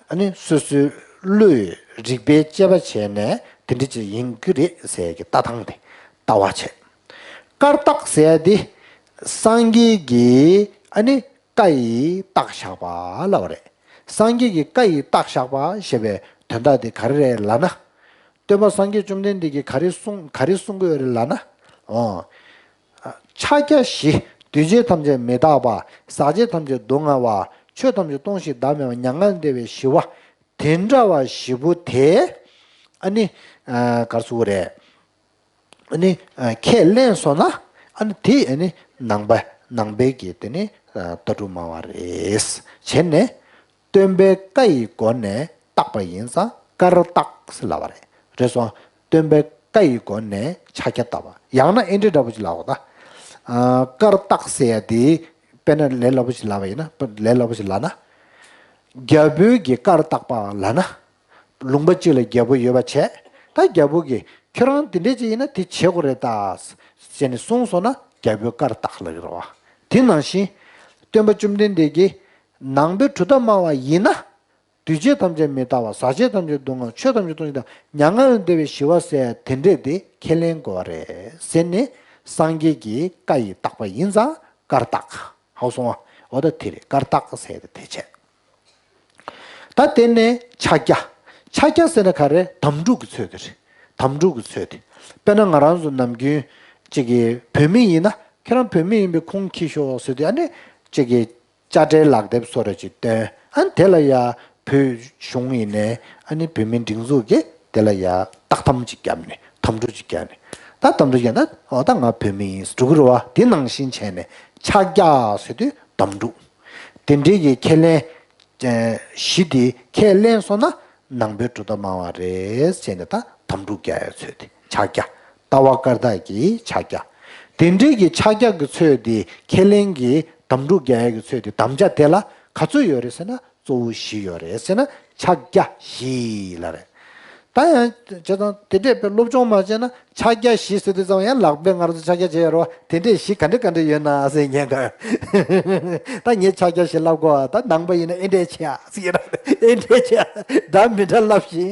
ཨ་ནི་སོ་སོའི་བློས་རིག་པའི་དཔྱད་པ་བྱས་ནས་དེ་འདྲ་ཅིག་ཡིན་གྱི་རེད་ཟེར་གྱི་ལྟ་སྟངས་དེ་ལྟ་བ་བྱས། བཀར་བཏགས་ཟེར་དེ་སངས་རྒྱས་ཀྱི་ཨ་ནི་བཀའ་ཡི་རྟགས་བཞག་པ་ལབ་པ་རེད། སངས་རྒྱས་ཀྱི་བཀའ་ཡི་རྟགས་བཞག་པ་ཞེས་པའི་དོན་དག་དེ་ག་རེ་རེད་ལབ་ན། སྟོན་པ་སངས་རྒྱས་བཅོམ་ལྡན་འདས་ཀྱིས་ག་རེ་གསུང་ག་རེ་གསུང་གི་ཡོད་རེད་ལབ་ན། འོ། ཕྱག་རྒྱ་བཞི། འདུས་བྱས་ཐམས་ཅད་མི་རྟག་པ། ཟག་བཅས་ཐམས་ཅད་སྡུག་བསྔལ་བ། ཆོས་ཐམས་ཅད་སྟོང་ཞིང་བདག་མེད་པ། མྱ་ངན་ལས་འདས་པའི་ཞི་བ། དེ་འདྲ་བ་བཞི་པོ་དེ་ཨ་ནི་ག་རེ་ཟེར་དགོས་རེད། ཨ་ནི་ཁས་ལེན་སོང་ན་ཨ་ནི་དེ་ཨ་ནི་ནང་པ་ནང་པའི་གི་དེ་ནི་ལྟ་གྲུབ་སྨྲ་བ་རེད། བྱས་ནས། སྟོན་པའི་བཀའ་ཡི་སྒོ་ནས་བཏགས་པ་ཡིན་ཙང་བཀར་བཏགས་ཟེར་ལབ་པ་རེད། རེད་སོང་། སྟོན་པའི་བཀའ་ཡི་སྒོ་ནས་ཕྱག་རྒྱ་བཏབ་པ། ཡང་ན་ཨེ་འདྲའི་འདྲ་པོ་ཅིག་ལབ་པ་ད། ཨ། བཀར་བཏགས་ཟེར་ཡ་དེ་དཔེར་ན་ལས་སླ་པོ་ཞིག་ལབ་པ་ཡིན་ན་ལས་སླ་པོ་ཞིག་ལབ་ན། རྒྱལ་པོའི་གི་བཀར་བཏགས་པ་ལབ་ན། ལུང་པ་གཅིག་ལ་རྒྱལ་པོ་ཡོད་པ་བྱས། ད་རྒྱལ་པོ་གིས་ཁྱོད་རང་དེ་འདྲས་ཅིག་ཡིན་ན་དེ་བྱེད་དགོས་རེད་ད། ཟེར་ནས་གསུངས་སོང་ན་རྒྱལ་པོའི་བཀར་བཏགས་ལབ་ཀྱི་རེད་བ། དེ་ནང་བཞིན། སྟོན་པ་བཅོམ་ལྡན་འདས་ཀྱིས་ནང་པའི་གྲུབ་མཐའ་སྨྲ་བ་ཡིན་ན། འདུས་བྱས་ཐམས་ཅད་མི་རྟག་པ། ཟག་བཅས་ཐམས་ཅད་སྡུག་བསྔལ། ཆོས་ཐམས་ཅད་སྟོང་ཞིང་བདག་མེད། མྱ་ངན་ལས་འདས་པའི་ཞི་བ་ཟེར་དེ་འདྲས་དེ་ཁས་ལེན་དགོས་པ་རེད་ཟེར་ནས་སངས་རྒྱས་ཀྱི་བཀའ་ཡི་བཏགས་པ་ཡིན་ཙང་བཀར་བཏགས། ཧ་གོ་སོང་ང་། འོ་ད་དེ་རེད། བཀར་བཏགས་ཟེར་དེ་དེ་བྱས། ད་དེ་ནས་ཕྱག་རྒྱ། ཕྱག་རྒྱ་ཟེར་ན་ག་རེ། དམ་ཕྲུག་གི་ཚུལ་དེ་རེད། དམ་ཕྲུག་གི་ཚུལ་དེ། དཔེར་ན་ང་རང་ཚོ་ནམ་རྒྱུན་ཅིག་གི་བོད་མི་ཡིན་ན་ཁྱེད་རང་བོད་མི་ཡིན་པས་ཁུངས་འཁྱེར་ཤོག་ཟེར་དུས་ཨ་ནི་ཅིག་གི་དཔྱ་ཁྲལ་ལག་དེབ་བཟོ་འདྲ་ཅིག་སྟོན། ཨ་ནི་དེ་ལ་ཡ་བོད་གཞུང་ཡིན་ནའི་ཨ་ནི་བོད་མིའི་སྒྲིག་འཛུགས་ཀྱིས་དེ་ལ་ཡ་རྟགས་ཐམ་ཅིག་བརྒྱབ་ནས་དམ་ཕྲུག་ཅིག་བརྒྱབ་ནས། ད་དམ་ཕྲུག་བརྒྱབ་ན་འོ་ད་ང་བོད་མི་ཡིན་འགྲོ་གི་རེད་བ། དེ་ནང་བཞིན་བྱས་ནས་ཕྱག་རྒྱ་ཟེར་དུས་དམ་ཕྲུག་དེ་འདྲའི་གི་ཁས་ལེན། ཨ། གཞི་དེ་ཁས་ལེན་སོང་ན་ནང་པའི་གྲུབ་མཐའ་སྨྲ་བ་རེད་ཟེར་ནས་ད་དམ་ཕྲུག་རྒྱག་ཡ་ཚོད་དེ་ཕྱག་རྒྱ། ལྟ་བ་བཀར་བཏགས་ཀྱི་ཕྱག་རྒྱ། དེ་འདྲའི་གི་ཕྱག་རྒྱ་གི་ཚོད་དེ་ཁས་ལེན་གྱི་དམ་ཕྲུག་རྒྱག་ཡ་གི་ཚོད་དེ་དམ་བཅའ་དེ་ལ་ག་ཚོད་ཡོད་རེད་ཟེར་ན་གཙོ་བོ་བཞི་ཡོད་རེད་ཟེར་ན་ཕྱག་རྒྱ་བཞི་ལབ་རེད། ད་ཡང་བྱས་ཙང་དེ་འདྲས་པའི་སློབ་སྦྱོང་མ་བྱས་ན་ཕྱག་རྒྱ་བཞི་ཟེར་དུས་ཙམ་ཡང་ལག་པས་ང་རང་ཚོ་ཕྱག་རྒྱ་བྱས་ཡོད་རེད་བ། དེ་འདྲས་བཞི་ག་འདྲ་ག་འདྲ་ཡོད་ན་ཟེར་ཉན་ག་ད་ངས་ཕྱག་རྒྱ་བཞི་བསླབ་དགོས། ད་ནང་པ་ཡིན་ན་ཨེ་འདྲས་བྱེད་ཨ་ཟེར་གྱི་རེད། ཨེ་འདྲས་བྱེད་ཨ། ད་མི་འདྲ་བསླབ་བཞིན་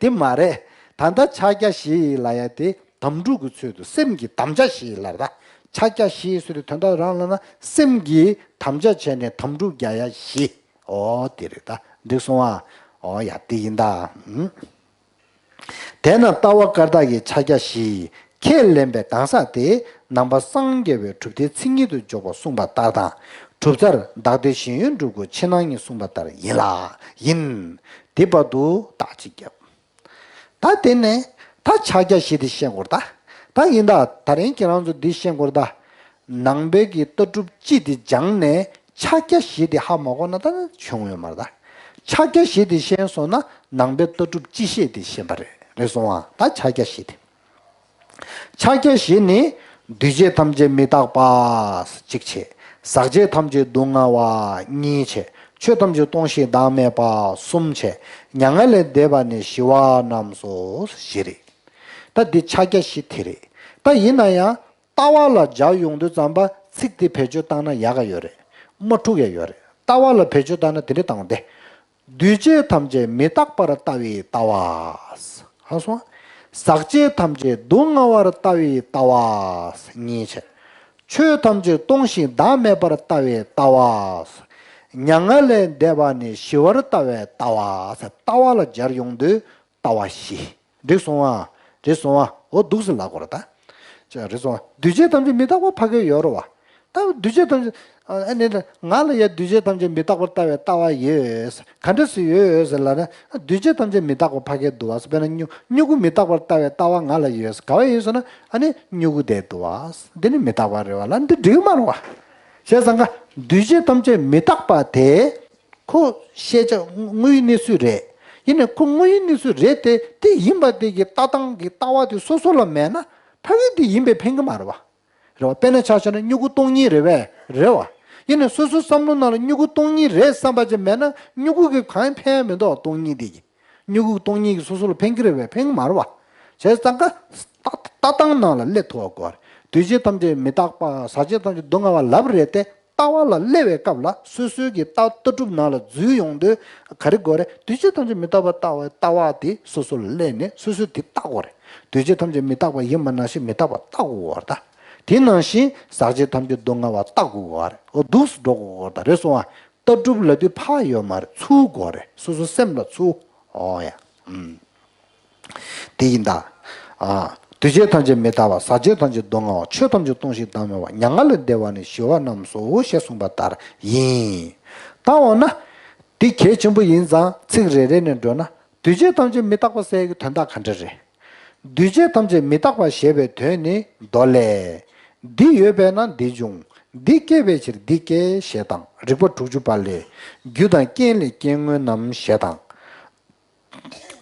དེ་མ་རེད། ད་ལྟ་ཕྱག་རྒྱ་བཞི་ལབ་ཡ་དེ་དམ་ཕྲུག་གི་ཚུལ་དུ་སེམས་ཀྱི་དམ་བཅའ་བཞི་ལབ་ད། ཕྱག་རྒྱ་བཞི་ཟེར་དུས་དོན་དག་རང་ལ་ན་སེམས་ཀྱི་དམ་བཅའ་བྱས་ནས་དམ་ཕྲུག་རྒྱག་ཡ་བཞི། ཨོ་དེ་རེད་ད། འགྲིག་སོང་ཨ། ཨོ་ཡ་དེ་ཡིན་ད། ཨུམ། དེས་ན་ལྟ་བ་བཀར་བཏགས་ཀྱི་ཕྱག་རྒྱ་བཞི་ཁས་ལེན་པའི་གང་ཟག་དེས་ནང་པ་སངས་རྒྱས་པའི་གྲུབ་མཐའི་མཚན་ཉིད་དུ་འཇོག་པ་གསུངས་པ་ལྟར་དང་། གྲུབ་མཐར་བདག་ལྟའི་གཞན་ཡུལ་འགྲུབ་དགོས། ཕྱི་ནང་གཉིས་གསུངས་པ་ལྟར་ཡིན་ལ། ཡིན། དེ་བར་དུ་བརྟག་གཅིག་རྒྱབ། ད་དེ་ནས་ད་ཕྱག་རྒྱ་བཞི་དེ་ཤེས་དགོས་ད། ད་ཡིན་ད་ད་རིང་ཁྱེད་རང་ཚོ་འདི་ཤེས་དགོས་ད། ནང་པའི་གི་ལྟ་གྲུབ་སྤྱི་དེ་སྦྱངས་ནས་ཕྱག་རྒྱ་བཞི་དེ་ཧ་མ་གོ་ན་ད་བྱུང་ཡོད་མ་རེད་ད། ཕྱག་རྒྱ་བཞི་དེ་ཤེས་སོང་ན་ནང་པའི་ལྟ་གྲུབ་སྤྱི་བཤད་དེ་ཤེས་པ་རེད། རེད་སོང་ཨ། ད་ཕྱག་རྒྱ་བཞི་དེ། ཕྱག་རྒྱ་བཞི་ནི། འདུས་བྱས་ཐམས་ཅད་མི་རྟག་པ། གཅིག་བྱས། ཟག་བཅས་ཐམས་ཅད་སྡུག་བསྔལ་བ། གཉིས་བྱས། ཆོས་ཐམས་ཅད་སྟོང་ཞིང་བདག་མེད་པ། གསུམ་བྱས། མྱ་ངན་ལས་འདས་པ་ནི་ཞི་བ་རྣམས་སོ། བཞི་རེད། ད་འདི་ཕྱག་རྒྱ་བཞི་དེ་རེད། ད་ཡིན་ན་ཡང་ལྟ་བ་ལ་སྦྱར་ཡོང་དུས་ཙམ་པ་ཚིག་དེ་བེད་སྤྱོད་བཏང་ན་ཡག་ག་ཡོད་རེད། མ་འཁྲུག་ཡ་ཡོད་རེད། ལྟ་བ་ལ་བེད་སྤྱོད་བཏང་ན་དེ་འདྲ་བཏང་སྟེ། འདུས་བྱས་ཐམས་ཅད་མི་རྟག་པར་ལྟ་བའི་ལྟ་བ། ཧ་སོང་། ཟག་བཅས་ཐམས་ཅད་སྡུག་བསྔལ་བར་ལྟ་བའི་ལྟ་བ། གཉིས་བྱས། ཆོས་ཐམས་ཅད་སྟོང་ཞིང་བདག་མེད་པར་ལྟ་བའི་ལྟ་བ། མྱ་ངན་ལས་འདས་པ་ནི་ཞི་བར་ལྟ་བའི་ལྟ་བ། ལྟ་བ་ལ་སྦྱར་ཡོང་དུས་ལྟ་བ་བཞི། འགྲིག་སོང་ཨ། འགྲིག་སོང་ཨ། འོ་འདུག་སེ་ལབ་དགོས་རེད་ད། རེད་སོང་། འདུས་བྱས་ཐམས་ཅད་མི་རྟག་པ་ཕ་གིར་ཡོད་རེད་བ། ད་འདུས་བྱས་ཐམས་ཅད་ཨ་ནི་ང་ལ་ཡ་འདུས་བྱས་ཐམས་ཅད་མི་རྟག་པར་ལྟ་བའི་ལྟ་བ་ཡོད། ག་འདྲ་སེ་ཡོད་ཟེར་ལབ་ན། འདུས་བྱས་ཐམས་ཅད་མི་རྟག་པ་ཕ་གིར་འདུག་བ། དཔེར་ན་སྨྱུ་སྨྱུ་གུ་མི་རྟག་པར་ལྟ་བའི་ལྟ་བ་ང་ལ་ཡོད། ག་བ་ཡོད་ཟེར་ན་ཨ་ནི་སྨྱུ་གུ་དེ་འདུག་བ། འདི་ནི་མི་རྟག་པ་རེད་བ་ལ་འདི་འགྲིག་མ་རེད་བ། བྱས་ཙང་ཀ་འདུས་བྱས་ཐམས་ཅད་མི་རྟག་པ་དེ། ཁོ་ཤེས་བྱ་དངོས་ཡོད་གནས་ཚུལ་རེད། ཡིན་ནའི་ཁོ་དངོས་ཡོད་གནས་ཚུལ་རེད་དེ་དེ་ཡིན་པ་དེ་གི་ལྟ་སྟངས་ཀྱི་ལྟ་བ་དེ་སོ་སོ་ལ་མེད་ན་ཕ་གི་དེ་ཡིན་པས་ཕན་གི་མ་རེད་བ། རེད་བ། དཔེར་ན་ཆ་བཞག་ན་སྨྱུ་གུ་སྟོང་ཉིད་རེད་བས། རེད་བ། ཡིན་ནའི་སོ་སོའི་བསམ་བློ་ནང་ལ་སྨྱུ་གུ་སྟོང་ཉིད་རེད་བསམ་པ་ཅིག་མེད་ན་སྨྱུ་གུ་གི་གང་ཕན་ཡང་མི་འདུག་བ། སྟོང་ཉིད་དེ་གི་སྨྱུ་གུ་སྟོང་ཉིད་ཀྱིས་སོ་སོ་ལ་ཕན་གི་རེད་བས། ཕན་གི་མ་རེད་བ། བྱས་ཙང་ཀ་ལྟ་ལྟ་སྟངས་ནང་ལ་སླེབས་ཐུབ་པ་དགོས་པ་རེད། འདུས་བྱས་ཐམས་ཅད་མི་རྟག་པ། ཟག་བཅས་ཐམས་ཅད་སྡུག་བསྔལ་བ་ལབ་རེད་དེ། ལྟ་བ་ལ་སླེབས་པའི་སྐབས་ལ་སོ་སོའི་གི་ལྟ་ལྟ་གྲུབ་ནང་ལ་འཛུལ་ཡོང་དུས་ག་རེ་དགོས་རེད། འདུས་བྱས་ཐམས་ཅད་མི་རྟག་པ་ལྟ་བའི་ལྟ་བ་དེ་སོ་སོ་ལ་སླེབས་ནས་སོ་སོས་དེ་ལྟ་དགོས་རེད། འདུས་བྱས་ཐམས་ཅད་མི་རྟག་པ་ཡིན་པ་ནང་བཞིན་མི་རྟག་པ་ལྟ་དགོས་པ་རེད་ད། དེ་ནང་བཞིན་ཟག་བཅས་ཐམས་ཅད་སྡུག་བསྔལ་བ་ལྟ་དགོས་པ་རེད། འོ་འདུག་སེ་འགྲོ་དགོས་པ་རེད་ད། རེད་སོང་བ། ལྟ་གྲུབ་ལབ་དུས་ཕར་ཡོད་མ་རེད། ཚུར་དགོས་རེད། སོ་སོ་སེམས་ལ་ཚུར། འོ་ཡ། ཨུམ། དེ་ཡིན་ད། ཨ། འདུས་བྱས་ཐམས་ཅད་མི་རྟག་པ། ཟག་བཅས་ཐམས་ཅད་སྡུག་བསྔལ་བ། ཆོས་ཐམས་ཅད་སྟོང་ཞིང་བདག་མེད་པ། མྱ་ངན་ལས་འདས་པ་ནི་ཞི་བ་རྣམས་སོ་ཞེས་གསུངས་པ་ལྟར་ཡིན། ད་འོ་ན། འདི་གལ་ཆེན་པོ་ཡིན་ཙང་ཚིག་རེ་རེ་ནས་འགྲོ་ན་འདུས་བྱས་ཐམས་ཅད་མི་རྟག་པ་ཟེར་གྱི་དོན་དག་ག་འདྲ་རེད། འདུས་བྱས་ཐམས་ཅད་མི་རྟག་པ་ཞེས་པའི་དོན་ནི་མདོ་ལས། འདི་ཡོད་པས་ན་འདི་འབྱུང་། འདི་སྐྱེས་པའི་ཕྱིར་འདི་སྐྱེ་ཞེས་དང་། རིགས་པ་དྲུག་ཅུ་པ་ལས། རྒྱུ་དང་རྐྱེན་ལས་སྐྱེ་དངོས་རྣམས་ཞེས་དང་།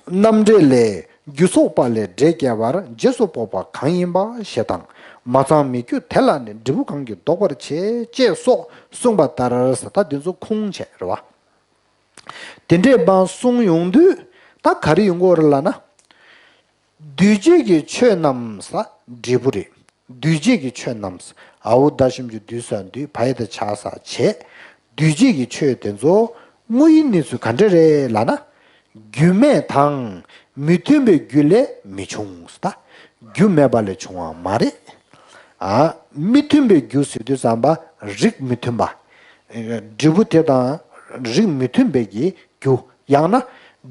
རྣམ་འགྲེལ་ལས། རྒྱུ་ཚོགས་པ་ལས་འབྲས་སྐྱེ་བར་རྗེས་སུ་དཔོག་པ་གང་ཡིན་པ་ཞེས་དང་། མ་ཚང་མི་རྒྱུ་དེ་ལ་ནི། འབྲས་བུ་གང་གིས་ལྡོག་པར་བྱེད། ཅེས་སོགས་གསུངས་པ་ལྟར། ད་འདི་ཚོ་ཁུངས་བྱས་རེད་བ། དེ་འདྲས་མར་གསུངས་ཡོང་དུས་ད་ག་རེ་ཡོང་གི་ཡོད་རེད་ལབ་ན། འདུས་བྱས་ཀྱི་ཆོས་རྣམས་ས་འབྲས་བུ་རེད། འདུས་བྱས་ཀྱི་ཆོས་རྣམས། འ་འུ་ད་ཞབས་ཀྱུ་འདུས་ས་འདུས། བ་ཡ་བཏགས་བྱ་ས་བྱས། འདུས་བྱས་ཀྱི་ཆོས་དེ་ཚོ་དངོས་ཡོད་གནས་ཚུལ་ག་འདྲ་རེད་ལབ་ན། རྒྱུ་མེད་དང་མི་མཐུན་པའི་རྒྱུ་ལས་མི་འབྱུང་ད། རྒྱུ་མེད་པ་ལས་བྱུང་བ་མ་རེད། ཨ། མི་མཐུན་པའི་རྒྱུ་ཟེར་དུས་ཙམ་པ་རིགས་མི་མཐུན་པ། འབྲས་བུ་དེ་དང་རིགས་མི་མཐུན་པའི་གི་རྒྱུ། ཡང་ན་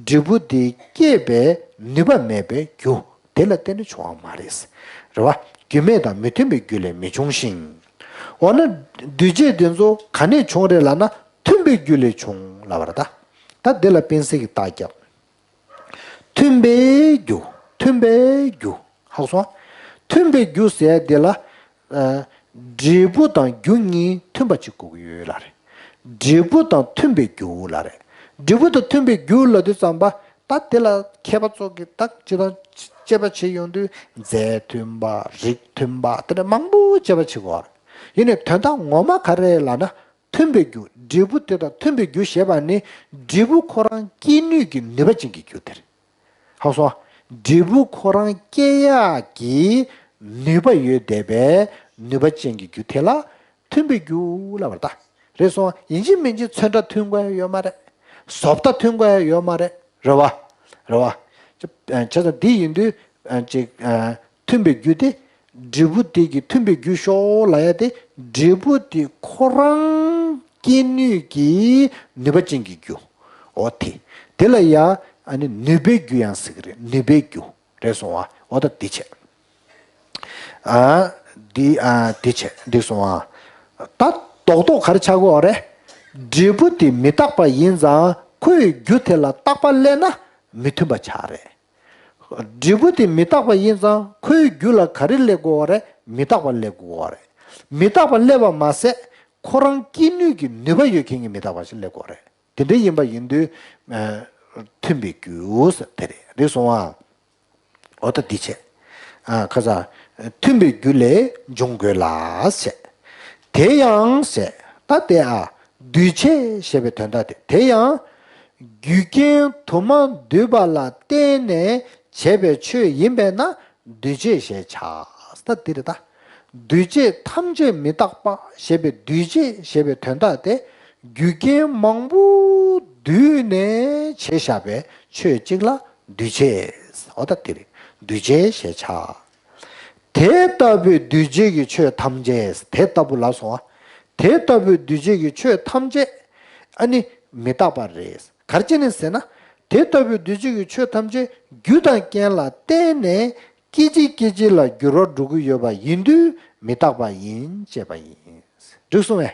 འབྲས་བུ་དེ་སྐྱེད་པའི་ནུས་པ་མེད་པའི་རྒྱུ། དེ་ལ་བརྟེན་ནས་བྱུང་བ་མ་རེད། རེད་བ། རྒྱུ་མེད་དང་མི་མཐུན་པའི་རྒྱུ་ལས་མི་འབྱུང་ཞིང་། འོ་ན་འདུས་བྱས་དེ་ཚོ་ག་ནས་བྱུང་རེད་ལབ་ན་མཐུན་པའི་རྒྱུ་ལས་བྱུང་ལབ་པ་རེད་ད། ད་དེ་ལ་དཔེ་གསལ་གྱི་རྟགས་བརྒྱབ། མཐུན་པའི་རྒྱུ། མཐུན་པའི་རྒྱུ། ཧ་གོ་སོང་། མཐུན་པའི་རྒྱུ་ཟེར་དེ་ལ། ཨ། འབྲས་བུ་དང་རྒྱུ་གཉིས་མཐུན་པ་ཅིག་དགོས་ཀྱི་ཡོད་ལབ་རེད། འབྲས་བུ་དང་མཐུན་པའི་རྒྱུ་ལབ་རེད། འབྲས་བུ་དང་མཐུན་པའི་རྒྱུ་ལབ་དུས་ཙམ་པ་ད་དེ་ལ་མཁས་པ་ཚོ་གིས་ད་ཅི་དང་དཔྱད་པ་བྱེད་ཡོང་དུས་རྫས་མཐུན་པ། རིགས་མཐུན་པ། དེ་འདྲ་མང་པོ་དཔྱད་པ་བྱེད་དགོས་རེད། ཡིན་ནའི་དོན་དག་ངོ་མ་ག་རེ་ལབ་ན། མཐུན་པའི་རྒྱུ། འབྲས་བུ་དེ་དང་མཐུན་པའི་རྒྱུ་ཞེས་པ་ནི་འབྲས་བུ་ཁོ་རང་སྐྱེ་ནུས་ཀྱི་ནུས་པ་ཅན་གྱི་རྒྱུ་དེ་རེད། ཧ་གོ་སོང་། འབྲས་བུ་ཁོ་རང་སྐྱེ་ཡག་གི་ནུས་པ་ཡོད་བསྡད་པའི་ནུས་པ་ཅན་གྱི་རྒྱུ་དེ་ལ་མཐུན་པའི་རྒྱུ་ལབ་པ་རེད་ད། རེད་སོང་། ཡིན་གཅིག་མིན་གཅིག་ཚོན་ཁྲ་མཐུན་དགོས་ཡ་ཡོད་མ་རེད། བཟོ་ལྟ་མཐུན་དགོས་ཡ་ཡོད་མ་རེད། རེད་བ། རེད་བ། བྱས་ཙང་འདི་ཡིན་དུས་ཅིག་མཐུན་པའི་རྒྱུ་དེ། འབྲས་བུ་དེ་གི་མཐུན་པའི་རྒྱུ་ཤོག་ལབ་ཡ་དེ། འབྲས་བུ་དེ་ཁོ་རང་སྐྱེ་ནུས་ཀྱི་ནུས་པ་ཅན་གྱི་རྒྱུ། འོ་དེ། དེ་ལ་ཡ། ཨ་ནི་ནུས་པའི་རྒྱུ་ཡང་ཟེར་གི་རེད། ནུས་པའི་རྒྱུ། རེད་སོང་བ། འོ་ད་འདི་བྱས། ཨ། འདི། ཨ། འདི་བྱས། འདི་སོང་བ། ད་རྡོག་རྡོག་ག་རེ་ཆགས་ཀྱི་ཡོད་རེད། འབྲས་བུ་དེ་མི་རྟག་པ་ཡིན་ཙང་ཁོའི་རྒྱུ་དེ་ལ་རྟག་པ་སླེབས་ན་མི་མཐུན་པ་ཆགས་རེད། འབྲས་བུ་དེ་མི་རྟག་པ་ཡིན་ཙང་ཁོའི་རྒྱུ་ལ་ག་རེ་སླེབས་དགོས་པ་རེད། མི་རྟག་པ་སླེབས་དགོས་པ་རེད། མི་རྟག་པ་སླེབས་པ་མ་ཟད་ཁོ་རང་སྐྱེ་ནུས་ཀྱི་ནུས་པ་ཡོད་མཁན་གྱི་མི་རྟག་པ་ཞིག་སླེབས་དགོས་པ་རེད། དེ་འདྲ་ཡིན་པ་ཡིན་དུས། ཨ། མཐུན་པའི་རྒྱུ་ཟེར་དེ་རེད། རེད་སོང་ཨ། འོ་ད་འདི་བྱས། ཨ། ཁ་ས། མཐུན་པའི་རྒྱུ་ལས་འབྱུང་དགོས་ལ་ཟེར། དེ་ཡང་ཟེར། ད་དེ་ཨ། འདུས་བྱས་ཞེས་པའི་དོན་དག་དེ། དེ་ཡང་རྒྱུ་རྐྱེན་དུ་མ་འདུས་པ་ལ་བརྟེན་ནས་བྱས་པའི་ཆོས་ཡིན་པས་ན་འདུས་བྱས་ཞེས་བྱ། ད་འདི་རེད་ད། འདུས་བྱས་ཐམས་ཅད་མི་རྟག་པ་ཞེས་པའི་འདུས་བྱས་ཞེས་པའི་དོན་དག་དེ། རྒྱུ་རྐྱེན་མང་པོ་བསྡུས་ནས་བྱས་བཞག་པའི་ཆོས་གཅིག་ལ་འདུས་བྱས། འོ་ད་དེ་རེད། འདུས་བྱས་ཞེས་བྱ། དེ་ལྟ་བུའི་འདུས་བྱས་ཀྱི་ཆོས་ཐམས་ཅད། དེ་ལྟ་བུ་ལ་སོང་བ། དེ་ལྟ་བུའི་འདུས་བྱས་ཀྱི་ཆོས་ཐམས་ཅད་ཨ་ནི་མི་རྟག་པ་རེད། ག་རེ་བྱས་ནས་ཟེར་ན། དེ་ལྟ་བུའི་འདུས་བྱས་ཀྱི་ཆོས་ཐམས་ཅད་རྒྱུ་དང་རྐྱེན་ལ་བརྟེན་ནས་ སྐད་ཅིག་སྐད་ཅིག་ལ་འགྱུར་བ་འགྲོ་གི་ཡོད་པ་ཡིན་དུས་མི་རྟག་པ་ཡིན་ཅེས་པ་ཡིན། འགྲིག་སོང་ངས།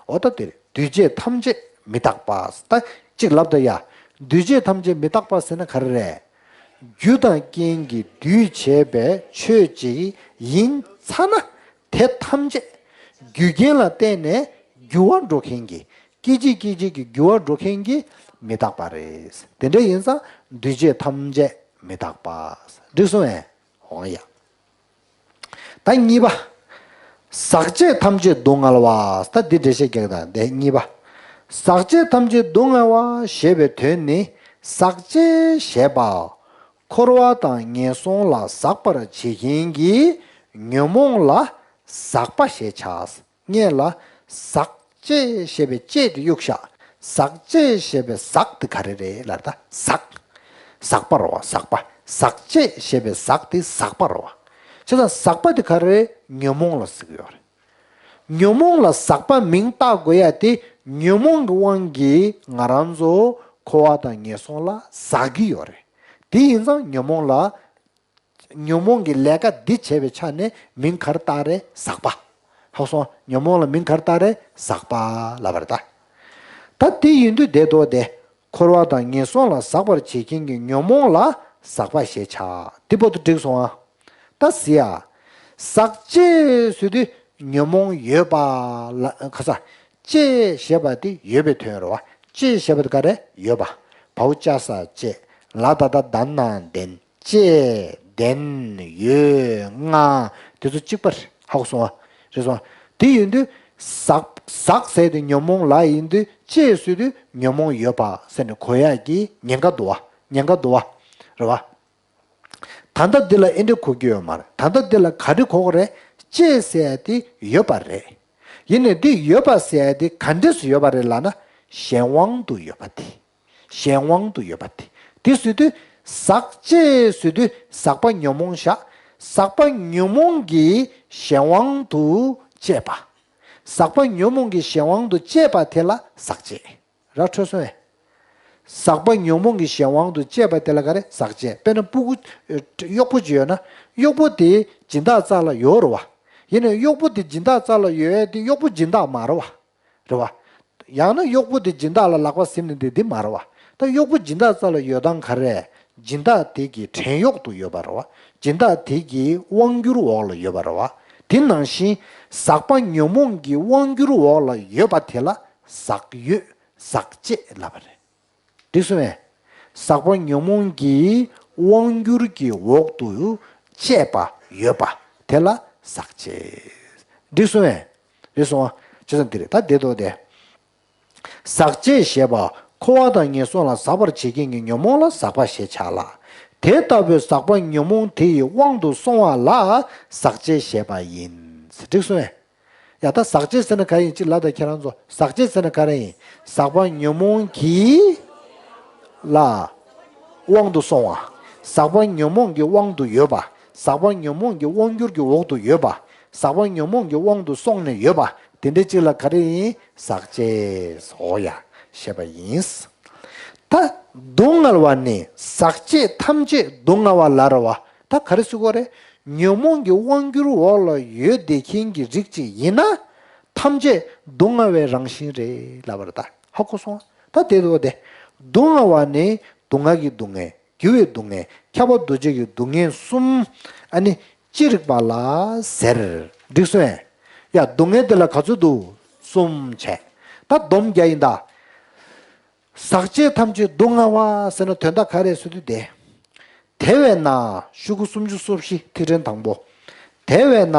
འོ་ད་དེ་རེད། འདུས་བྱས་ཐམས་ཅད་མི་རྟག་པ། ད་གཅིག་ལབ་ད་ཡ། འདུས་བྱས་ཐམས་ཅད་མི་རྟག་པ་ཟེར་ན་ག་རེ་རེད། རྒྱུ་དང་རྐྱེན་གྱིས་འདུས་བྱས་པའི་ཆོས་ཅིག་ཡིན་ཚ་ན། དེ་ཐམས་ཅད་རྒྱུ་རྐྱེན་ལ་བརྟེན་ནས་འགྱུར་བ་འགྲོ་མཁན་གྱི། སྐད་ཅིག་སྐད་ཅིག་གི་འགྱུར་བ་འགྲོ་མཁན་གྱི་མི་རྟག་པ་རེད། དེ་འདྲ་ཡིན་ཙང་འདུས་བྱས་ཐམས་ཅད་མི་རྟག་པ། འགྲིག་སོང་ངས། འོང་ཡ། ད་གཉིས་པ། ཟག་བཅས་ཐམས་ཅད་སྡུག་བསྔལ་བ། ད་འདི་འགྲེལ་བཤད་རྒྱག་དང་དེ་གཉིས་པ། ཟག་བཅས་ཐམས་ཅད་སྡུག་བསྔལ་བ་ཞེས་པའི་དོན་ནི། ཟག་བཅས་ཞེས་པ། འཁོར་བ་དང་ངན་སོང་ལ་ཟག་པར་བྱེད་མཁན་གྱི་ཉོན་མོངས་ལ་ཟག་པ་ཞེས་བྱ། སྔོན་ལ་ཟག་བཅས་ཞེས་པའི་བཅས་དེ་གཡུག་བཞག་ཟག་བཅས་ཞེས་པའི་ཟག་དེ་ག་རེ་རེད་ལབ་ན། ཟག་ཟག་པ་རེད་བ། ཟག་པ། ཟག་བཅས་ཞེས་པའི་ཟག་དེ་ཟག་པ་རེད་བ། བྱས་ཙང་ཟག་པ་དེ་ག་རེ་རེད། ཉོན་མོངས་ལ་ཟེར་གྱི་ཡོད་རེད། ཉོན་མོངས་ལ་ཟག་པ་མིང་བཏགས་དགོས་ཡ་དེ་ཉོན་མོངས་ཀྱི་དབང་གིས་ང་རང་ཚོ་འཁོར་བ་དང་ངན་སོང་ལ་ཟག་གི་ཡོད་རེད། དེ་ཡིན་ཙང་ཉོན་མོངས་ལ། ཉོན་མོངས་ཀྱི་ལས་ཀ་འདི་བྱས་པའི་ཆ་ནས་མིང་ག་རེ་བཏགས་རེད། ཟག་པ། ཧ་གོ་སོང་། ཉོན་མོངས་ལ་མིང་ག་རེ་བཏགས་རེད། ཟག་པ་ལབ་པ་རེད་ད། ད་དེ་ཡིན་དུས་དེ་འདུག་སྟེ། འཁོར་བ་དང་ངན་སོང་ལ་ཟག་པར་བྱེད་མཁན་གྱི་ཉོན་མོངས་ལ་ཟག་པ་ཞེས་བྱ། དེ་བར་དུ་འགྲིག་སོང་ཨ། ད་ཟེར་ཡ། ཟག་བཅས་ཟེར་དུས་ཉོན་མོངས་ཡོད་པ་ལ་ཁ་ས། བཅས་ཞེས་པ་དེ་ཡོད་པའི་དོན་རེད་བ། བཅས་ཞེས་པ་དེ་ག་རེ། ཡོད་པ། བའོ་ཅ་ས་བཅས། ལ་ད་བཏགས་ལྡ་ན་ལྡན། བཅས་ལྡན་ཡོད་ལྔ། དེ་ཚོ་གཅིག་པ་རེད། ཧ་གོ་སོང་ཨ། རེད་སོང་། དེ་ཡིན་དུས་ཟག་ཟག་ཟེར་དུས་ཉོན་མོངས་ལ་ཡིན་དུས་བཅས་ཟེར་དུས་ཉོན་མོངས་ཡོད་པ་ཟེར་ནས་གོ་ཡག་གི་ཉེན་ཁ་འདུག་བ། ཉེན་ཁ་འདུག་བ། རེད་བ། ད་ལྟ་འདི་ལ་ཨེ་འདྲ་གོ་རྒྱུ་ཡོད་མ་རེད། ད་ལྟ་འདི་ལ་ག་རེ་གོ་དགོས་རེད། བཅས་ཟེར་ཡ་དེ་ཡོད་པ་རེད། ཡིན་ནའི་འདི་ཡོད་པ་ཟེར་ཡ་དེ་ག་འདྲས་སུ་ཡོད་པ་རེད་ལབ་ན། གཞན་དབང་དུ་ཡོད་པ་དེ། གཞན་དབང་དུ་ཡོད་པ་དེ། དེ་ཟེར་དུས་ཟག་བཅས་ཟེར་དུས་ཟག་པ་ཉོན་མོངས་བཞག་ཟག་པ་ཉོན་མོངས་ཀྱི་གཞན་དབང་དུ་བཅས་པ། ཟག་པ་ཉོན་མོངས་ཀྱི་གཞན་དབང་དུ་བཅས་པ་དེ་ལ་ཟག་བཅས། ར་འཕྲོད་སོང་ངས། ཟག་པ་ཉོན་མོངས་ཀྱི་གཞན་དབང་དུ་བཅས་པ་དེ་ལ་ག་རེ། ཟག་བཅས། དཔེར་ན་སྤུ་གུ་གཡོག་པོ་ཅིག་ཡོད་ན་གཡོག་པོ་དེ་སྦྱིན་བདག་རྩ་ལ་ཡོད་རེད་བ། ཡིན་ནའི་གཡོག་པོ་དེ་སྦྱིན་བདག་རྩ་ལ་ཡོད་ཡ་དེ་གཡོག་པོ་སྦྱིན་བདག་མ་རེད་བ། རེད་བ། ཡང་ན་གཡོག་པོ་དེ་སྦྱིན་བདག་ལ་ལག་པ་ཟིན་ནས་འདི་འདི་མ་རེད་བ། ད་གཡོག་པོ་སྦྱིན་བདག་རྩ་ལ་ཡོད་སྟངས་ག་རེ། སྦྱིན་བདག་དེ་གི་བྲན་གཡོག་ཏུ་ཡོད་པ་རེད་བ། སྦྱིན་བདག་དེ་གི་དབང་སྒྱུར་འོག་ལ་ཡོད་པ་རེད་བ། དེ་ནང་བཞིན་ཟག་པ་ཉོན་མོངས་ཀྱི་དབང་སྒྱུར་འོག་ལ་ཡོད་པ་དེ་ལ་ཟག་ཡོད་ཟག་བཅས་ལབ་པ་རེད། འགྲིག་སོང་ངས། ཟག་པ་ཉོན་མོངས་ཀྱི་དབང་སྒྱུར་གྱི་འོག་ཏུ་བཅས་པ་ཡོད་པ་དེ་ལ་ཟག་བཅས། འགྲིག་སོང་ངས། རེད་སོང་ཨ། བྱས་ཙང་འདི་རེད། ད་བསྡད་དོ་དེ། ཟག་བཅས་ཞེས་པ་འཁོར་བ་དང་ངན་སོང་ལ་ཟག་པར་བྱེད་མཁན་གྱི་ཉོན་མོངས་ལ་ཟག་པ་ཞེས་བྱ་ལ། དེ་ལྟ་བུའི་ཟག་པ་ཉོན་མོངས་དེ་ཡི་དབང་དུ་སོང་བ་ལ་ཟག་བཅས་ཞེས་པ་ཡིན། འགྲིག་སོང་ངས། ཡ་ད་ཟག་བཅས་ཟེར་ན་ག་ཡིན་ཅིག་ལབ་དང་ཁྱེད་རང་ཚོ། ཟག་བཅས་ཟེར་ན་ག་རེ་ཡིན། ཟག་པ་ཉོན་མོངས་ཀྱི་ལ་དབང་དུ་སོང་བ། ཟག་པ་ཉོན་མོངས་ཀྱི་དབང་དུ་ཡོད་པ། ཟག་པ་ཉོན་མོངས་ཀྱི་དབང་སྒྱུར་གྱི་འོག་ཏུ་ཡོད་པ། ཟག་པ་ཉོན་མོངས་ཀྱི་དབང་དུ་སོང་ནས་ཡོད་པ། དེ་འདྲ་ཅིག་ལ་ག་རེ་ཡིན། ཟག་བཅས་ཟེར་ཡ་ཞེས་པ་ཡིན། ད་སྡུག་བསྔལ་བ་ནི་ཟག་བཅས་ཐམས་ཅད་སྡུག་བསྔལ་བ་ལ་རེད་བ། ད་ག་རེ་ཟེར་དགོས་རེད། ཉོན་མོངས་ཀྱི་དབང་སྒྱུར་འོག་ལ་ཡོད་བསྡད་མཁན་གྱི་རིགས་ཅིག་ཡིན་ན། ཐམས་ཅད་སྡུག་བསྔལ་བའི་རང་བཞིན་རེད་ལབ་པ་རེད་ད། ཧ་གོ་སོང་ཨ། ད་དེ་འདུག་སྟེ། སྡུག་བསྔལ་བ་ནི་སྡུག་བསྔལ་གྱི་སྡུག་བསྔལ། རྒྱུ་བའི་སྡུག་བསྔལ། ཁྱབ་པ་འདུ་བྱེད་ཀྱི་སྡུག་བསྔལ་གསུམ། ཨ་ནི་ཅི་རིགས་པ་ལ་ཟེར། འགྲིག་སོང་ངས། ཡ་སྡུག་བསྔལ་དེ་ལ་ག་ཚོད་འདུག་གསུམ་བྱས། ད་སྡོམ་རྒྱག་ཡིན་ད། ཟག་བཅས་ཐམས་ཅད་སྡུག་བསྔལ་བ་ཟེར་ན་དོན་དག་ག་རེ་ཟེར་དུས་དེ། དེ་བས་ན་ཤོག་གུ་སུམ་ཅུ་སོ་བཞི་ཐིག་ཕྲེང་དང་པོ། དེ་བས་ན་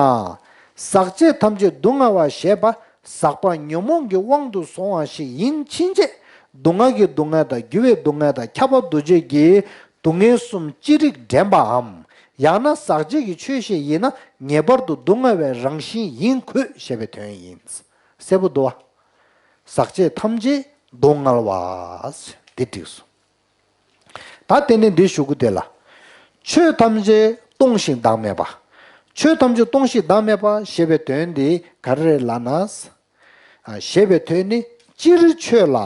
ཟག་བཅས་ཐམས་ཅད་སྡུག་བསྔལ་བ་ཞེས་པ་ཟག་པ་ཉོན་མོངས་ཀྱི་དབང་དུ་སོང་བ་ཞིག་ཡིན་ཕྱིན་ཆད་སྡུག་བསྔལ་གྱི་སྡུག་བསྔལ་དང་རྒྱུ་བའི་སྡུག་བསྔལ་དང་ཁྱབ་པ་འདུ་བྱེད་ཀྱི་སྡུག་བསྔལ་གསུམ་ཅི་རིགས་འདྲེན་པའམ་ཡང་ན་ཟག་བཅས་ཀྱི་ཆོས་ཤིག་ཡིན་ན་ངེས་པར་དུ་སྡུག་བསྔལ་བའི་རང་བཞིན་ཡིན་དགོས་ཞེས་པའི་དོན་ཡིན། གསལ་པོ་འདུག་བ། ཟག་བཅས་ཐམས་ཅད་སྡུག་བསྔལ་བ། འདི་འགྲིགས་སོང་། ད་དེ་ནས་འདི་ཞུ་གི་དེ་ལ། ཆོས་ཐམས་ཅད་སྟོང་ཞིང་བདག་མེད་པ། ཆོས་ཐམས་ཅད་སྟོང་ཞིང་བདག་མེད་པ་ཞེས་པའི་དོན་འདི་ག་རེ་རེད་ལབ་ན། ཞེས་པའི་དོན་ནི་སྤྱིར་ཆོས་ལ་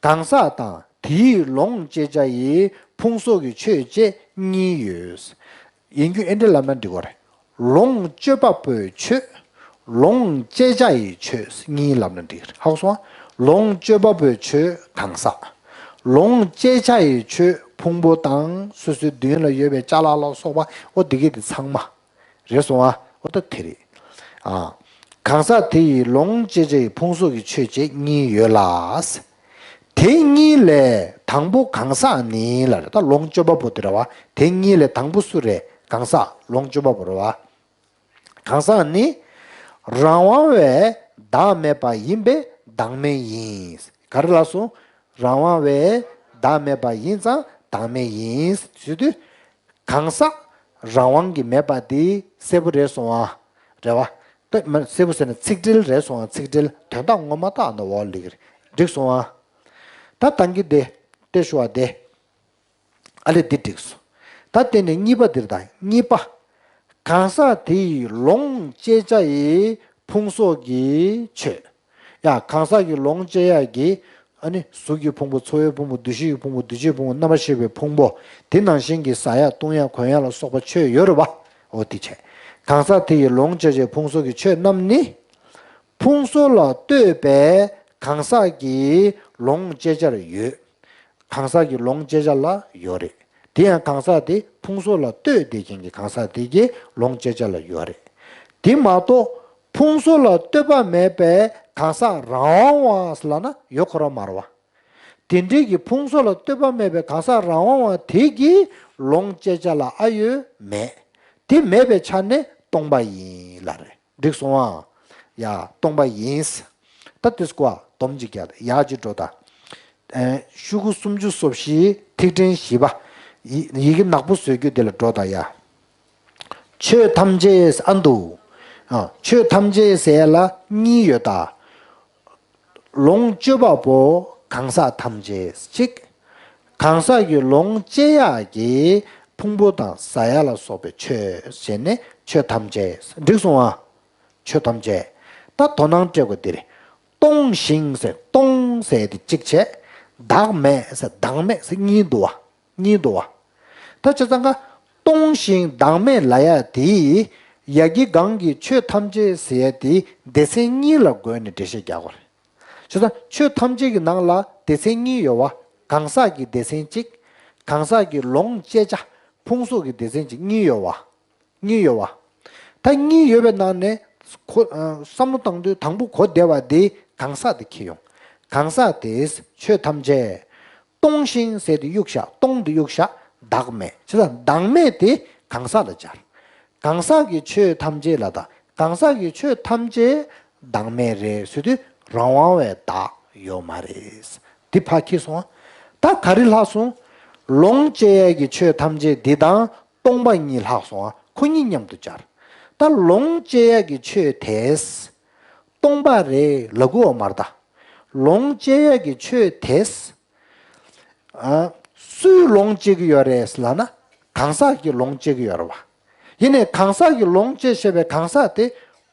གང་ཟག་དང་དེའི་ལོངས་སྤྱད་བྱ་ཡི་ཕུང་སོགས་ཀྱི་ཆོས་བཅས་གཉིས་ཡོད། ཡིན་རྒྱུ་ཨེ་འདྲ་ལབ་ན་འགྲིག་གི་རེད། ལོངས་སྤྱོད་པ་པོའི་ཆོས། ལོངས་སྤྱད་བྱ་ཡི་ཆོས་གཉིས་ལབ་ན་འགྲིག་གི་རེད། ཧ་གོ་སོང་ཨ། ལོངས་སྤྱོད་པ་པོའི་ཆོས་གང་ཟག་ལོངས་སྤྱད་བྱ་ཡི་ཆོས་ཕུང་པོ་དང་སོ་སོའི་མདུན་ལ་ཡོད་པའི་ཅ་ལག་ལ་སོགས་པ་ཨོ་དེ་གས་དེ་ཚང་མ། རེད་སོང་ཨ། ཨོ་ད་དེ་རེད། ཨ། གང་ཟག་དེ་ཡི་ལོངས་སྤྱད་བྱ་ཡི་ཕུང་སོགས་ཀྱི་ཆོས་བཅས་གཉིས་ཡོད་ལ། དེ་གཉིས་ལས་དང་པོ་གང་ཟག་ནི་ལ་རེད། ད་ལོངས་སྤྱོད་པ་པོ་དེ་རེད་བ། དེ་གཉིས་ལས་དང་པོ་སུ་རེད། གང་ཟག་ལོངས་སྤྱོད་པ་པོ་རེད་བ། གང་ཟག་ནི་རང་དབང་བས་བདག་མེད་པ་ཡིན་པས་བདག་མེད་ཡིན། ག་རེ་ལབ་སོང་། རང་དབང་བས་བདག་མེད་པ་ཡིན་ཙང་བདག་མེད་ཡིན་ཟེར་དུས། གང་ཟག་རང་དབང་གིས་མེད་པ་དེ་གསལ་པོ་རེད་སོང་ཨ། རེད་བ། ད་མ་གསལ་པོ་ཟེར་ན་ཚིག་འགྲེལ་རེད་སོང་ཨ། ཚིག་འགྲེལ་དོན་དག་ངོ་མ་ད་ཨ་ན་འོག་ལ་ཡོད་རེད། འགྲིག་སོང་ཨ། ད་ད་གིན་དེ་ལྟ་ཞུ་བ་དེ། ཨ་ལས་འདི་འགྲིག་སོང་། ད་དེ་ནས་གཉིས་པ་འདིར་ད་གཉིས་པ། གང་ཟག་དེ་ཡི་ལོངས་སྤྱད་བྱ་ཡི་ཕུང་སོགས་ཀྱི་ཆོས། ཡ་གང་ཟག་གི་ལོངས་སྤྱད་ཡ་གི་ཨ་ནི་གཟུགས་ཀྱི་ཕུང་པོ། ཚོར་བའི་ཕུང་པོ། འདུ་ཤེས་ཀྱི་ཕུང་པོ། འདུ་བྱེད་ཕུང་པོ། རྣམ་པར་ཤེས་པའི་ཕུང་པོ། དེ་ནང་བཞིན་གྱི་ཟ་ཡ་བཏུང་ཡ་གོན་ཡ་ལ་སོགས་པ་ཆོས་ཡོད་རེད་བ། འོ་དེ་བྱས། གང་ཟག་དེ་ཡི་ལོངས་སྤྱད་བྱའི་ཕུང་སོགས་ཀྱི་ཆོས་རྣམས་ནི། ཕུང་སོགས་ལ་ལྟོས་པའི་གང་ཟག་གི་ལོངས་སྤྱད་བྱར་ཡོད། གང་ཟག་གི་ལོངས་སྤྱད་བྱ་ལ་ཡོད་རེད། དེ་ཡང་གང་ཟག་དེ་ཕུང་སོགས་ལ་ལྟོས་བསྡད་མཁན་གྱི་གང་ཟག་དེ་གི་ལོངས་སྤྱད་བྱ་ལ་ཡོད་རེད། དེ་མ་གཏོགས་ཕུང་སོགས་ལ་ལྟོས་པ་མེད་པའི་གང་ཟག་རང་དབང་བ་ལབ་ན་ཡོད་ཁོ་རང་མ་རེད་བ། དེ་འདྲའི་གི་ཕུང་སོགས་ལ་ལྟོས་པ་མེད་པའི་གང་ཟག་རང་དབང་བ་དེ་གི་ལོངས་སྤྱད་བྱ་ལ་ཨ་ཡོད་མེད། དེ་མེད་པའི་ཆ་ནས་སྟོང་པ་ཡིན་ལབ་རེད། འགྲིག་སོང་ཨ། ཡ་སྟོང་པ་ཡིན། ད་དེ་སྐོར་སྡོམ་གཅིག་རྒྱག་ཡག་ཅིག་འགྲོ་ད། ཨེ་ཤོག་གུ་སུམ་ཅུ་སོ་བཞིའི་ཐིག་ཕྲེང་བཞི་པ། ཡི་ཡི་གེ་ནག་པོ་བཟོ་རྒྱུ་དེ་ལ་འགྲོ་ད་ཡ། ཆོས་ཐམས་ཅད་ཨ་འདུག་ཨ་ཆོས་ཐམས་ཅད་ཟེར་ཡ་ལ་གཉིས་ཡོད་ད། ལོངས་སྤྱོད་པ་པོ་གང་ཟག་ཐམས་ཅད་གཅིག་གང་ཟག་གི་ལོངས་སྤྱད་ཡག་གི་ཕུང་པོ་དང་ཟ་ཡ་ལ་སོགས་པའི་ཆོས་བྱས་ནས་ཆོས་ཐམས་ཅད། འགྲིག་སོང་ཨ། ཆོས་ཐམས་ཅད། ད་དོ་སྣང་སྤྲད་དགོས་དེ་རེད། སྟོང་ཞིང་ཟེར་སྟོང་ཟེར་དེ་གཅིག་བྱས། བདག་མེད་ཟེར་བདག་མེད་ཟེར་གཉིས་འདུག་བ། གཉིས་འདུག་བ། ད་བྱས་ཙང་ཀ་སྟོང་ཞིང་བདག་མེད་ལབ་ཡ་དེ། ཡ་གི་གང་གི་ཆོས་ཐམས་ཅད་ཟེར་ཡ་དེ་སྡེ་ཚན་གཉིས་ལ་བགོས་ནས་འགྲེལ་བཤད་རྒྱག་དགོས་རེད། བྱས་ཙང་ཆོས་ཐམས་ཅད་ཀྱི་ནང་ལ་སྡེ་ཚན་གཉིས་ཡོད་བ། གང་ཟག་གི་སྡེ་ཚན་གཅིག་གང་ཟག་གི་ལོངས་སྤྱད་བྱ་ཕུང་སོགས་ཀྱི་སྡེ་ཚན་གཅིག་གཉིས་ཡོད་བ། གཉིས་ཡོད་བ། ད་གཉིས་ཡོད་པའི་ནང་ནས་ཁོ་ཨ་བསམ་བློ་བཏང་དུས་དང་པོ་གོ་བདེ་བ་དེ་གང་ཟག་དེ་འཁྱེར་ཡོང་། གང་ཟག་དེས་ཆོས་ཐམས་ཅད། སྟོང་ཞིང་ཟེར་དེ་གཡུག་བཞག་སྟོང་དེ་གཡུག་བཞག་བདག་མེད། བྱས་ཙང་བདག་མེད་དེ་གང་ཟག་ལ་སྦྱར། གང་ཟག་གི་ཆོས་ཐམས་ཅད་ལ་ད་གང་ཟག་གི་ཆོས་ཐམས་ཅད་བདག་མེད་རེད་ཟེར་དུས་རང་དབང་བའི་བདག་ཡོད་མ་རེད། འདི་ཕར་འཁྱེར་སོང་ཨ། ད་ག་རེ་ལྷག་སོང་། ལོངས་སྤྱད་ཡས་ཀྱི་ཆོས་ཐམས་ཅད་འདི་དང་སྟོང་པ་ཉིད་ལྷག་སོང་ཨ། ཁོ་གཉིས་མཉམ་དུ་སྦྱར། ད་ལོངས་སྤྱད་ཡས་ཀྱི་ཆོས་དེས། སྟོང་པ་རེད་ལབ་དགོས་པ་མ་རེད་ད། ལོངས་སྤྱད་ཡས་ཀྱི་ཆོས་དེས། ཨ། སུའི་ལོངས་སྤྱད་ཀྱི་ཡོད་རེད་ལབ་ན། གང་ཟག་གི་ལོངས་སྤྱད་ཀྱི་ཡོད་རེད་བ། ཡིན་ནའི་གང་ཟག་གི་ལོངས་སྤྱད་བྱེད་པའི་གང་ཟག་དེ།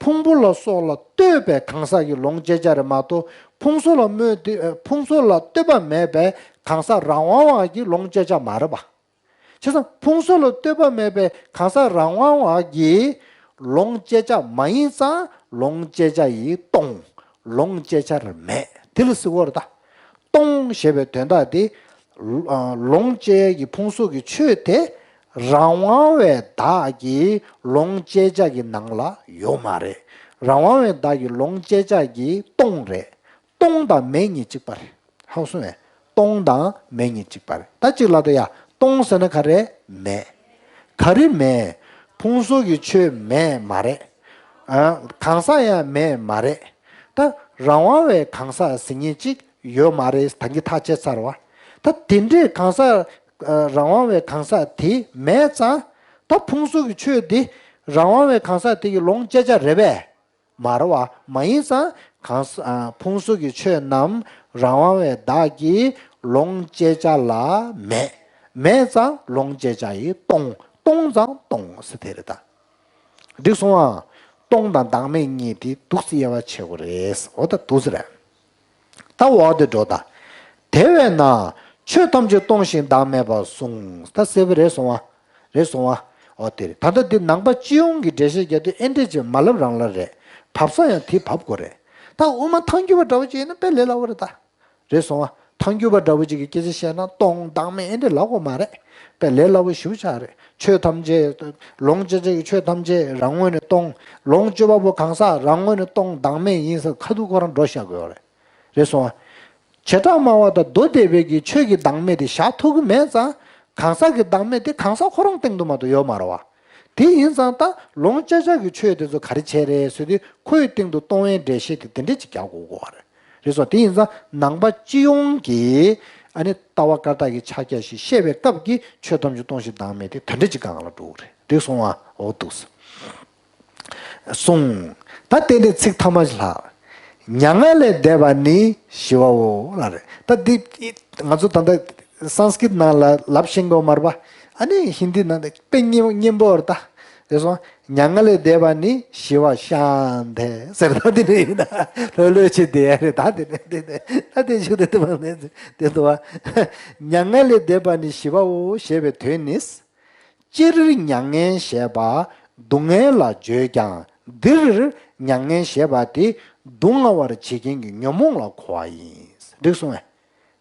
ཕུང་པོ་ལ་སོགས་ལ་ལྟོས་པའི་གང་ཟག་གི་ལོངས་སྤྱད་བྱ་རེད་མ་གཏོགས། ཕུང་སོགས་ལ་སྨོས་ཏེ་ཕུང་སོགས་ལ་ལྟོས་པ་མེད་པའི་གང་ཟག་རང་དབང་བ་གི་ལོངས་སྤྱད་བྱ་མ་རེད་པ། བྱས་ཙང་ཕུང་སོགས་ལ་ལྟོས་པ་མེད་པའི་གང་ཟག་རང་དབང་བ་གི་ལོངས་སྤྱད་བྱ་མ་ཡིན་ཙང་ལོངས་སྤྱད་བྱ་ཡི་སྟོང་། ལོངས་སྤྱད་བྱར་མེད། དེ་ལ་ཟེར་བ་རེད་ད། སྟོང་ཞེས་པའི་དོན་དག་དེ། ལོངས་སྤྱད་ཀྱི་ཕུང་སོགས་ཀྱི་ཆོས་དེ་རང་དབང་བའི་བདག་གི་ལོངས་སྤྱད་བྱ་གི་ནང་ལ་ཡོད་མ་རེད། རང་དབང་བའི་བདག་གི་ལོངས་སྤྱད་བྱ་གི་སྟོང་རེད། སྟོང་དང་མེད་གཉིས་གཅིག་པ་རེད། ཧ་གོ་སོང་ངས། སྟོང་དང་མེད་གཉིས་གཅིག་པ་རེད། ད་གཅིག་ལ་ད་ཡ་སྟོང་ཟེར་ན་ག་རེ་མེད། ག་རེ་མེད། ཕུང་སོགས་ཀྱི་ཆོས་མེད་མ་རེད། ཨ། གང་ཟག་ཡང་མེད་མ་རེད། ད་རང་དབང་བའི་གང་ཟག་ཟེར་མཁན་གཅིག་ཡོད་མ་རེད། ད་གིན་ཐག་བཅད་ཚར་བ། ད་དེ་འདྲའི་གང་ཟག་ཨ། རང་དབང་བའི་གང་ཟག་དེ་མེད་ཙང་། ད་ཕུང་སོགས་ཀྱི་ཆོས་དེ་རང་དབང་བའི་གང་ཟག་དེ་གི་ལོངས་སྤྱད་བྱ་རེད་པས། མ་རེད་བ། མ་ཡིན་ཙང་གང་ཟག་ཨ། ཕུང་སོགས་ཀྱི་ཆོས་རྣམས་རང་དབང་བའི་བདག་གི་ལོངས་སྤྱད་བྱ་ལ་མེད། མེད་ཙང་ལོངས་སྤྱད་བྱ་ཡི་སྟོང་། སྟོང་ཙང་སྟོང་ཟེར་དེ་རེད་ད། འགྲིག་སོང་ཨ། སྟོང་དང་བདག་མེད་གཉིས་དེ་འདུག་སེ་དབྱེ་བ་ཕྱེ་དགོས་རེད། འོ་ད་འདུག་སེ་རེད། ད་འོག་དེ་འགྲོ་ད། དེ་བས་ན་ཆོས་ཐམས་ཅད་སྟོང་ཞིང་བདག་མེད་པར་གསུངས། ད་གསལ་པོ་རེད་སོང་ཨ། རེད་སོང་ཨ། འོ་དེ་རེད། ད་ལྟ་འདི་ནང་པ་སྤྱི་ཡོངས་ཀྱི་འགྲེལ་བཤད་རྒྱག་དུས་ཨེ་འདྲས་ཅིག་མ་ལབ་རང་ལ་རེད། བབས་ས་ཡང་དེ་བབས་དགོས་རེད། ད་དབུ་མ་ཐལ་འགྱུར་བ་འདྲ་བོ་ཅིག་ཡིན་ན་དཔེ་ལས་སླ་བོ་རེད་ད། རེད་སོང་ཨ། ཐལ་འགྱུར་བ་འདྲ་བོ་ཅིག་གི་སྐད་ཆ་བཤད་ན་སྟོང་བདག་མེད་ཨེ་འདྲས་ལབ་དགོས་མ་རེད། དཔེ་ལས་སླ་བོ་ཞེ་པོ་ཆགས་རེད། ཆོས་ཐམས་ཅད། ལོངས་སྤྱོད་བྱ་བའི་ཆོས་ཐམས་ཅད་རང་ངོས་ནས་སྟོང་། ལོངས་སྤྱོད་པ་པོ་གང་ཟག་རང་ངོས་ནས་སྟོང་བདག་མེད་ཡིན་ཟེར་ཁ་ཐུག་ཁོ་རང་འགྲོ་བཞག་དགོས་ཡོད་རེད། རེད་སོང་ཨ། བྱེ་བྲག་སྨྲ་བ་དང་མདོ་སྡེ་པའི་གི་ཆོས་ཀྱི་བདག་མེད་དེ་བཞག་ཐུབ་ཀྱི་མེད་ཙང་། གང་ཟག་གི་བདག་མེད་དེ་གང་ཟག་ཁོ་རང་སྟེང་དུ་མ་གཏོགས་ཡོད་མ་རེད་བ། དེ་ཡིན་ཙང་ད་ལོངས་སྤྱོད་བྱ་གི་ཆོས་དེ་ཚོ་ག་རེ་བྱས་རེད་ཟེར་དུས་ཁོའི་སྟེང་དུ་སྟོང་བའི་འགྲེལ་བཤད་དེ་དེ་འདྲས་ཅིག་རྒྱག་དགོས་ཀྱི་ཡོད་རེད། རེད་སོང་། དེ་ཡིན་ཙང་ནང་པ་སྤྱི་ཡོངས་ཀྱི་ཨ་ནི་ལྟ་བ་བཀར་བཏགས་ཀྱི་ཕྱག་རྒྱ་བཞི་བཤད་པའི་སྐབས་ཀྱི་ཆོས་ཐམས་ཅད་སྟོང་ཞིང་བདག་མེད་དེ་དེ་འདྲས་ཅིག་སྒང་ལ་འགྲོ་གི་རེད། འགྲིག་སོང་ཨ། འོ་འདུག་སེ། གསུངས། ད་དེ་ནས་ཚིག་ཐ་མ་ཞིག་ལྷག། མྱ་ངན་ལས་འདས་པ་ནི་ཞི་བའོ་ལབ་རེད། ད་འདི་ང་ཚོ་ད་ལྟ་སཾ་སྐྲྀཏ་ནང་ལ་ལབ་ཤེས་ཀྱི་ཡོད་མ་རེད་པ། ཨ་ནི་ཧིན་དི་ནང་ལ་དཔེ་སྙན་སྙན་པོ་རེད་ད། དེ་སོང་། མྱ་ངན་ལས་འདས་པ་ནི་ཞི་བ་ཤཱནྟི་ཟེར། ད་དེ་ནས་ཡིན་ན་ལྷོད་ལྷོད་བྱས་བསྡད་ཡ་རེད། ད་དེ་ནས་དེ་ནས་ད་དེ་ཞུ་དེ་དེ་མ་ནས་དེ་འདུག་བ། མྱ་ངན་ལས་འདས་པ་ནི་ཞི་བའོ་ཞེས་པའི་དོན་ནི། སྤྱིར་མྱ་ངན་ཞེས་པ་སྡུག་བསྔལ་ལ་བརྗོད་ཀྱང་། འདིར་མྱ་ངན་ཞེས་པ་དེ་སྡུག་བསྔལ་བར་བྱེད་མཁན་གྱི་ཉོན་མོངས་ལ་གོ་བ་ཡིན། འགྲིག་སོང་ངས།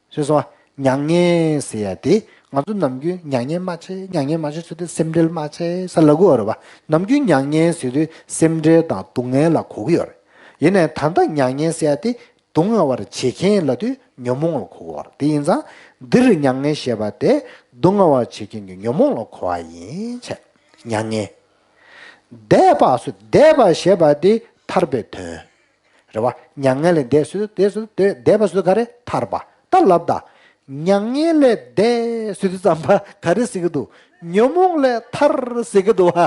ཤེས་སོང་ངས། མྱ་ངན་ཟེར་ཡ་དེ་ང་ཚོ་ནམ་རྒྱུན་མྱ་ངན་མ་བྱེད། མྱ་ངན་མ་བྱེད་ཟེར་དུས་སེམས་ཁྲལ་མ་བྱེད་ཟེར་ལབ་ཀྱི་ཡོད་རེད་པ། ནམ་རྒྱུན་མྱ་ངན་ཟེར་དུས་སེམས་ཁྲལ་དང་སྡུག་བསྔལ་ལ་གོ་གི་ཡོད་རེད། ཡིན་ནའི་ད་ལྟ་མྱ་ངན་ཟེར་ཡ་དེ་སྡུག་བསྔལ་བར་བྱེད་མཁན་ལབ་དུས་ཉོན་མོངས་ལ་གོ་གི་ཡོད་རེད། དེ་ཡིན་ཙང་འདིར་མྱ་ངན་ཞེས་པ་དེ་སྡུག་བསྔལ་བར་བྱེད་མཁན་གྱི་ཉོན་མོངས་ལ་གོ་བ་ཡིན་བྱས། མྱ་ངན། འདས་པ་སོ། འདས་པ་ཞེས་པ་དེ་ཐར་པའི་དོན། རེད་བ། མྱ་ངན་ལས་འདས་ཟེར་དུས་དེ་ཟེར་དུས་འདས་པ་ཟེར་དུས་ག་རེ། ཐར་པ། ད་ལབ་ད། མྱ་ངན་ལས་འདས་ཟེར་དུས་ཙམ་པ་ག་རེ་ཟེར་གི་འདུག་ཉོན་མོངས་ལས་ཐར་ཟེར་གི་འདུག་བ།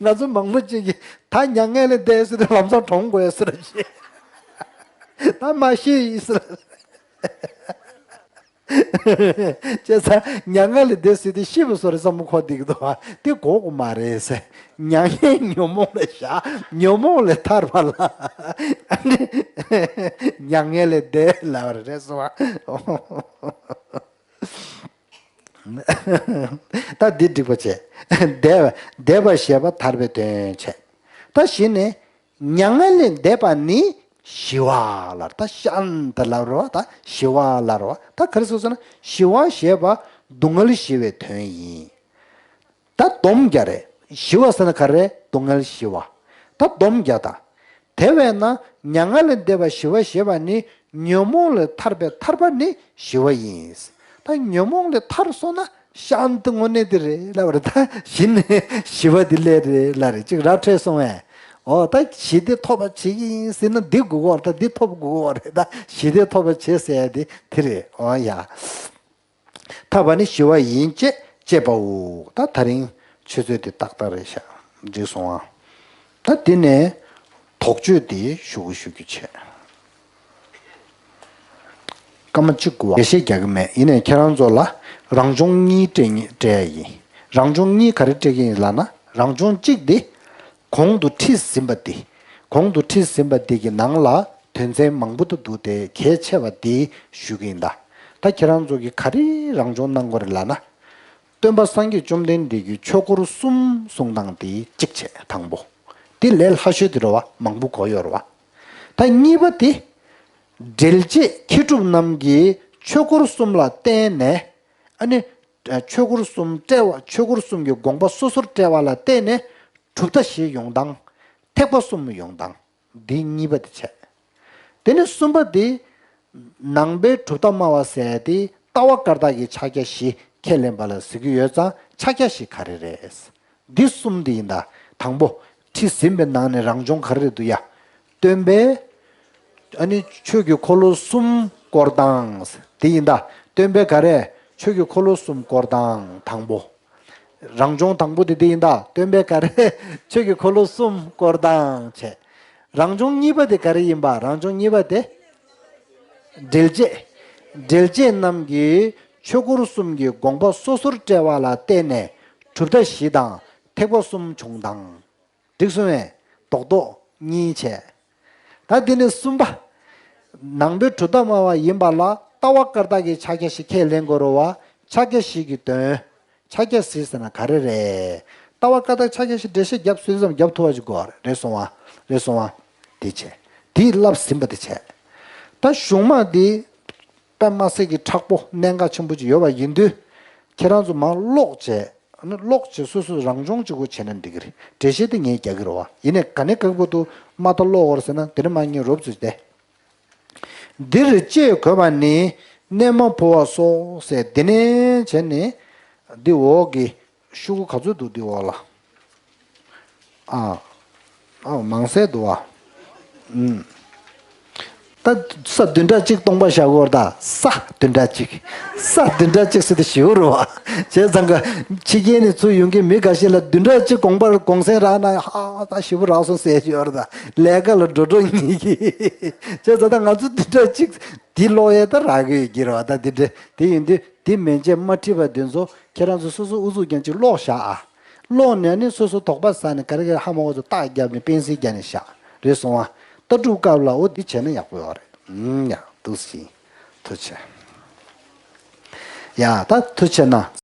ང་ཚོ་མང་པོ་ཅིག་གིས་ད་མྱ་ངན་ལས་འདས་ཟེར་དུས་ལམ་སང་གྲོངས་དགོས་ཟེར་བ་ཞིག་ད་མ་ཤི་ཡིན་ཟེར། བྱས་ཙང་མྱ་ངན་ལས་འདས་ཟེར་དུས་ཤི་བ་བཟོ་རེད་བསམ་བློ་འཁོར་བསྡད་ཀྱི་འདུག་བ། དེ་གོ་དགོས་མ་རེད་ཟེར། མྱ་ངན་ཉོན་མོངས་ལས་བཞག་ཉོན་མོངས་ལས་ཐར་པ་ལ་ཨ་ནི་མྱ་ངན་ལས་འདས་ལབ་པ་རེད་སོང་བ། ད་འདི་འགྲིག་པ་བྱས། འདས་པ་འདས་པ་ཞེས་པ་ཐར་པའི་དོན་བྱས། ད་གཞི་ནས། མྱ་ངན་ལས་འདས་པ་ནི་ཞི་བ་ལ། ད་ཤཱནྟི་ལབ་རེད་བ། ད་ཞི་བ་ལབ་རེད་བ། ད་ག་རེ་ཟེར་ཟེར་ན་ཞི་བ་ཞེས་པ་སྡུག་བསྔལ་ཞི་བའི་དོན་ཡིན། ད་སྡོམ་རྒྱག་རེད། ཞི་བ་ཟེར་ན་ག་རེ། སྡུག་བསྔལ་ཞི་བ། ད་སྡོམ་རྒྱག་དང་། དེ་བས་ན་མྱ་ངན་ལས་འདས་པ་ཞི་བ་ཞེས་པ་ནི་ཉོན་མོངས་ལས་ཐར་པའི་ཐར་པ་ནི་ཞི་བ་ཡིན། ད་ཉོན་མོངས་ལས་ཐར་སོང་ན་ཤཱནྟི་དངོས་གནས་དེ་རེད་ལབ་རེད། ད་གཞི་ནས་ཞི་བ་འདི་སླེབས་རེད་ལབ་རེད། ཅིག་ར་འཕྲོད་སོང་བས། འོ་ད་ཞི་བདེ་ཐོབ་པ་བྱེད་ཀྱི་ཡིན་ཟེར་ན་འདི་དགོས་ཀྱི་ཡོད་རེད། ད་འདི་ཐོབ་དགོས་ཀྱི་ཡོད་རེད། ད་ཞི་བདེ་ཐོབ་པ་བྱེད་ཟེར་ཡ་དེ་དེ་རེད། འོ་ཡ། ཐར་པ་ནི་ཞི་བ་ཡིན་ཅེས་བྱས་པའོ། ད་ད་རིང་ཆུ་ཚོད་དེ་ཏག་ཏག་རེད་ཤག་འགྲིག་སོང་ཨ། ད་དེ་ནས་དོགས་གཅོད་དེ་ཞུ་གི་ཞུ་རྒྱུ་བྱས། སྐར་མ་གཅིག་དགོས་པ། འགྲེལ་བཤད་རྒྱག་གི་མེད། ཡིན་ནའི་ཁྱེད་རང་ཚོ་ལ་རང་སྦྱོང་གཉིས་སྤྲད་སྤྲད་ཡ་ཡིན། རང་སྦྱོང་གཉིས་ག་རེ་སྤྲད་ཀྱི་ཡིན་ལབ་ན། རང་སྦྱོང་གཅིག་དེ། གོང་དུ་ཁྲིད་ཟིན་པ་འདི། གོང་དུ་ཁྲིད་ཟིན་པ་འདི་གི་ནང་ལ་དོན་ཚན་མང་པོ་འདུག་འདུག་སྟེ་གལ་ཆེ་བ་འདི་ཞུ་གི་ཡིན་ད། ད་ཁྱེད་རང་ཚོ་གིས་ག་རེ་རང་སྦྱོང་གནང་དགོས་རེད་ལབ་ན། སྟོན་པ་སངས་རྒྱས་བཅོམ་ལྡན་འདས་ཀྱི་ཆོས་འཁོར་གསུམ་གསུང་སྟངས་འདི་གཅིག་བྱས་དང་པོ། འདི་ལས་སླ་ཤོས་དེ་རེད་བ། མང་པོ་གོ་ཡོད་རེད་བ། ད་གཉིས་པ་དེ། འགྲེལ་བྱེད་མཁས་གྲུབ་རྣམས་ཀྱིས་ཆོས་འཁོར་གསུམ་ལ་བརྟེན་ནས། ཨ་ནི། ཆོས་འཁོར་གསུམ་བཀྲལ་བ། ཆོས་འཁོར་གསུམ་གྱི་དགོངས་པ་སོ་སོར་བཀྲལ་བ་ལ་བརྟེན་ནས་གྲུབ་མཐའ་བཞི་ཡོང་སྟངས། ཐེག་པ་གསུམ་ཡོང་སྟངས། འདི་གཉིས་པ་དེ་བྱས། དེ་ནས་གསུམ་པ་དེ། ནང་པའི་གྲུབ་མཐའ་སྨྲ་བ་ཟེར་ཡ་དེ་ལྟ་བ་བཀར་བཏགས་ཀྱི་ཕྱག་རྒྱ་བཞི་ཁས་ལེན་པ་ལ་ཟེར་གྱི་ཡོད་ཙང་ཕྱག་རྒྱ་བཞི་ག་རེ་རེད། འདི་གསུམ་དེ་ཡིན་ད། དང་པོ། ཁྲིད་ཟིན་པའི་ནང་ནས་རང་སྦྱོང་ག་རེ་རེད་འདུག་ཡ། སྟོན་པས། ཨ་ནི་ཆོས་ཀྱི་འཁོར་ལོ་གསུམ་བསྐོར་སྟངས་དེ་ཡིན་ད། སྟོན་པས་ག་རེ། ཆོས་ཀྱི་འཁོར་ལོ་གསུམ་བསྐོར་སྟངས་དང་པོ། རང་སྦྱོང་དང་པོ་དེ་དེ་ཡིན་ད། སྟོན་པས་ག་རེ། ཆོས་ཀྱི་འཁོར་ལོ་གསུམ་བསྐོར་སྟངས་བྱས། རང་སྦྱོང་གཉིས་པ་དེ་ག་རེ་ཡིན་པ། རང་སྦྱོང་གཉིས་པ་དེ། འགྲེལ་བྱེད། འགྲེལ་བྱེད་རྣམས་ཀྱིས་ཆོས་འཁོར་གསུམ་གྱི་དགོངས་པ་སོ་སོར་བཀྲལ་བ་ལ་བརྟེན་ནས་གྲུབ་མཐའ་བཞི་དང་ཐེག་པ་གསུམ་བྱུང་སྟངས། འགྲིག་སོང་ངས། རྡོག་རྡོག་གཉིས་བྱས། ད་འདི་ནས་གསུམ་པ། ནང་པའི་གྲུབ་མཐའ་སྨྲ་བ་ཡིན་པ་ལ་ལྟ་བ་བཀར་བཏགས་ཀྱི་ཕྱག་རྒྱ་བཞི་ཁས་ལེན་དགོས་རེད་བ། ཕྱག་རྒྱ་བཞི་གི་དོན། ཕྱག་རྒྱ་ཟེར་ཟེར་ན་ག་རེ་རེད། ལྟ་བ་བཀའ་རྟགས་ཕྱག་རྒྱ་ཞིག་འགྲེལ་བཤད་རྒྱབ་སྲོལ་ཙམ་རྒྱབ་ཐུབ་པ་ཞིག་དགོས་རེད། སོང་བ་རེད། སོང་བ་དེ་བྱས། དེས་བསླབས་ཟིན་པ་དེ་བྱས། ད་གཞུང་མ་འདི་དཔེ་མ་སྲིད་ཀྱི་མཁྲེགས་པོ་གནད་འགག་ཆེན་པོ་ཅིག་ཡོད་པ་ཡིན་དུས། ཁྱེད་རང་ཚོ་མར་ཀློག་བྱས། ཨ་ནི་ཀློག་བྱས་སོ་སོས་རང་སྦྱོང་ཅིག་གོ་བྱས་ན་འགྲིག་གི་རེད། འགྲེལ་བཤད་དེ་ངས་རྒྱག་གི་རེད་བ། ཡིན་ནའི་ག་ནས་ག་གི་བར་དུ་མ་མཐའ་ཀློག་དགོས་རེད་ཟེར་ན། དེ་ནས་མར་ངས་རོབ་ཙམ་བལྟས། འདིར་ལྕེས་གོས་པ་ནི་གནས་མ་བོར་བ་སོགས་ཟེར། འདི་ནས་བྱས་ནས་འདི་འོག་གི་ཤོག་གུ་ག་ཚོད་འདུག་འདི་འོག་ལ། ཨ། ཨ། མང་སེ་འདུག་བ། ཨུམ། ད་ས་བདུན་ཕྲག་གཅིག་སྟོང་པ་བཞག་གི་ཡོད་རེད་ད། ས་བདུན་ཕྲག་གཅིག་ས་བདུན་ཕྲག་གཅིག་ཟེར་དུས་ཞེ་པོ་རེད་བ། བྱས་ཙང་ཀ་ཕྱི་རྒྱལ་ནས་ཚུར་ཡོང་མཁན་མི་འགའ་ཤས་ལ་བདུན་ཕྲག་གཅིག་གོང་པར་གུང་སེང་རག་ན་ཧ་ད་ཞེ་པོ་རག་སོང་ཟེར་གྱི་ཡོད་རེད་ད། ལས་ཀ་ལ་འགྲོ་འགྲོ་ཉེ་གི། བྱས་ཙང་ད་ང་ཚོ་བདུན་ཕྲག་གཅིག་འདི་ཀློག་ཡས་ད་རག་གི་ཡོད་ཀྱི་རེད་བ། ད་འདི་འདྲ་དེ་ཡིན་དུས་དེ་མན་ཆད་མ་ཁྲིད་པ་དེ་ཚོ་ཁྱེད་རང་ཚོ་སོ་སོ་ཨུ་ཚུགས་རྒྱབ་ཅིག་ཀློག་བཞག་ཨ། ཀློག་ནས་ནི་སོ་སོ་དོགས་པ་ཟ་ནས་ག་རེ་ག་རེ་ཧ་མ་གོ་ཚོ་རྟགས་བརྒྱབ་ནས་པེན་སིལ་བརྒྱབ་ནས་བཞག་རེད། སོང་བ། ལྟ་གྲུབ་སྐབས་ལ་འོ་འདི་བྱས་ན་ཡག་པོ་ཡོད་རེད། ཨུམ། ཡ། འདུག་སེ་ཐུགས་རྗེ་ཆེ། ཡ། ད་ཐུགས་རྗེ་ཆེ་གནང་།